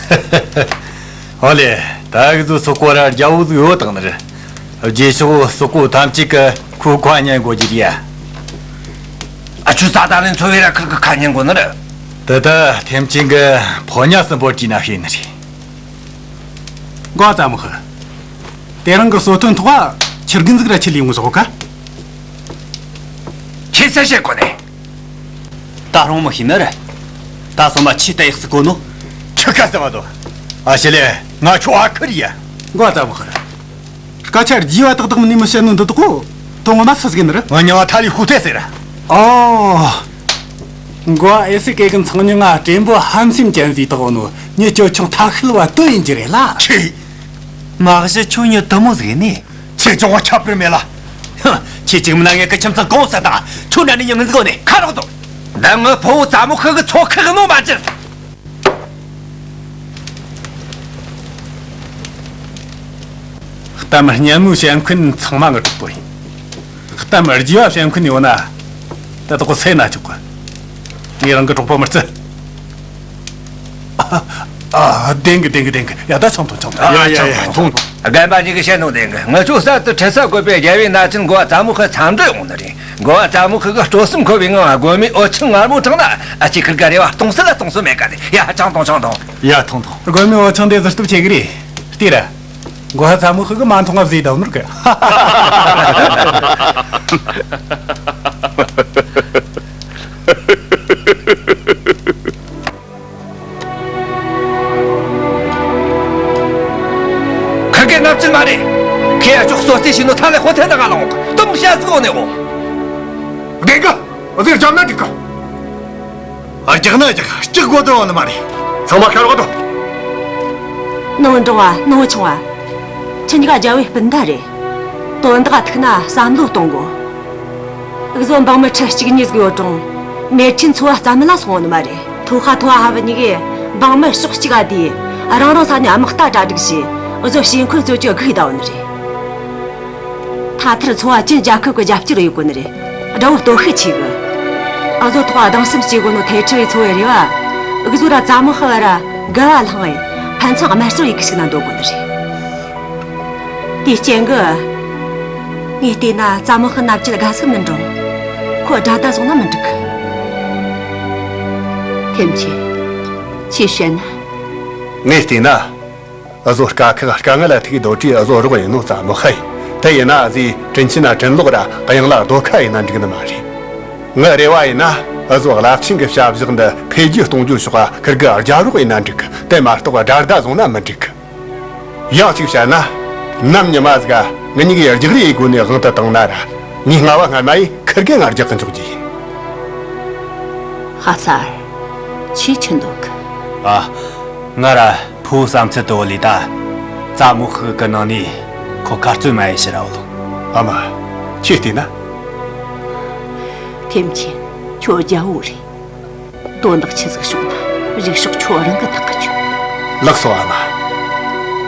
བྱོས། ཨོ་ལེ། ད་གི་ཚོ་སོག་པོ་ར་རྒྱལ་བོ་ཟིག་ཡོད་དང་ནི་རེད། རྗེས་ཕྱོགས་སོག་པོ་ཐམས་ཅད་ཀྱི་ཁོའི་ཁ་ཉན་དགོས་རྒྱུ་རེད་ཡ། ཨ་ཆུ་ཙ་ཏ་ལིན་ཚོ་བའི་ར་ཁུར་གི་ཁ་ཉན་དགོས་ནི་རེད། དེ་ད་ཐེམ་ཆེན་གི་ཕོ་ཉ་གསུམ་པོར་གྱིས་ན་ཤེས་ནི་རེད། འགོ་ཙ་མོ་ཧི། དེ་རིང་གི་གསོལ་སྟོན་ཐོག་ཕྱིར་རྒན་ཟིག་ར་ཁྲིད་ལས་ཡོང་ཟོག་ག་ཁྱེད་ཚ་བཤད་གོ་ནས། ད་རུང་མི་ཤེས་ནི་རེད། ད་སོ་མ་ཆི་ལྟ་ཡག་སི་གོ་ནོ། ཁྱི་ཁ་ཟ་བ་དོ། ཨ་ཤི་ལེ། ང་ཁྱོ་ཨ་ཁུ་རི་ཡ། འགོ་ཙ་མོ་ཧི། སྐད་ཆ་རྒྱས་པ་ཏག་ཏག་མིན་ནི་མི་བཤད་ནོ་འདི་དག་གོ། དོ་ངོ་མ་སུ་ཟིག་ནི་རེད། ང་ཉ་བ་ཐ་ལི་ཧུ་ཐེ་ཟེར། ཨོ། འགོ་ཨེ་སི་ཀེ་གི་ཚང་ཉི་ང་དྲན་པོ་ཧམ་སེམས་ཅན་ཟིག་དག་ནོ་ཉི་ཅོ་ཆུང་ཐ་ཤིལ་བ་དོ་ཡིན་གྱི་རེད་ལ། ཁྱི། མ་གཞི་ཁྱོད་ཉི་དུ་མོ་ཟིག་ནི། ཁྱེད་ཅོག་ཁྱབ་པར་མེད་ལ། ཁྱེད་ཅིག་མིན་ན་ངས་ཀི་ཁྱིམ་ཚང་གོང་ས་དང་ཁྱོད་འདྲ་ནི་ཉི་ངན་ཟིག་གོ་ནས་ཁ་རོག་དོ། འདི་ངའི་ཕུ་བོ་ཙ་མོ་ཁི་གི་ཚོ་ཁག་ནོ་མ་ཅིར། གཏམ་སྙན་མོའི་བཤད་མཁན་ཚང་མ་ངའི་གྲོགས་པོ་ཡིན། གཏམ་རྒྱས་པ་བཤད་མཁན་ཡོད་ན། ད་དོག་གི་སེ་ན་ཆོག་གི། ངས་རང་གི་གྲོགས་པོ་མི་བརྩི། ཨ། ཨ། བདེན་གི་བདེན་གི་བདེན་གི། ཡ་ད་ཆང་འཐུང་ཆང་འཐུང་། ཡ་ཡ་ཡ་འཐུང་། རྒན་པ་གཉིས་ཀྱིས་བཤད་ནོ་བདེན་གི། ངི་ཆོ་གསར་དུ་ཁྲིད་ས་དགོས་པའི་རྒྱལ་བའི་མནའ་ཆེན་འགོ་བ་ཙ་མོ་ཁི་འཚམས་འདྲི་ཡོང་ནི་རེད། འགོ་བ་ཙ་མོ་ཁི་གི་སྤྲོ་སེམས་འཁོལ་བའི་ངང་དགོན་མའི་འོ་ཆང་མངར་མོ་དྲངས་ན་ཨ་ཅེ་ཁིར་ག་རེ་བ་གཏོང་སྲིད་ལ་གཏོང་སྲོལ་མེད་ག་ནི། ཡ་ཆང་འཐུང་ཆང་འཐུང་། ཡ་འཐུང་འཐུང་། དགོན་མའི་འོ་ཆང་དེ་ཟུར་གཏུབ་ཆེ་གི་རེད། ལྟོས་ར། འགོ་བ་ཙ་མོ་ཁི་གི་མ་འཐུང་ང་བཟས་དང་ནོར་གི། ཁ་སྐད་ནག་ཅིག་མ་རེད། ཁྱེད་ཨ་ཅོག་གསོད་རྩིས་བྱས་ནོ་ཐ་ལེ་ཧོ་ཐེ་ན་ང་ལོང་གཏུམ་བཤད་ཟིག་འོ་ནས་འོ། བདེན་གི། འོ་ཟེར་འཇམ་ན་འགྲིག་གི། ཨ་རྒྱག་ན་རྒྱག་སྐྱག་དགོས་དོན་འོ་ནི་མ་རེད། ཚང་མ་ཁར་བ་དོ། ནང་འབྲོང་བ་ནང་ཆུང་བ། ཁྱེད་གཉིས་ཀ་རྒྱལ་བའི་སྤུན་ཟླ་རེད། དོན་དག་ཐུག་ན་བསམ་བློ་གཏོང་དགོས། འུ་ཟོ་འབངས་མི་ཁྲི་གཅིག་གཉིས་ཟིག་ཡོད་རུང་། མེར་ཆེན་ཚོ་བ་རྩ་མེད་ལ་སོང་བ་ནི་མ་རེད། ཐོ་ཁ་ཐོ་བ་ཧ་བ་གཉིས་ཀས་འབངས་མི་ཕྱོགས་གཅིག་ག་དེས་རང་རང་ས་ནས་དམག་རྟ་གྲ་སྒྲིག་བྱས། འུ་ཟོ་ཞེ་འཁོན་རྩོད་རྒྱུ་སྒུག་བསྡད་བ་ནི་རེད། ཐ་ཐར་ཚོ་བ་ཅིན་རྒྱལ་ཁབ་ཀྱི་རྒྱབ་སྐྱོར་ཡོད་དགོས་ནི་རེད། དགྲ་བོ་སྟོབས་ཤུགས་ཆེ་གི། འུ་ཟོ་ཐོག་སྡང་སེམས་སྐྱེ་དགོས་ནོ་ཐལ་ཁྲི་བའི་ཚོ་བའི་རེ་བ། འུ་ཟོ་ར་ཙ་མོ་ཧི་བ་ར་འགལ་བ་བསླངས་བས་ཕན་ཚུན་དམར་གསོད་ཡེ་གི་ཞིག་ན་འདོད་དགོས་ནི་རེད། དེའི་རྐྱེན་གྱིས། ངས་བལྟས་ན་ཙ་མོ་ཧི་མནའ་བཅད་དགའ་ཟིག་མིན་འགྲོ། ཁོ་དགྲ་ཟླ་བཟུང་ན་མི་འགྲིག་གི། ཐེམ་ཆེན། ཁྱོས་བཤད་ན། ངས་བལྟས་ན། འུ་ཟོ་དཀའ་ཁག་དཀའ་ངལ་ལ་ཐུག་སྡོད་དུས་འུ་ཟོ་རོགས་ཡིན་ནོ་ཙ་མོ་ཧི་ཡིན། དེ་ཡིན་ན་འུ་ཟོས་དྲིན་ཆེན་ན་དྲིན་ལོག་ར་གཡང་ལ་རྡོ་ཁ་ཡིན་ན་འགྲིག་ནི་མ་རེད། ངའི་རེ་བ་ཡིན་ན་འུ་ཟོ་རླབས་ཆེན་གྱི་བྱ་བཞག་འདི་འཕེལ་རྒྱས་གཏོང་རྒྱུའི་ཕྱོགས་ཁིར་གི་རྒྱབ་རོགས་ཡིན་ན་འགྲིག་གི། དེ་མ་གཏོགས་དགྲ་ཟླ་བཟུང་ན་མི་འགྲིག་གི། ཡང་གཅིག་བཤད་ན། ནམ་ཉི་མ་ཟིག་ངེད་གཉིས་ཀྱིས་རྒྱག་རེས་ཡེད་དགོས་ནས་དབང་དུ་བཏང་ན་ར། ངའི་རྔ་བ་སྔ་མ་ཡིས་ཁིར་གེ་ང་རྒྱག་གི་འཇུག་རྒྱུ་ཡིན། ཧ་སར། ཆི་ཆི་འདུག་གི། ཨ། ང་ར་ཕུ་བོ་བསམ་ཚུལ་དུ་བོ་ལི་ད། ཙ་མོ་ཧི་གི་ནང་ནས་ཁོ་ཁ་རྩོད་མ་ཡེ་ཕྱིར་ར་བོ་ལོ། ཨ་མ། ཁྱོས་བལྟས་ན། ཐེམ་ཆེན། ཁྱོད་རྒྱལ་བོ་རེད། དོན་དག་ཆི་ཟིག་བྱུང་ན་རིག་ཤོག་ཁྱོད་རང་གི་ཐག་གི་ཆོད། ལགས་སོ་ཨ་མ།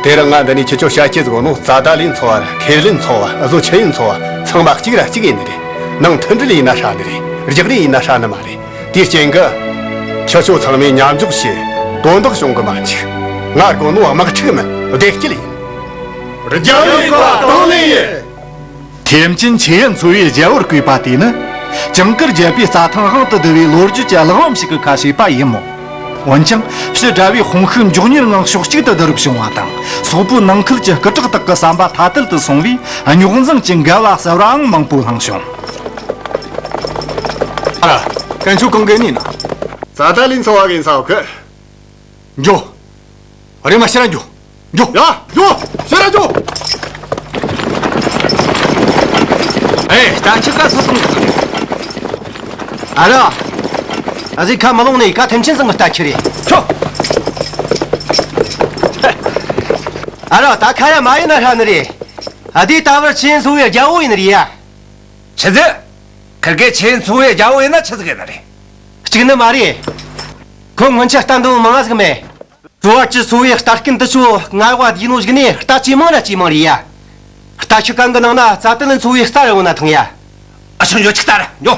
དེ་རིང་ང་འདི་ནས་ཁྱེད་ཆོ་བཤད་ཀྱི་ཟིག་ནོ་ཙ་ད་ལིན་ཚོ་བ་ཁེར་ལིན་ཚོ་བ་འུ་ཟོ་ཆི་ཡིན་ཚོ་བ་ཚང་མ་གཅིག་ར་གཅིག་ཡིན་ནི་རེད། ནང་མཐུན་སྒྲིལ་ཡིན་ན་ཧྲ་ནི་རེད། རྒྱག་རེས་ཡིན་ན་ཧྲ་ནི་མ་རེད། དེའི་རྐྱེན་གྱིས། ཁྱེད་ཆོ་ཚང་མས་མཉམ་འཇོག་བྱས། དོན་དག་བྱུང་གི་མ་འཇུག་ང་དགོས་ནོ་དམག་འཁྲུག་མིན་བདེ་སྐྱིད་ཡིན། རྒྱལ་བའི་བཀའ་དང་ལེན་ཡིན། ཐེམ་ཆེན་ཆེ་ཡན་ཚོ་བའི་རྒྱལ་བོར་བསྐོས་པ་དེ་ནི། ཇིང་གིར་རྒྱལ་པོའི་རྩྭ་ཐང་དབང་དུ་བསྡུ་བའི་ལོ་རྒྱུས་ཀྱི་གླེགས་བམ་ཞིག་གི་ཁ་ཕྱེས་པ་ཡིན་མོད། འོན་ཀྱང་ཕྱི་དགྲ་བོའི་དཔུང་ཤུགས་མགྱོགས་མྱུར་ངང་ཕྱོགས་གཅིག་ཏུ་བསྡུ་རུབ་བྱུང་བ་དང་། སོག་པོའི་ནང་ཁུལ་གྱི་སྐུ་དྲག་དག་གི་བསམ་པ་ཐ་དད་དུ་སོང་བས་རྙོག་འཛིང་གི་འགལ་བ་གསལ་བའང་མང་པོ་བསླངས་བྱུང་། ཨ་ར། ཀན་ཆོ་གང་གི་ནི་ན། ཙ་ད་ལིན་ཚོ་བ་གི་ཡིན་ས་འོ་ཁི། འགྱོ། རེམ་མ་ཕྱིར་ར་འགྱོ། འགྱོ། ཡ། འགྱོ། ཕྱིར་ར་འགྱོ། ཨེ། རྟ་ཁྱི་ག་སུ་སོང་། ཨ་རོ། ཨ་ཟི་ཁ་མ་ལོང་ནས་ཀ་ཐེམ་ཆེན་ཚང་གི་རྟ་ཁྱི་རེད། ཁྱོ། ཨ་རོ། ད་ཁ་ཡ་མ་ཡིན་ན་ཧྲ་ནི་རེད། ཨ་དེ་ད་བར་ཆེན་སུ་ཡི་རྒྱལ་བོ་ཡིན་ནི་རེད་ཡ། ཆི་ཟེར། ཁིར་གེ་ཆེན་སུ་ཡི་རྒྱལ་བོ་ཡིན་ན་ཆི་ཟིག་ཡིན་ནི་རེད། གཅིག་ནི་མ་རེད། ཁོ་སྔོན་ཆད་རྟ་འདི་མོ་མང་ང་ཟིག་མེད། བྲོ་བ་ཅི་སོ་བའི་རྟ་རྐུན་དུ་ཆུ་ང་བ་དེའི་ནོ་ཞིག་ནས་རྟ་ཇེ་མང་ར་ཇེ་མང་རེད་ཡ། རྟ་ཁྱི་གང་གི་ནང་ན་རྩ་དེ་ལ་འཚོ་བའི་རྟ་ར་འོ་ན་ཐང་ཡ། ཨ་ཆོ་འགྱོ་ཅིག་ལྟ་ར་འགྱོ།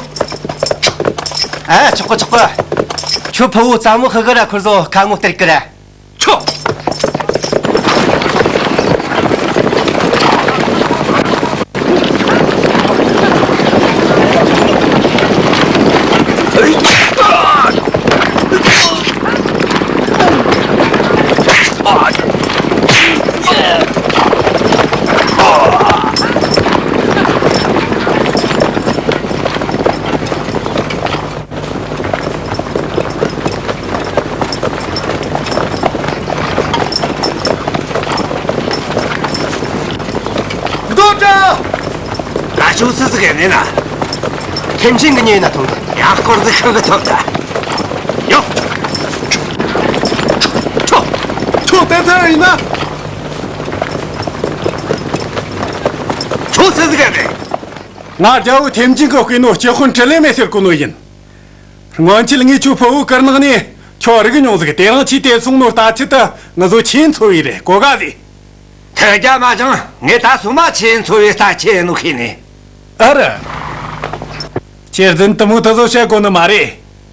ཨ་ཆོག་གི་ཆོག་གི། ཁྱོད་ཕུ་བོ་ཙ་མོ་ཧི་གི་ར་ཁུར་བཟོ་ཁ་ངོ་སྟེར་གི་ར། ཆོ། རྡོ་བཀྲ། ད་ཆུ་སི་སི་གེ་ནི་ན། ཐེམ་ཆེན་གི་ཉེ་ན་ཐོང་གི། ཡང་སྐོར་ཟི་ཤི་གི་ཐོབ་ད། ཡོ། ཆོ། ཆོ་ཏན་ཏན་ཡིན་ན། ཆུ་སི་སི་གེ་ནི། ང་རྒྱལ་བོ་ཐེམ་ཆེན་གི་དཔེ་ནོ་སྤྱི་དཔོན་དྲི་ལེ་མེ་ཟེར་གོ་ནོ་ཡིན། སྔོན་ཆད་ངས་ཁྱོད་ཕུ་བོ་དཀར་ནག་ནས་ཁྱོད་རིག་མྱོང་ཟིག་དེ་རིང་ཁྱེད་དེ་སོང་ནོ་ལྟ་ཆེད་དུ་ང་ཚོ་ཆེན་འཚོ་བའི་རེད་གོ་ག་ཟིག་ཐལ་རྒྱ་མ་ཅང་ངས་ད་སོ་མ་ཆེན་འཚོ་བའི་ལྟ་ཆེ་ནོ་ཤེས་ནས། ཨ་ར། ཁྱེད་རྫུན་དུ་མོ་ད་བཟོ་བྱེད་དགོ་ནི་མ་རེད།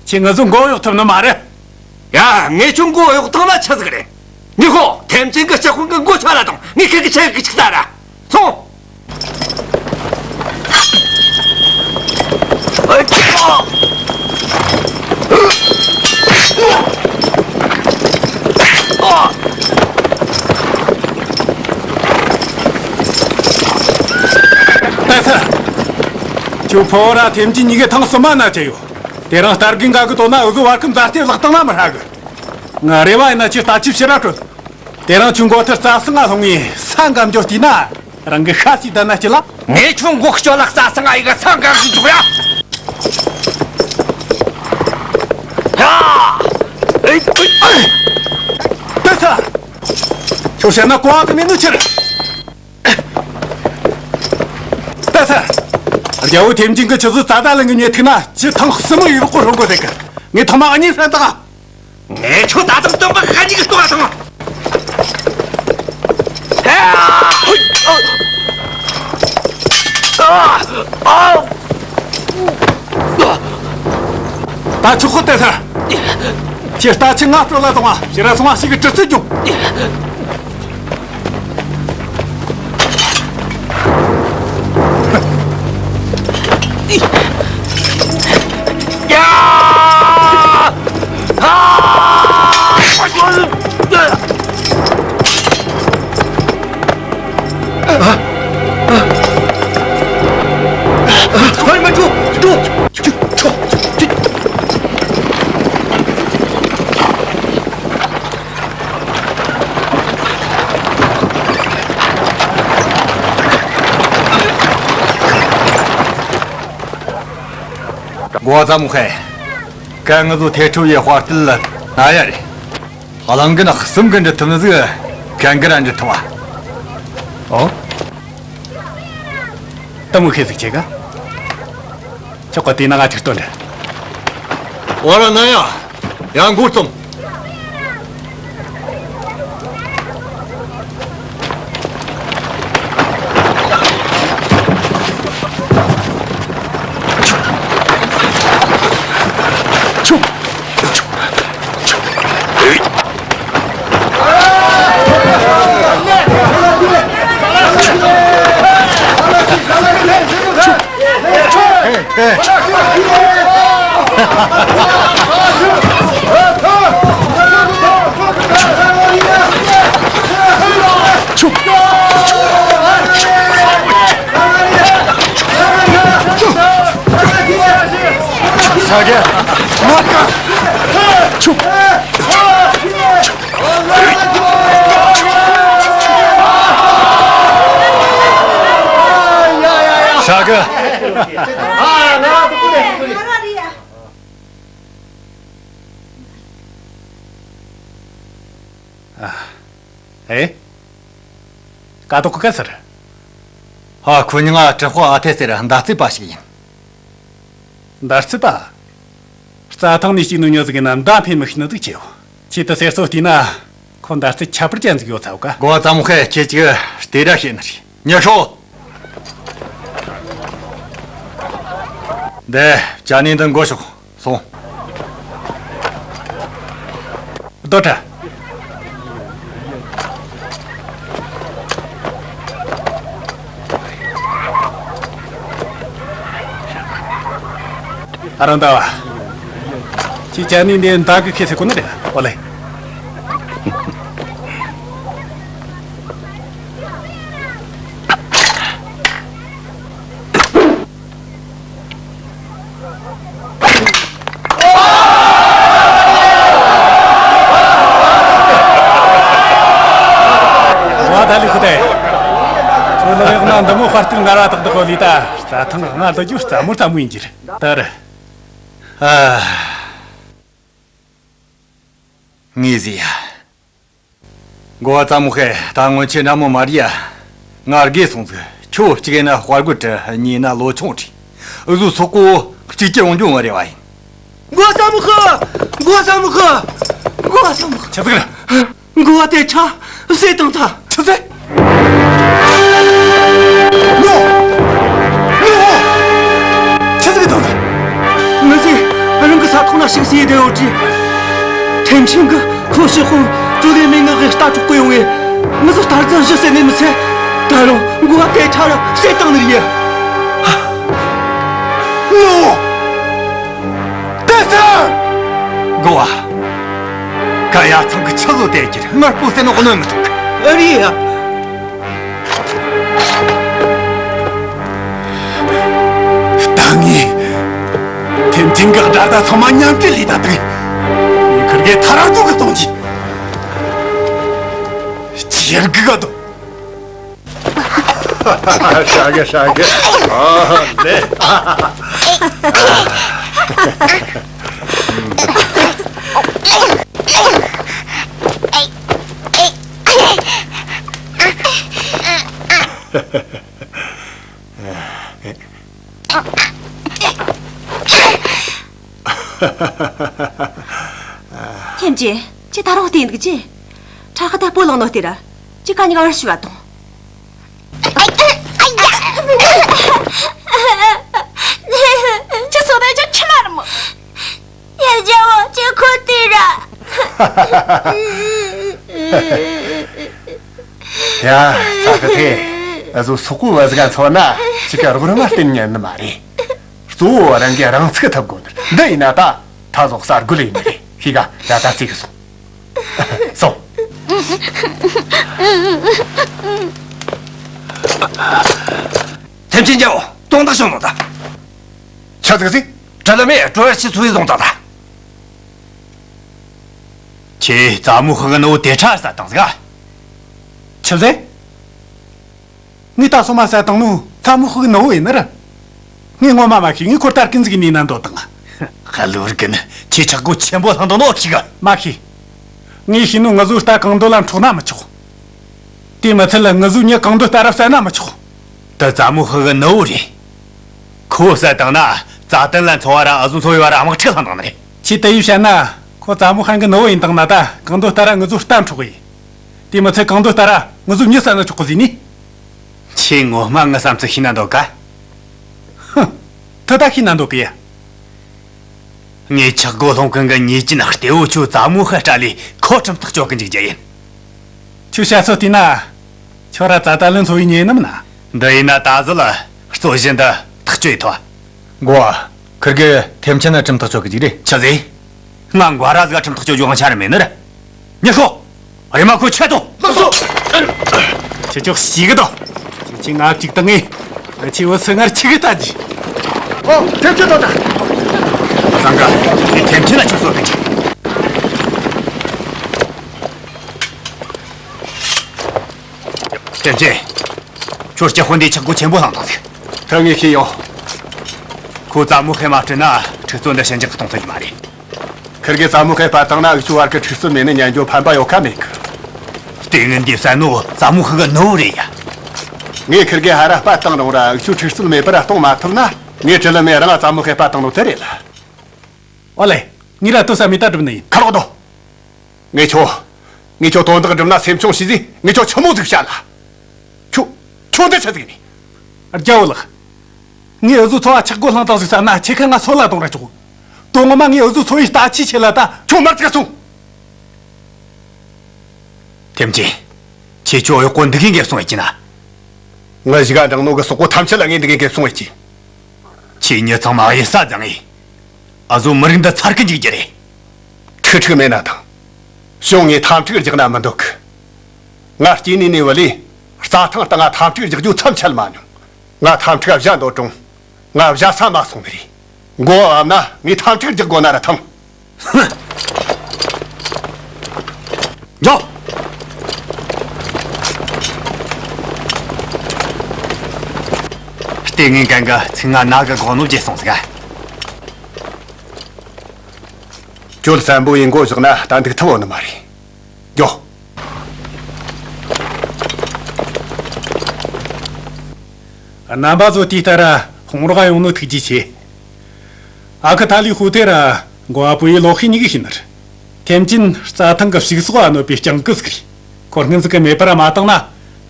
ཁྱེད་ང་ཚོ་མགོ་གཡོག་ཐུབ་ནི་མ་རེད། ཡ། ངས་ཁྱོད་མགོ་གཡོག་བཏང་ན་ཆི་ཟིག་རེད། ཉི་ཧོ། ཐེམ་ཆེན་གི་སྤྱི་དཔོན་གི་མགོ་ཆ་ལ་དང་ངས་ཁི་གི་ཆེ་གི་ཆིག་ལྟ་ར། སོང་། ཏེ་ཚ། ཁྱོད་ཕོ་ར་ཐེམ་གྱི་གཉིས་ཀའི་ཐང་གསུམ་མ་ན་ཆེ་ཡོད། དེ་རིང་རྟ་རྒན་འགའ་གི་དོ་ན་འུ་ཟོ་བར་ཁམས་མཛའ་བརྩེ་བརླག་བཏང་ན་མི་ཧྲ་གི། ང་རེ་བ་ཡིན་ན་ཁྱོད་ལྟ་ཅི་བྱེད་ར་སྤྲོད། དེ་རིང་ཁྱོད་མགོ་ཐུར་རྩྭ་སང་ང་ལྷུང་ངས་ས་འགམ་འཇོག་བལྟས་ན་རང་གི་ཤ་ཞིག་ལྡན་ན་ཅི་ལ། ངས་ཁྱོད་མགོ་སྐྱོ་ལ་རྩྭ་སང་ང་ཡི་ག་ས་འགམ་ཞིག་འཇོག་ཡ། ཡ། ཨེ། ཨེ། ཏེ་ཚ། ཁྱོད་བཤད་ན་གོ་བ་གི་མི་འདུག་ཕྱིར། ཏེ་ཚ། རྒྱལ་བོ་ཐེམ་ཅིང་གི་ཆུ་ཚོད་རྩ་དང་ལེན་གི་ཉེ་ཐིག་ན་ཅི་ཐང་གསུམ་མོ་ཡོད་ལོག་གོ་ཧྲོ་གོ་ཟེར་གི། ངས་ཐང་མ་ཨ་ཉིས་ཧྲན་དང་། ངས་ཁྱོད་ད་དུང་སྟོན་པ་ཁ་ཉིག་གི་ལྟོ་བ་སོང་། ད་ཆོག་གོ་ཏེ་ས། ཁྱེད་ལྟ་ཆེ་ང་སྤྲོད་ལ་སོང་བ་ཞེ་ར་སོང་བ་ཞིག་གི་གྲི་རྩི་རྒྱུག་འགོ་བ་ཙམ་ཁའི། ཀན་ང་ཚོ་ཐེ་ཁྲོ་ཡི་དཔའ་རྟུལ་ན་ཡ་རེད། གླང་གི་ནག་གསུམ་གི་འདྲི་ཐུབ་ནི་ཟིག་ཀན་གི་ར་འདྲི་ཐུབ་བ། ཨོ། ཏ་མུ་ཁེ་ཟིག་ཆེ་ག་ཆོག་ག་དེ་ན་ང་ཅིག་སྟོན་རེ། ཨོ་ར་ན་ཡ། ཡང་འགུར་ཙམ། ཧྲ་གི། ཨ། ང་རང་ཐུག་གི་རེད། ང་རང་རེད་ཡ། ཨ། ཨེ། ཀ་ཏོག་གི་ག་ཟེར། ཨ། ཁོ་མྱིང་ང་ཀྲི་ཧྭ་ཨ་ཐེ་ཟེར། མདའ་རྩེད་པ་ཞིག་ཡིན། མདའ་རྩེད་པ། རྩྭ་ཐང་ནས་སྐྱེས་ནོ་མྱི་ཟིག་ཡིན་ན་མདའ་འཕེན་མི་ཤེས་ནི་ཟིག་ཆེ་བོ། ཆེད་དུ་ཟེར་སོ་བལྟས་ན་ཁོ་མདའ་རྩེད་ཁྱད་པར་ཅན་ཟིག་ཡོད་ཚ་བོ་ཀ། འགོ་བ་ཙ་མོ་ཧེ། ཁྱེད་ཅིག་ལྟོས་ར་བྱེད་ནི་རེད། མྱི་ཤོག་འདི་ཅ་ནེ་འདི་མགོ་ཞོག་སོང་། རྡོ་ཁྲ། ཨ་རོ་ཟླ་བ། ཁྱེད་ཅ་ནེ་འདི་མདའ་གི་ཁེ་སེ་གོ་ནི་རེད། ཨོ་ལེ། ཝ་ད་ལི་ཁུ་ཏེ། ཁྱོད་ལ་ཡོང་ན་འདི་མོ་དཔའ་རྟུལ་ངར་བ་དག་དག་གོ་ལི་ད། རྩྭ་ཐང་ང་ལ་རྒྱུ་རྩ་མོ་རྩ་མོ་ཡིན་གྱི་རེད་ད་ར། ཨ། ངས་ཟེར་ཡ། འགོ་བ་ཙ་མོ་ཧེ། ད་སྔོན་ཆད་འདྲ་མོ་མ་རེད་ཡ། ང་རྒས་སོང་ཟིག་ཁྱོད་གཅིག་ཡིན་ན་དཔའ་རྒོད་བྲི། གཉིས་ཡིན་ན་ལོ་ཆུང་བྲི། འུ་ཟོ་སོག་པོ་གཅིག་གྱུར་ཡོང་རྒྱུ་ངོ་རེ་བ་ཡིན། འགོ་བ་ཙ་མོ་ཧེ། འགོ་བ་ཙ་མོ་ཧེ། འགོ་བ་ཙ་མོ་ཧེ། ཆི་ཟིག་རེད། འགོ་བ་དེ་ཆ་བསད་བཏང་ཐལ། ཆི་ཟེར། ནོ། ནོ། ཆི་ཟིག་དང་། ངེད་ཚོས་རང་གི་ས་ཐོག་ན་ཞིག་སའི་བསྡད་ཡོད་དུས། ཐེམ་ཆེན་གྱིས་ཁོ་ཕྱི་དཔོན་ཏུ་ལེ་མིང་ངག་གི་རྟ་འཕྲོག་གི་ཡོང་ངས། ངེད་ཚོ་རྟ་རྫི་བཞི་བསད་ནས་མི་ཚད། ད་རུང་འགོ་བ་དེ་ཁྲ་རུ་བསད་བཏང་ནི་རེད། ནོ། དེ་ཚ། འགོ་བ། ཀ་ཡ་ཚང་གི་ཆི་ལོ་དེ་གྱིས་ངར་པོ་ཟེར་ནོ་གནོད་མི་ཐུབ་གི། ཨ་རེད་ཡ། ད་ངས་ཐེམ་ཐེམ་གི་དགྲ་ཟླ་ཚང་མ་མཉམ་སྤྱོད་ལས་ད་དུས། ངས་ཁིར་གེ་ཐ་ར་ཏུ་གི་གཏོང་གྱིས། ཅི་ཡར་གི་ག་དོ། ཧྲ་གི་ཧྲ་གི། ཨ་ལེ། ཐེམ་ཅེ། ཁྱེད་ད་རུང་བལྟས་འདུག་ཅེ། ཁྲ་ཁ་ད་སྤོ་ལངས་ནོ་དེ་ར། ཅི་ཀ་ཉིག་བར་ཞུ་བ་དང་། ཅི་སོ་ད་ཅི་ཆི་མ་ར་མོ། ཡ་རྒྱལ་བོ་ཅི་ཁོ་དེ་ར། ཡ། ཚ་གི་ཐེ། ཨ་ཟོ་སོག་པོ་བ་ཟི་ག་ཚོ་ན་ཅི་ཀ་རོགས་རམ་བསྟེན་ཉན་ནི་མ་རེད། གཙོ་བོ་རང་གིས་རང་ཚུགས་ཐུབ་དགོས་ནི། འདི་ཡིན་ན་ད་ད་ཟོག་གསར་རྒོལ་ཡིན་ནི་རེད། ཤི་ག་ད་ད་ཚིག་གི་སོང་། སོང་། ཐེམ་ཆེན་རྒྱལ་བོ་དོན་དག་བྱུང་ནོ་ད། ཆི་ཟིག་ཟིག་བྲལ་མེད་གྲོ་ཡར་ཆི་ཚུ་ཡི་བཟུང་ད་ད། ཁྱེད་ཙ་མོ་ཧི་གི་ནུ་བོ་དེ་ཁྲ་ཟ་བཏང་ཟིག་ཨ། ཆི་ཟེ། ངས་ད་སོ་མ་ཟ་བཏང་ནོ་ཙ་མོ་ཧི་གི་ནུ་བོ་ཡིན་ནི་ར། ངས་ངོ་མ་མ་ཤེས། ངས་ཁོ་ལྟར་ཀིན་ཟིག་ནས་ན་འདོད་དང་། ཧ་ལུ་ར་གི་ནི་ཁྱེད་ཆག་སྒོ་ཆེན་པོ་བླངས་འདུག་ནོ་ཤི་ག་མ་ཤེས། ངས་ཤེས་ནོ་ང་ཚོའི་རྟ་གང་འདོད་ལ་འཕྲོག་ན་མི་ཆོག་དེ་མི་ཚད་ལ་ང་ཚོའི་མྱི་གང་འདོད་ལྟར་བསད་ན་མི་ཆོག་དེ་ཙ་མོ་ཧི་གི་ནུ་བོ་རེད། ཁོ་བསད་བཏང་ན་རྩ་དོན་ལ་འཚོ་བ་ར་འུ་ཟོ་འཚོ་བའི་བར་དམག་འཁྲུག་བསླངས་བཏང་ནི་རེད། ཁྱེད་དེ་ཡིས་བཤད་ན་ཁོ་ཙ་མོ་ཧན་གི་ནུ་བོ་ཡིན་བཏང་ན་ད་གང་འདོད་ལྟར་ང་ཚོའི་རྟ་འཕྲོག་གི་ཡིན། དེ་མི་ཚད་གང་འདོད་ལྟར་ང་ཚོའི་མྱི་བསད་ན་ཆོག་གི་ཟེར་ནི། ཁྱེད་ངོ་མ་ངའི་བསམ་ཚུལ་ཤེས་ན་འདོད་ག་ཧུམ། ད་ད་ཤེས་ན་འདོད་གི་ཡ། ངས་ཆག་སྒོ་སློང་མཁན་གི་ཉེས་ཅན་གཏེ་བོ་ཁྱོད་ཙ་མོ་ཧི་སྐྲ་ལས་ཁོ་ཁྲིམས་ཐག་གཅོད་གི་འཇུག་རྒྱུ་ཡིན། ཁྱོད་བཤད་སྲོལ་བལྟས་ན། ཁྱོད་ར་ཙ་ཏ་ལན་འཚོ་བའི་ཉེ་ནམ་ན། འདི་ཡིན་ན་ད་གཟོད་ལ་རྩོད་གཞི་འདི་ཐག་གཅོད་ཐུབ། འགོ་བ། ཁིར་གེ་ཐེམ་ཆེན་ན་ཁྲིམས་ཐག་གཅོད་གི་ཅིག་རེད། ཆི་ཟེ། ང་འགོ་ར་ཟིག་ཁྲིམས་ཐག་གཅོད་རྒྱུ་དབང་ཆ་ར་མེད་ནི་ར། མྱི་ཤོག་རེམ་མ་ཁོ་ཆད་དོ། ལགས་སོ། ཁྱེད་ཅག་ཤི་གི་དོ། ཁྱེད་ཀྱིས་ང་གཅིག་བཏང་ངས། ཁྱེད་བུ་སུ་ངར་ཆི་གི་ལྟ་རྒྱུ། ཨོ། ཐེམ་ཆེན་དོ་ད། བཟང་ག་ངས་ཐེམ་ཆེན་ལ་ཁྲིམས་གསོ་གི་ཅིག་ཐེམ་ཆེན། ཁྱོད་སྐྱ་དཔོན་འདིས་ཆག་སྒོ་ཆེན་པོ་བསླངས་བཏང་ཟིག་ད་ངས་ཤེས་ཡོང་། ཁོ་ཙ་མོ་ཧེ་མ་སྤྲད་ན་འཁྲུག་རྩོད་འདི་ཞི་འཇགས་གཏོང་ཐུབ་ཀྱི་མ་རེད། ཁིར་གེ་ཙ་མོ་ཧེ་པ་བཏང་ན་འུ་ཆོ་བར་གི་འཁྲུག་རྩོད་མེད་ནི་ཉན་རྒྱུ་ཕན་པ་ཡོད་ཁ་མེད་གི། ལྟས་ངན་འདི་བསད་ནོ་ཙ་མོ་ཧེ་གི་ནུ་བོ་རེད་ཡ། ངས་ཁིར་གེ་ཧ་ར་པ་བཏང་རུང་ར་འུ་ཆོ་འཁྲུག་རྩོད་མེད་པར་གཏོང་མ་ཐུབ་ན། ངས་དྲི་ལན་མེད་རང་ཙ་མོ་ཧེ་པ་བཏང་ནོ་དེ་རེད་ལ། ཨོ་ལེ། ངས་ར་ལྟོས་ས་མེད་ད་སྒྲུབ་ནི་ཡིན། ཁ་རོག་དོ། ངས་ཁྱོད། ངས་ཁྱོད་དོན་དག་སྒྲུབ་ན་སེམས་ཆུང་བྱས་ཟིག་ངས་ཁྱོད་ཆི་མོ་ཟིག་བཤད་ལ། ཁྱོད། ཁྱོད་འདི་ཆི་ཟིག་ནི། རྒྱལ་བོ་ལགས། ངས་འུ་ཟོ་ཚོ་བ་ཆག་སྒོ་བསླངས་བཏང་ཟིག་བསམ་ན་ཁྱེད་ཁ་ང་སོད་ལ་གཏོང་ར་ཆོག་དོན་ངོ་མ་ངས་འུ་ཟོ་ཚོ་བའི་ལྟ་ཅི་བྱེད་ལ་ད། ཁྱོད་མར་ཅིག་སོང་། ཐེམ་ཅིན། ཁྱེད་ཆོ་གཡོག་པོ་འདི་གིས་འགེབས་སོང་ཡོད་ཀྱི་ན། ངའི་གཞིས་ཀ་འབྲང་ནོ་གི་སོག་པོ་ཐམས་ཅད་ལ་ངས་འདི་གིས་འགེབས་སོང་ཡོད་ཀྱི། ཁྱེད་གཉིས་ཚང་མ་གཡུལ་ས་བརྫངས་ངེ། འུ་ཟོ་མི་རིགས་འདི་ཚར་གི་འཇུག་རྒྱུ་རེད། ཁྲིག་ཁྲིག་མེད་ན་ཐང་། ཞོག་ངས་འཐབ་འཁྲུག་རྒྱག་ན་མི་འདོད་གི། ང་སྐྱེས་ནས་ནས་བུ་ལས་རྩྭ་ཐང་སྟེང་ང་འཐབ་འཁྲུག་རྒྱག་རྒྱུ་མཚམས་ཆད་མ་མྱོང་། ང་འཐབ་འཁྲུག་བཞག་འདོད་རུང་། ང་བཞག་ས་མ་སོང་ནི་རེད། མགོ་བབས་ན་ངས་འཐབ་འཁྲུག་རྒྱག་དགོས་ན་ར་ཐང་། འགྱོ། ལྟས་ངན་གན་གི་ཚིག་ང་ན་གི་གོ་ནོ་བརྗེད་སོང་ཟིག་ཁྱོད་བཙན་པོ་ཡིན་མགོ་བཞག་ན་ད་འདུག་ཐུབ་བོ་ནི་མ་རེད། འགྱོ། རྣམ་པ་ཚོ་དེའི་ལྟར་ཧོང་རོགས་ཡོང་ནོ་ཐུགས་རྗེ་ཆེ། ཨ་ཁུ་ཐ་ལི་ཧུ་ཐེ་ར་མགོ་བ་པུ་ཡི་ལོ་ཧི་གཉིས་ཀྱི་ཤི་ནར། ཐེམ་ཅིན་རྩྭ་ཐང་གི་ཕྱུགས་ཟོག་གནོད་པའི་སྤྱང་ཀི་ཟིག་རེད། ཁོ་སྔོན་ཟིག་གི་མེད་པར་མ་བཏང་ན།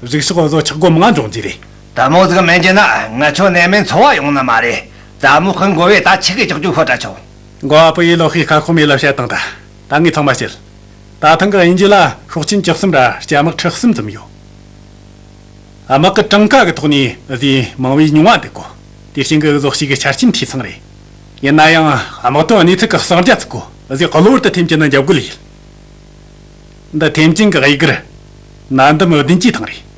ཕྱུགས་ཟོག་ཚོ་ཆག་སྒོ་མང་འབྱུང་རྒྱུ་རེད། དེ་མོ་ཟིག་མེད་རྒྱུ་ན་ང་ཆོ་ནད་མེད་འཚོ་བ་ཡོང་ནི་མ་རེད། ཙ་མོ་ཧི་མགོ་བས་ད་ཆི་གི་ཅོག་ཅོག་ཤོད་དྲ་ཆོག་མགོ་བ་པུ་ཡི་ལོ་ཧི་ཁ་ཁོ་མེད་ལ་བཤད་དང་ད། ད་ངས་ཚང་མ་བཤད། རྩྭ་ཐང་གི་དབྱིན་ཇི་ལ་ཤོག་ཆེན་བཅུ་གསུམ་ར་སྐྱ་དམག་ཁྲི་གསུམ་ཙམ་ཡོད། དམག་གི་གྲངས་ཀ་གི་ཐོག་ནས་ཟས་མང་བའི་ཉུང་བ་འདེགས་གོ། དེ་རྐྱེན་གྱིས་བཟོ་ཞིག་གི་ཆ་རྐྱེན་འཐུས་ཚང་རེད། ཡིན་ན་ཡང་དམག་དོན་གནས་ཚུལ་གྱི་གསང་རྒྱ་ཚུགས་གོ། ཟས་གློ་བུར་དུ་ཐེམ་ཅན་ན་འཇབ་རྒོལ་ཡིན། འདི་ཐེམ་ཅན་གྱི་དབྱིག་གུར། ན་འདམ་བདུན་གྱིས་ཐང་རེད།